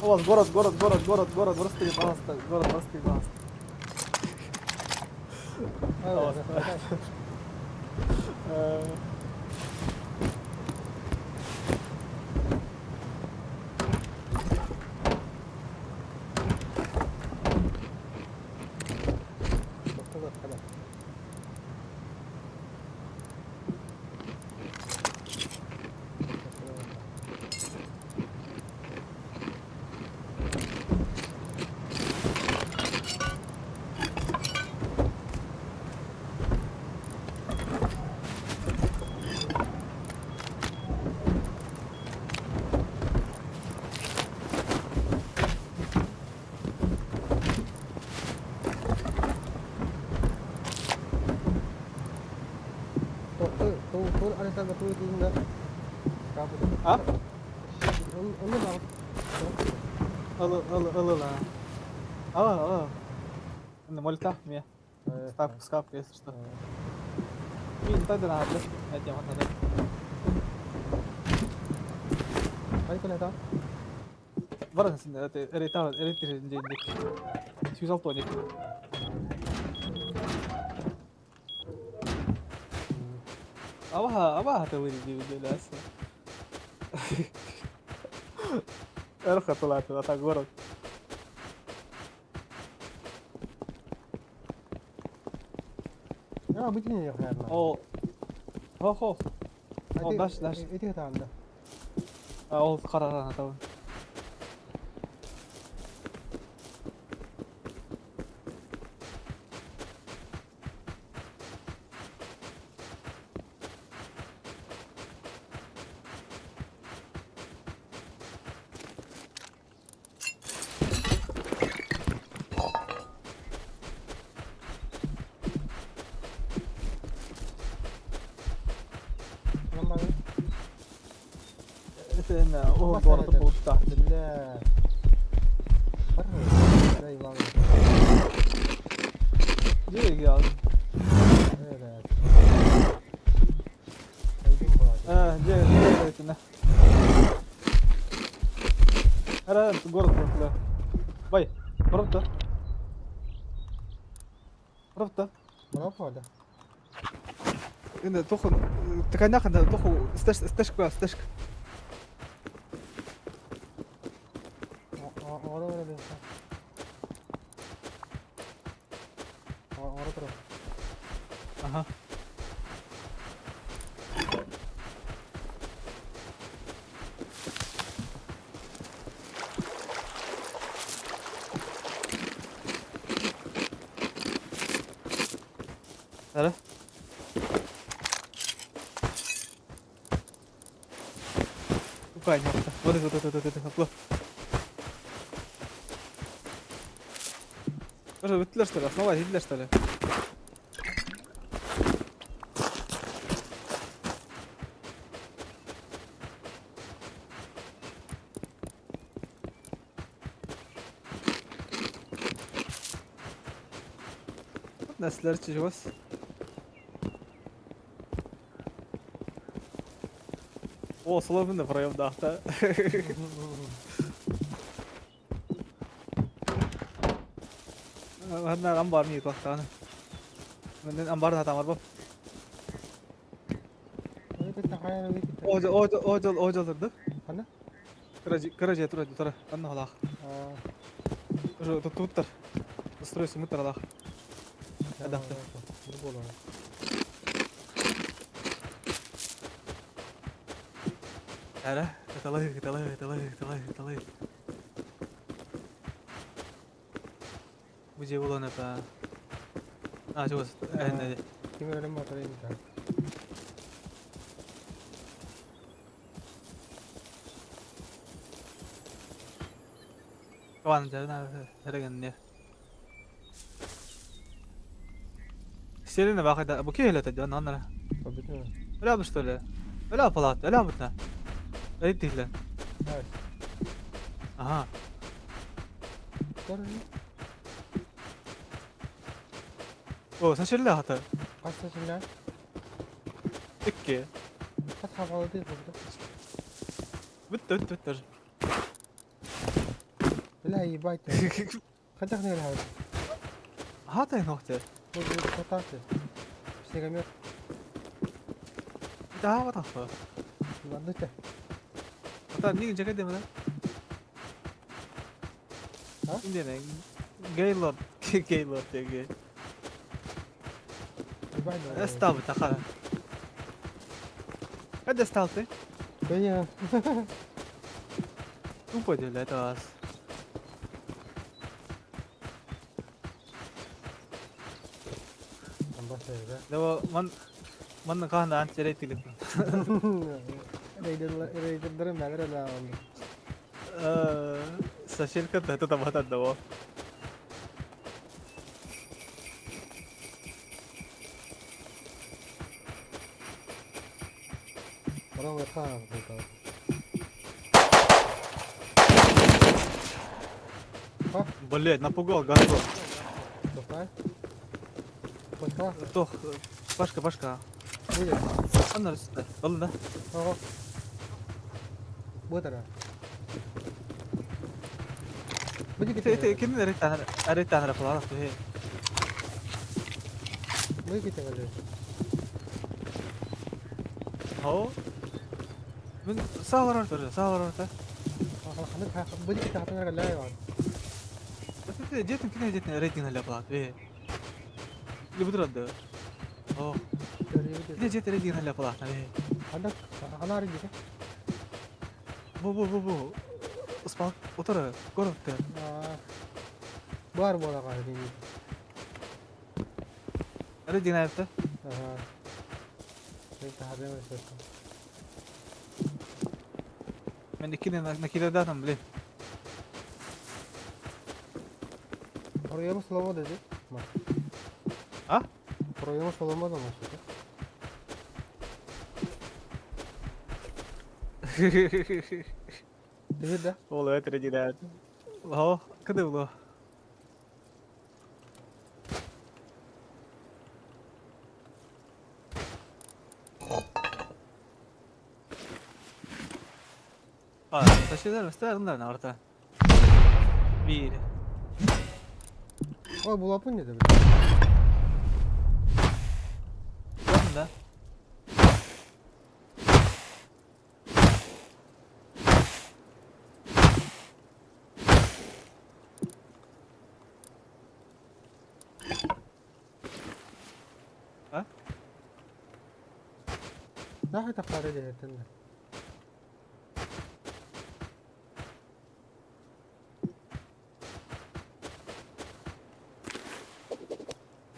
У вас город, город, город, город, город, в Ростове, пожалуйста, город, в Ростове, пожалуйста. А? Ылы, ылы, ылы. Ылы, ылы. Молитва мне. Ставку, скапка, если что. Мин тогда надо. Я надо. Баран sinne, eri 206 Абаха, абаха ты вылези, Эрха тулаты, а так город. О, хо хо. О, даш, даш. Ол қарарана табын. Это о, город был так. Где, где, Ара, город был, Бай, правда? Правда? Энэ тухан таканахан туху сташ сташка сташка. Аха. Ара. Понятно. Вот это, вот это, вот это, вот. Что, бүттүлэр что ли? Основа жейдилер что ли? Nesler чужос. О, соломинный проем да. Ханна амбар ми туақтаны. Мен амбар да бар. О, о, о, о, о, Кыра тура тура. Анна халах. Уже тут туттар. Стройся мыттар алах. Эрэ, ыталыы, ыталыы, ыталыы, ыталыы, ыталыы. Бу дьиэ буолуон эпэ. А, чугас, эһиннэ. Ким өлөн батарыйын та. Кабан дьэ, эрэгэнне. Сирine bak da bu ki öyle dedi onlara. Победила. Öyle yapmış öyle. Öyle yapılat, öyle yapmış. Öyle değil lan. Evet. Aha. Doğru. O sen şöyle hata. Kaç seçimler? İki. Kaç havalı değil burada. Bitti bitti bitti. لا هي بايتة. خدخني لها. Hata nokta. Bu bu patası. Снегомет. Daha var tafa. Lan da. Hatta ne güncel edemem lan. Ha? Şimdi ne? Gaylord. Gaylord diye gay. Estağfurullah takara. Hadi estağfurullah. Бля. Тупо делай это вас. Devo man man kahna an çerek tilip. Рейдердерым мәлер эле алды. Сашилка да это бата devo. Баран верха бу. Блять, напугал гандон. Тоқтай. Қойқа. Тох, башка башка. Будет. Анна üstü. Alın da. Ого. Bu da. Bu Ite ite kimin erit tane falan attı. Hey. Bu gite böyle. Ho. Ben sağ var orada, sağ var orada. Bu gite hatana la ya. جيت كنا جيت ريتنج هلا بلات ايه اللي بترد اوه كنا جيت ريتنج هلا بلات ايه عندك انا رجلك بو بو بو بو اصبع وترى قربت بار بولا قاعدين ريتنج عرفته اه انت حبيبي من كده نكيدا داتم بلي Проема слова dedi. Bak. Ha? Проема olamaz ama işte. Bir de. والله ترى جداد هو كده والله اه taşıyorlar mesela bunlar ne orta? Bir. O bu lapın ne dedi? Bakın da. Ha? Ne kadar dedi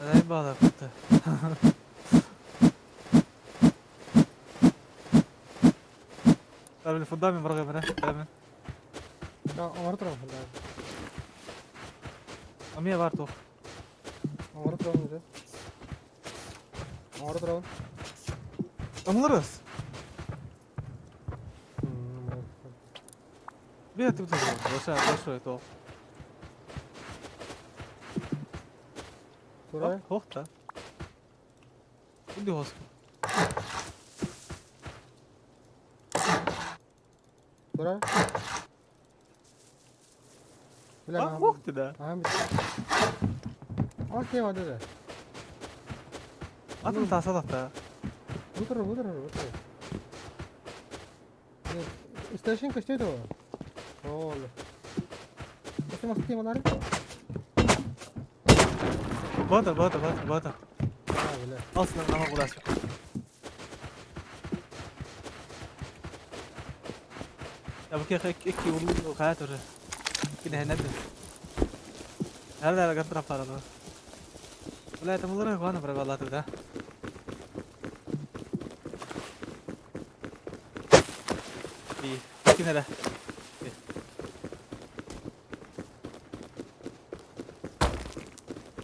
Neden bağlattı? طيب الفضامي مرغب انا تمام Ya orada mı lan? امية بارتو Orada mı dedi? Orada mı? امغرس بيها تبتزل بس بس تو Turay. Hohta. Иди hosk. Turay. А, ух ты да. Okey hadi de. Atın tasa da. Budur budur budur. Station kaçtaydı o? Oğlum. Este masuk bunları? Bata bata bata bata. Ha böyle. Aslında ama uğraş. Икки улуу хайа турар. Кинэһэнэ Hadi гантра паралар. Бля, это мулара гана провалаты, да? И кинere.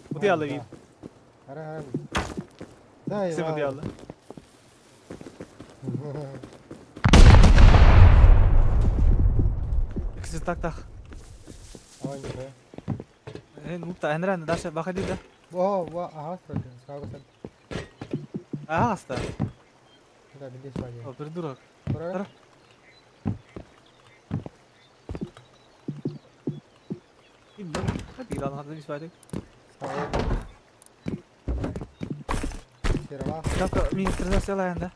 Утуялла биир. Ара ара. Сим утуялла. Иккиси так так. Энрен дальше баходи да. О, ва, ага, сразу. Ага, ста. Да, здесь вади. О, придурок. Ура. Как министр села да?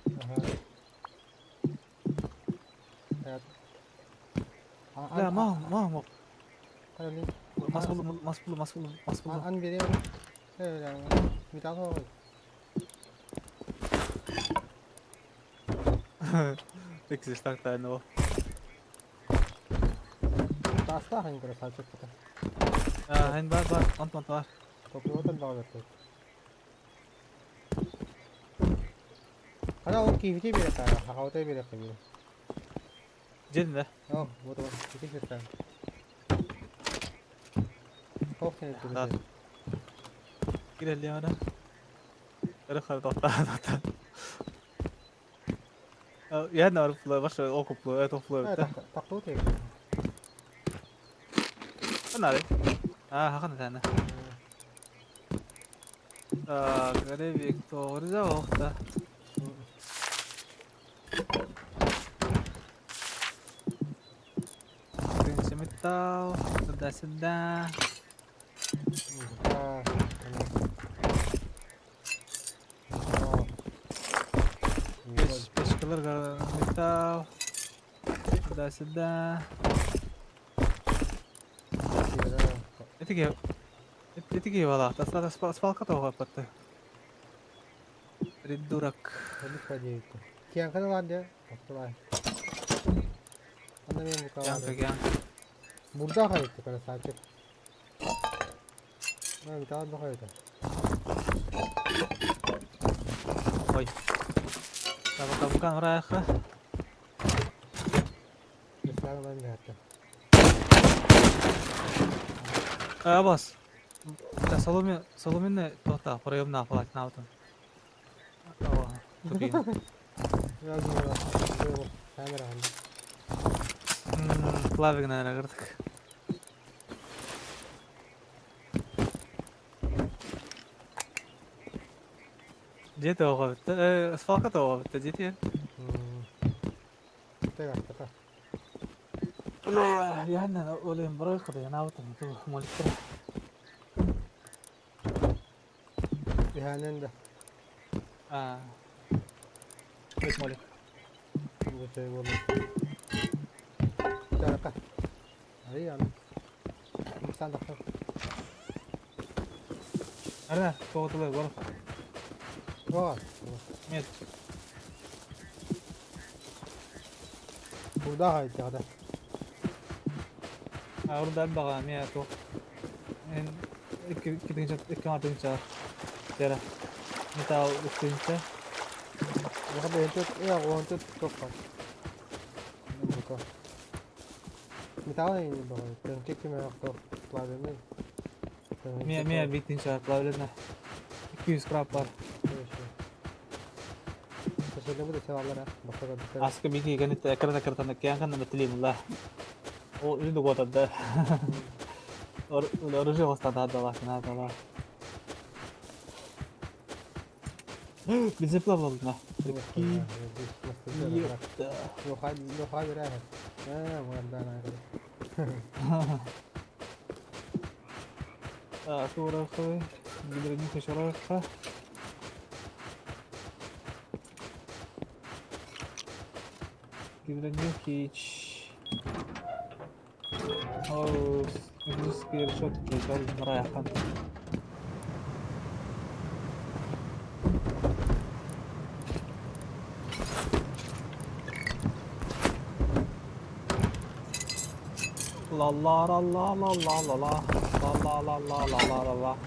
Ага. Да, мам, мам. Мас булдум, мас булдум, мас булдум, мас булдум. Ан берем. Металл. Иксис так тайного. Таастаах красавчик. А, эн бар бар, онтон бар. Топливотан бағалар. Ана ол киһити бере тара, хахаутай бере кыбы. Дедин да? О, вот вот, киһити бере. Хох сен Да. Кирелли ана. Эрэ тоқта, тоқта. Я на арфла, ваша окуплу, это офло. Тақту тек. Анари. А, хахана тана. Так, Виктор, охта. Металл, туда-сюда. Пешкалар металл. Туда-сюда. Этиги вала, тасла спалка того патты. Придурок. Янка, янка. Burada kayıttı красавчик. Ben bir tane daha kayıttı. Ой. Табакан врайха. Абас. Да, соломен, соломенный тота, проемна апалат наутон. О, тупин. Клавик, наверное, кырдык. Дете оға бітті. Свалка тоға бітті, дете. Яна олем бұрай қыды, яна аутон, ту моликтер. Иһанен да. А. Бес молик. Арна, тоғытылы, бар. О. Нет. Burada haydi hadi. Орда баға, мен тоқ. Мен икки икки мартынча. Тера. Металл үстүнче. Яха бэйнтет, я гонтет тоққа. Бука. Металл не баға. Тэнчик киме aqto плавильный. Мен мен битинче плавлена. 200 краб бар. Аска бики генет экран экран кянган на телим ла. О, үрү гота да. Ор оружие остада дала, на дала. Бензоплава на. Прикинь. Ёпта. Туурахы, гидронюха шарахха. Гидронюхич. Оу, металлические решетки, райхан. Ла ла ла ла ла ла ла ла ла ла ла ла ла ла ла.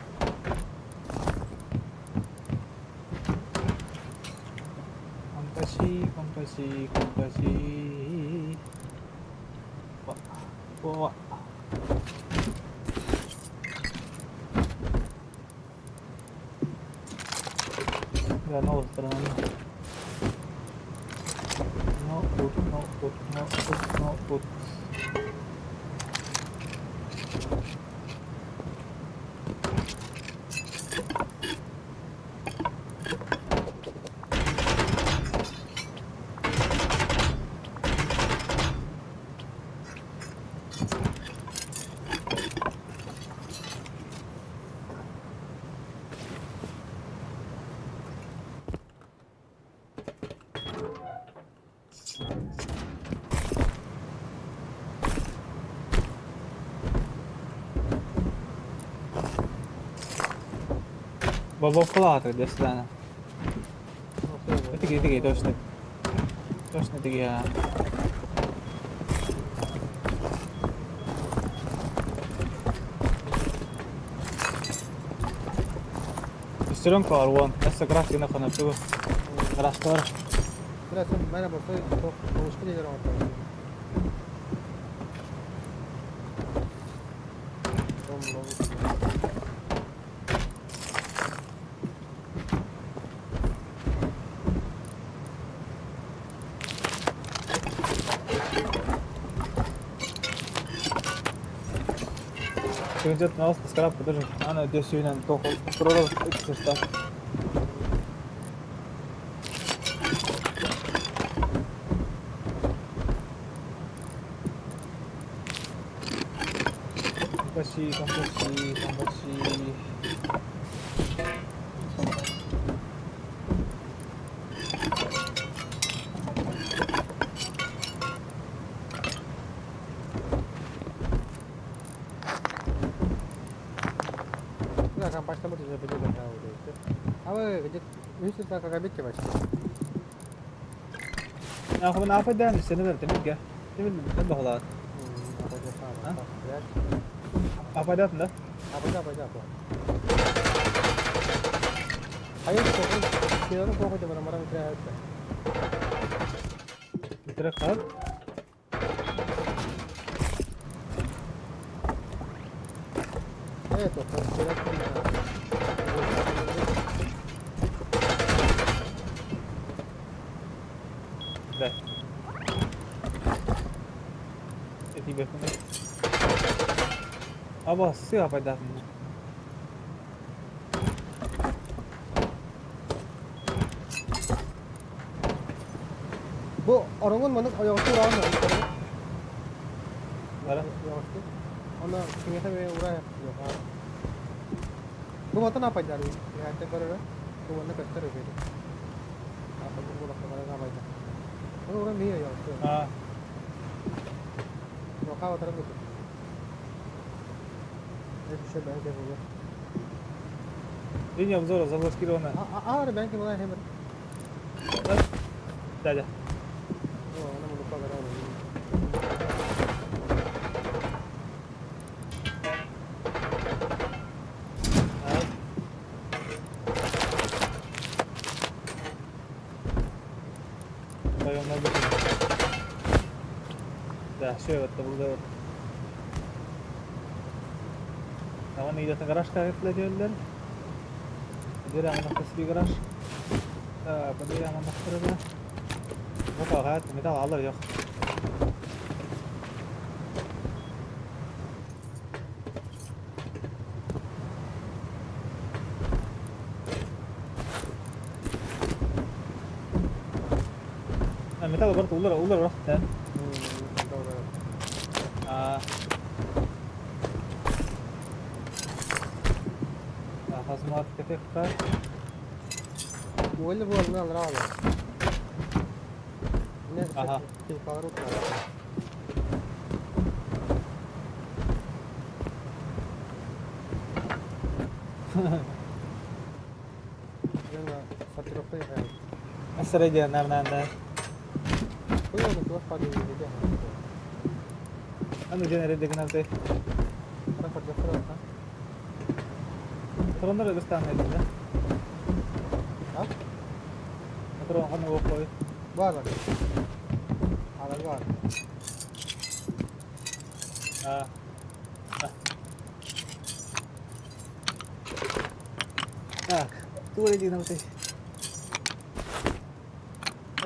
Компаси, компаси, компаси. О, Да, новая сторона. No, ut, no, ut, no, ut, no, ut. Бобовкалаатык до свидания. Тиги, тиги, точно. Точно тиги, а. Шестеренка Арвон. Эссе график на хана тугу. Растор. Түгүнчет наус скрап тоже. Ана дөсүйүнөн тохол эксерста. Компаси, компаси, компаси. Ako na apa dan sini berarti nih Ini bener Apa dah dah? Apa dah apa dah apa? Ayo kok kira kok coba marah mitra Mitra kal? Eh, tuh, kira Dah. Tiba Аба сыга пайдатын. Бу ороҥун маннык ойоҕосу ураҕын Бара. Она кимиэхэ бэйэ ураа Бу мантан апайдар иһээттэн көрөрө бу манна көстөр үһү. Апайдар бу лакка апайдар. Бу ура мии ойоҕосу. А. Нока батаран көтөр. Это еще бэнке было. Линия обзора заблокирована. А, а, бэнке была хемер. Да, да. О, она муну пагара. Да, все, это было. Наван идет на гараж, как это делали. Подбираем на хасби гараж. Да, подбираем на хасби. Вот ага, металл алыр yok. Металл барт улар улар рахт. А. Хазмат катехка. Уэлли был на алрала. Ага. Средняя, наверное, да. Аны дьон эрэ дэгинабытай. Ара көрдөххө да. Тороннор ыбыстаан эрдэ. А? Торон ханна уоппой. Бар бар. Алар бар. А. Так, туре дигинабытай.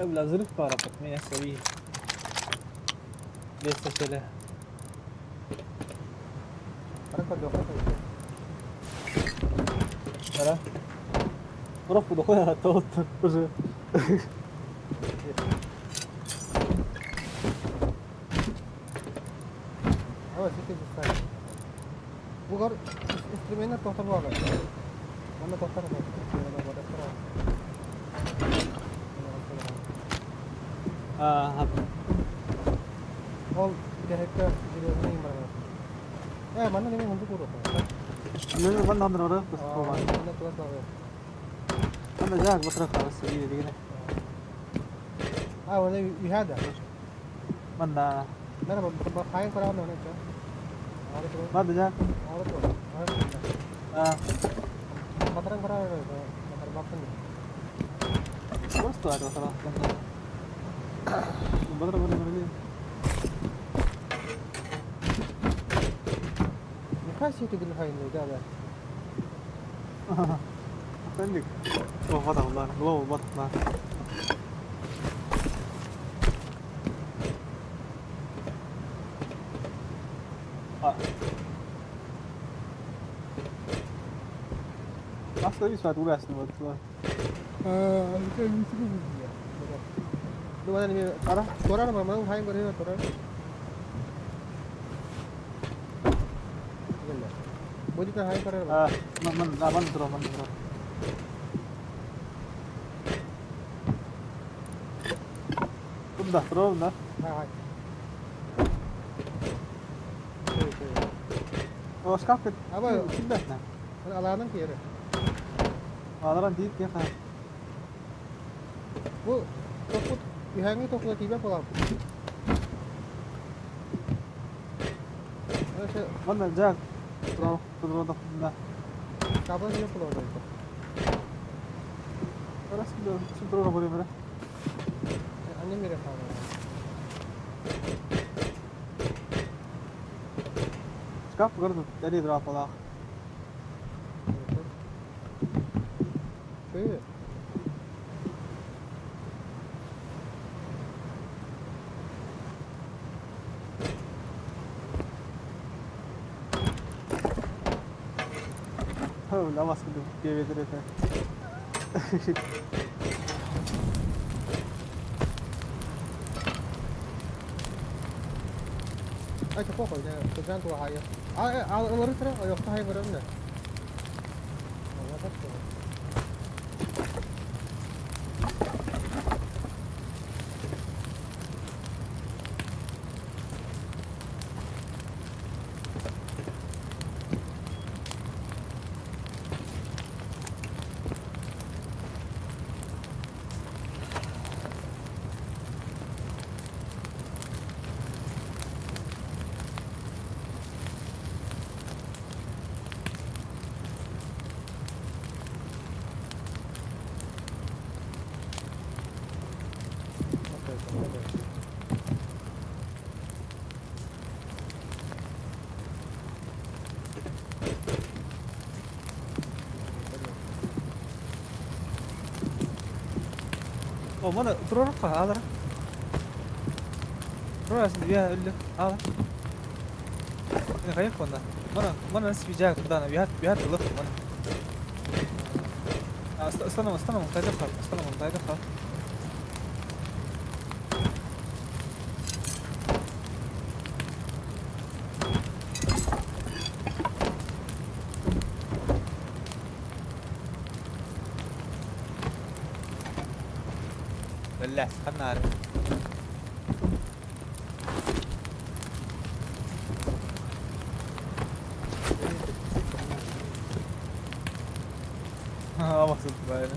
Бля, взрыв пара под меня свои. Без соседа. Ара көрдөххө да. Ара. Просто дохуя то уже. Ава сити бустан. Бугар инструмент тохтор бугар. Манна тохтор бугар. А, Ол дэһэккэ железный барар. Э, манна неме хунду куру. Ну, вон нам надо, Манна тула сага. Ана жаак батыра бас иди дигине. А, оны үйхада. Манна. Нара ба хайын караган оны ча. Ары тур. Манда жаак. Ары тур. Ары тур. А, Батыран караган батыр бактын. просто ары батыра. Батыра батыра батыра. Нихай сити гүл хайын да да. Сендик. О, батыр Глоу батыр. А. Aslında bir saat uğraştım batırlar. А, это не Lu mana ni Ара. Torara ba mang хайын көрөй торара. Бодита хайын көрөр ба. А, ман ман ман тура ман тура. Куда тура да? Хай хай. Шөй шөй. О, шкаф Аба кидде. Аланың кери. Аларан дейт я ха. Бу токут үйәңи токула тибе болам. Ошо Ман жак тура тура да да. кабла тибе болот. Орас да тура боле бре. Анне мере хаа. Шкаф көрдү, дәли тура пола. Шөй. Ха, ламас кыды кебедер эте. Ай токоо хой, тожан туа хая. А а олор тра, ойохто хай көрөм да. О, мана тура ха, алара. Тура син я үлле. Ала. Не хайып онда. Мана, мана свижак туда, я я тулых мана. Останам, останам, тайда хал, останам, тайда хал. بالله خلنا نعرف. ما وصلت باين.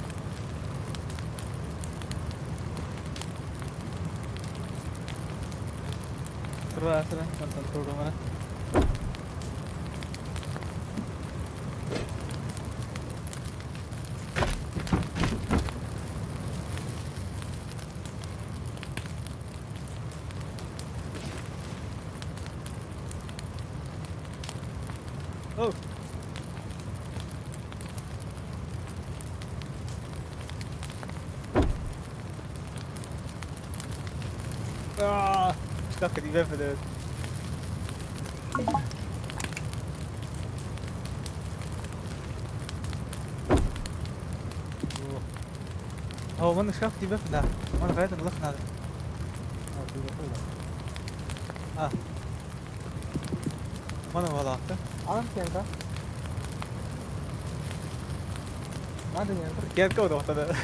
Тура онтон турумана. Oh. Ah, ik die even de. Oh, man, ik schaf die even daar. Man, rijdt en lucht naar. Ah. Man, wat achter. Киэр кого-то.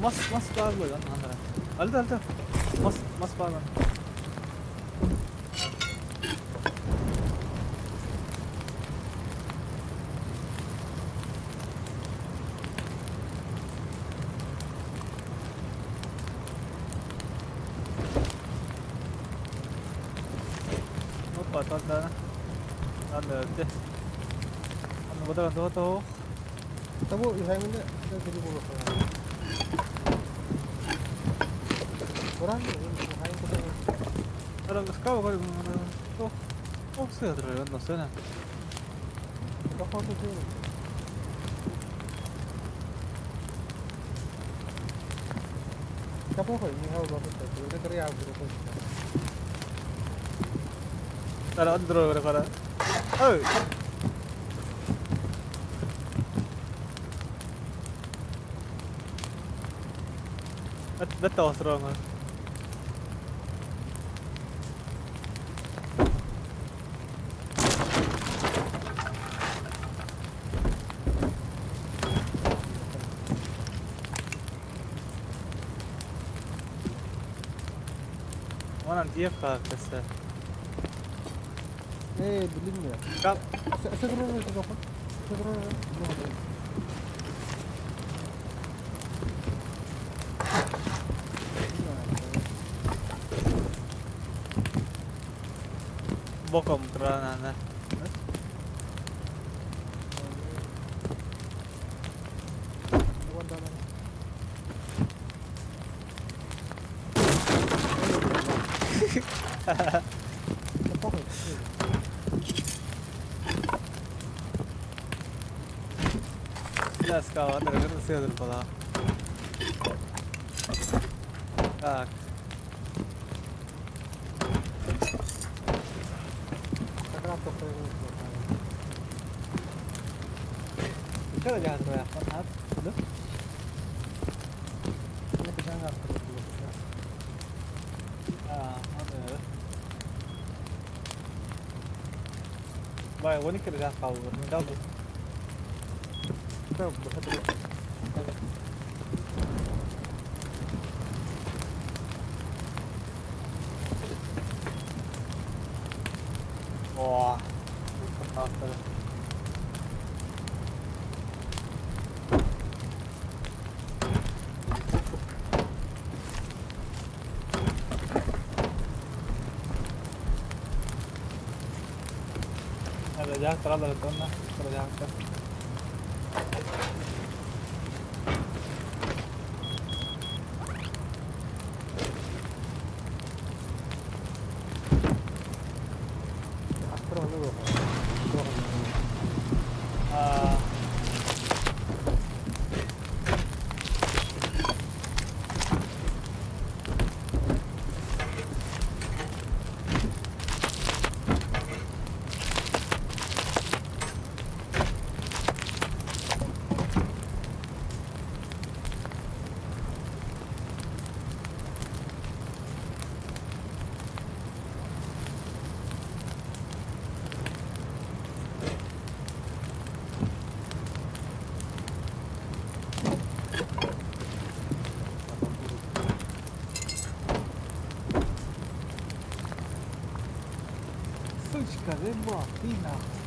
Мас мас баар буолан анара. Алда алда. Мас мас баар. Опа, танда. Анда өттө. Аны бодорон тоҕо Tabu ihayımında da deli bulu. Oran Бетта острова. Онан диэк хааккаса. Ээ, билинмиyor. Кап. Боком туранана. Ляска, была. Так. Бай, оны кірген қалды. Мен О, Дьаһтар. Аа. Скажи, ты нахуй.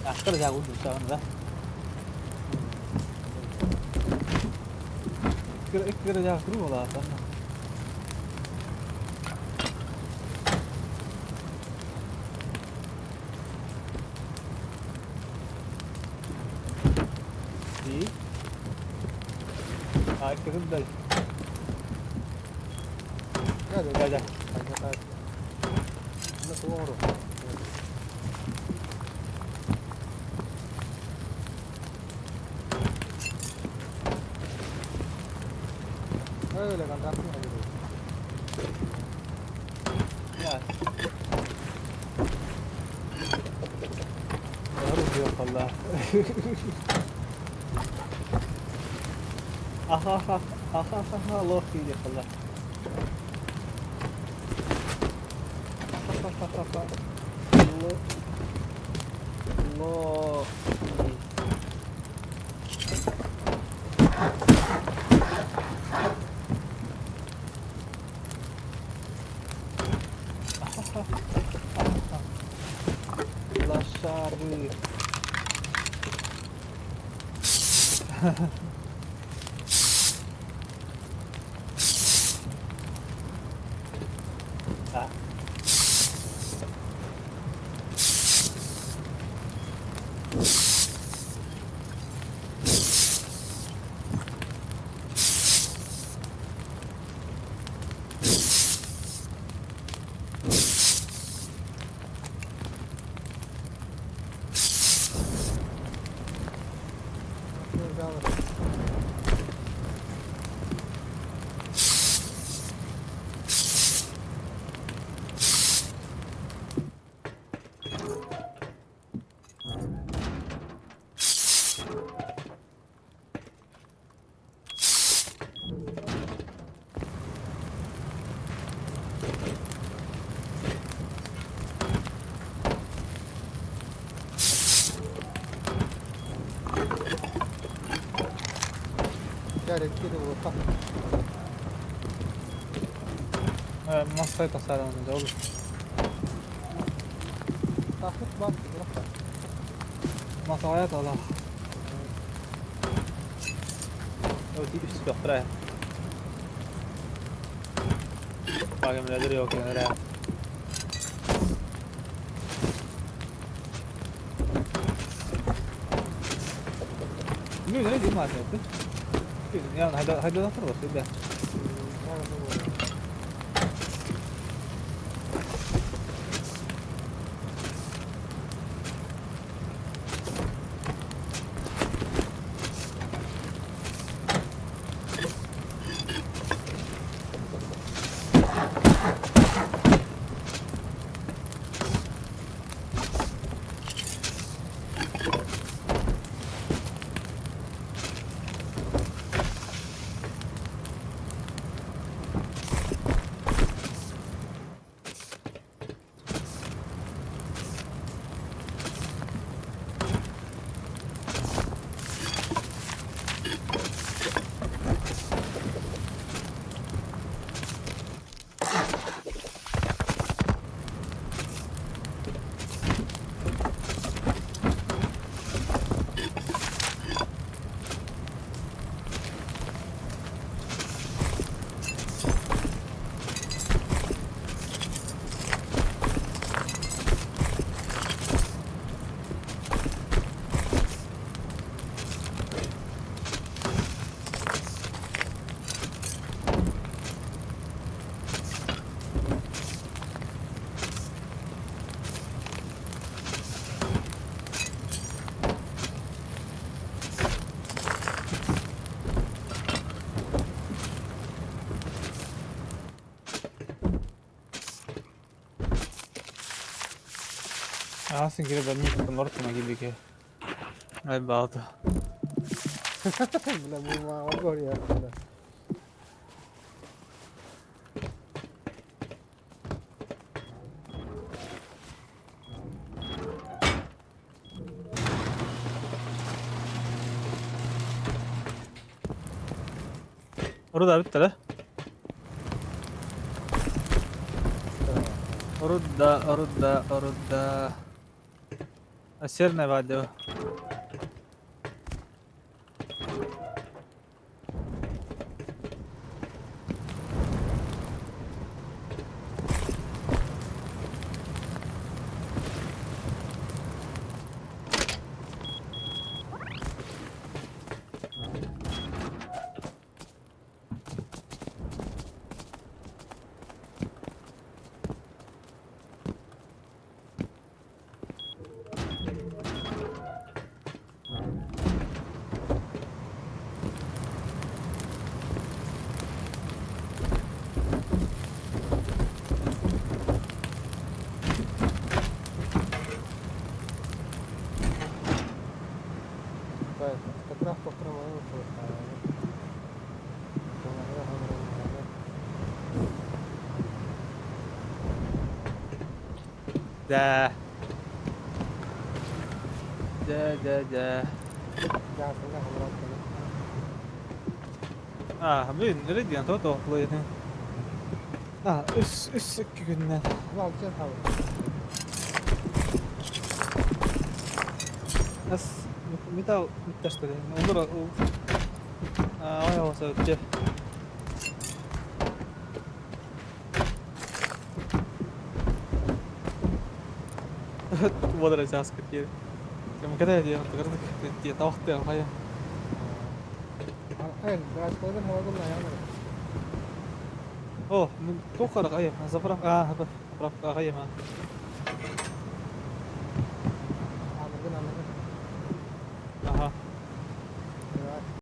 Ахтар жагун дучаҕын да. Икки жаах туру болаатан. Дии. А иккитин дай. Да, да. Аха, аха, аха, лох или халла. Ха-ха-ха-ха. Ло. Лошары. А. Массай тасараны да olur. Масаят ала. Өтү үс бөхтөрө. Багым ләдер yok yani. Ne ne diyeyim artık? Yani hayda hayda nasıl var? De. Asin kire ben north ma gibi ki. Ay balta. Бля, bu ma var ya. Руда бүттэ да? Руда, руда, руда. А серная вода. Даа. Даа, даа, даа. Аа, блин, Radiant ото плейни. А, үс үс икки күннэн. Ас металл что ли? Олор аа, ой, ой, Бодра чааска тиэр. Кэм кэтэ диэн тыгырдык тавахтыа хайа. О, туох харах айа, заправка, а, заправка айа ма.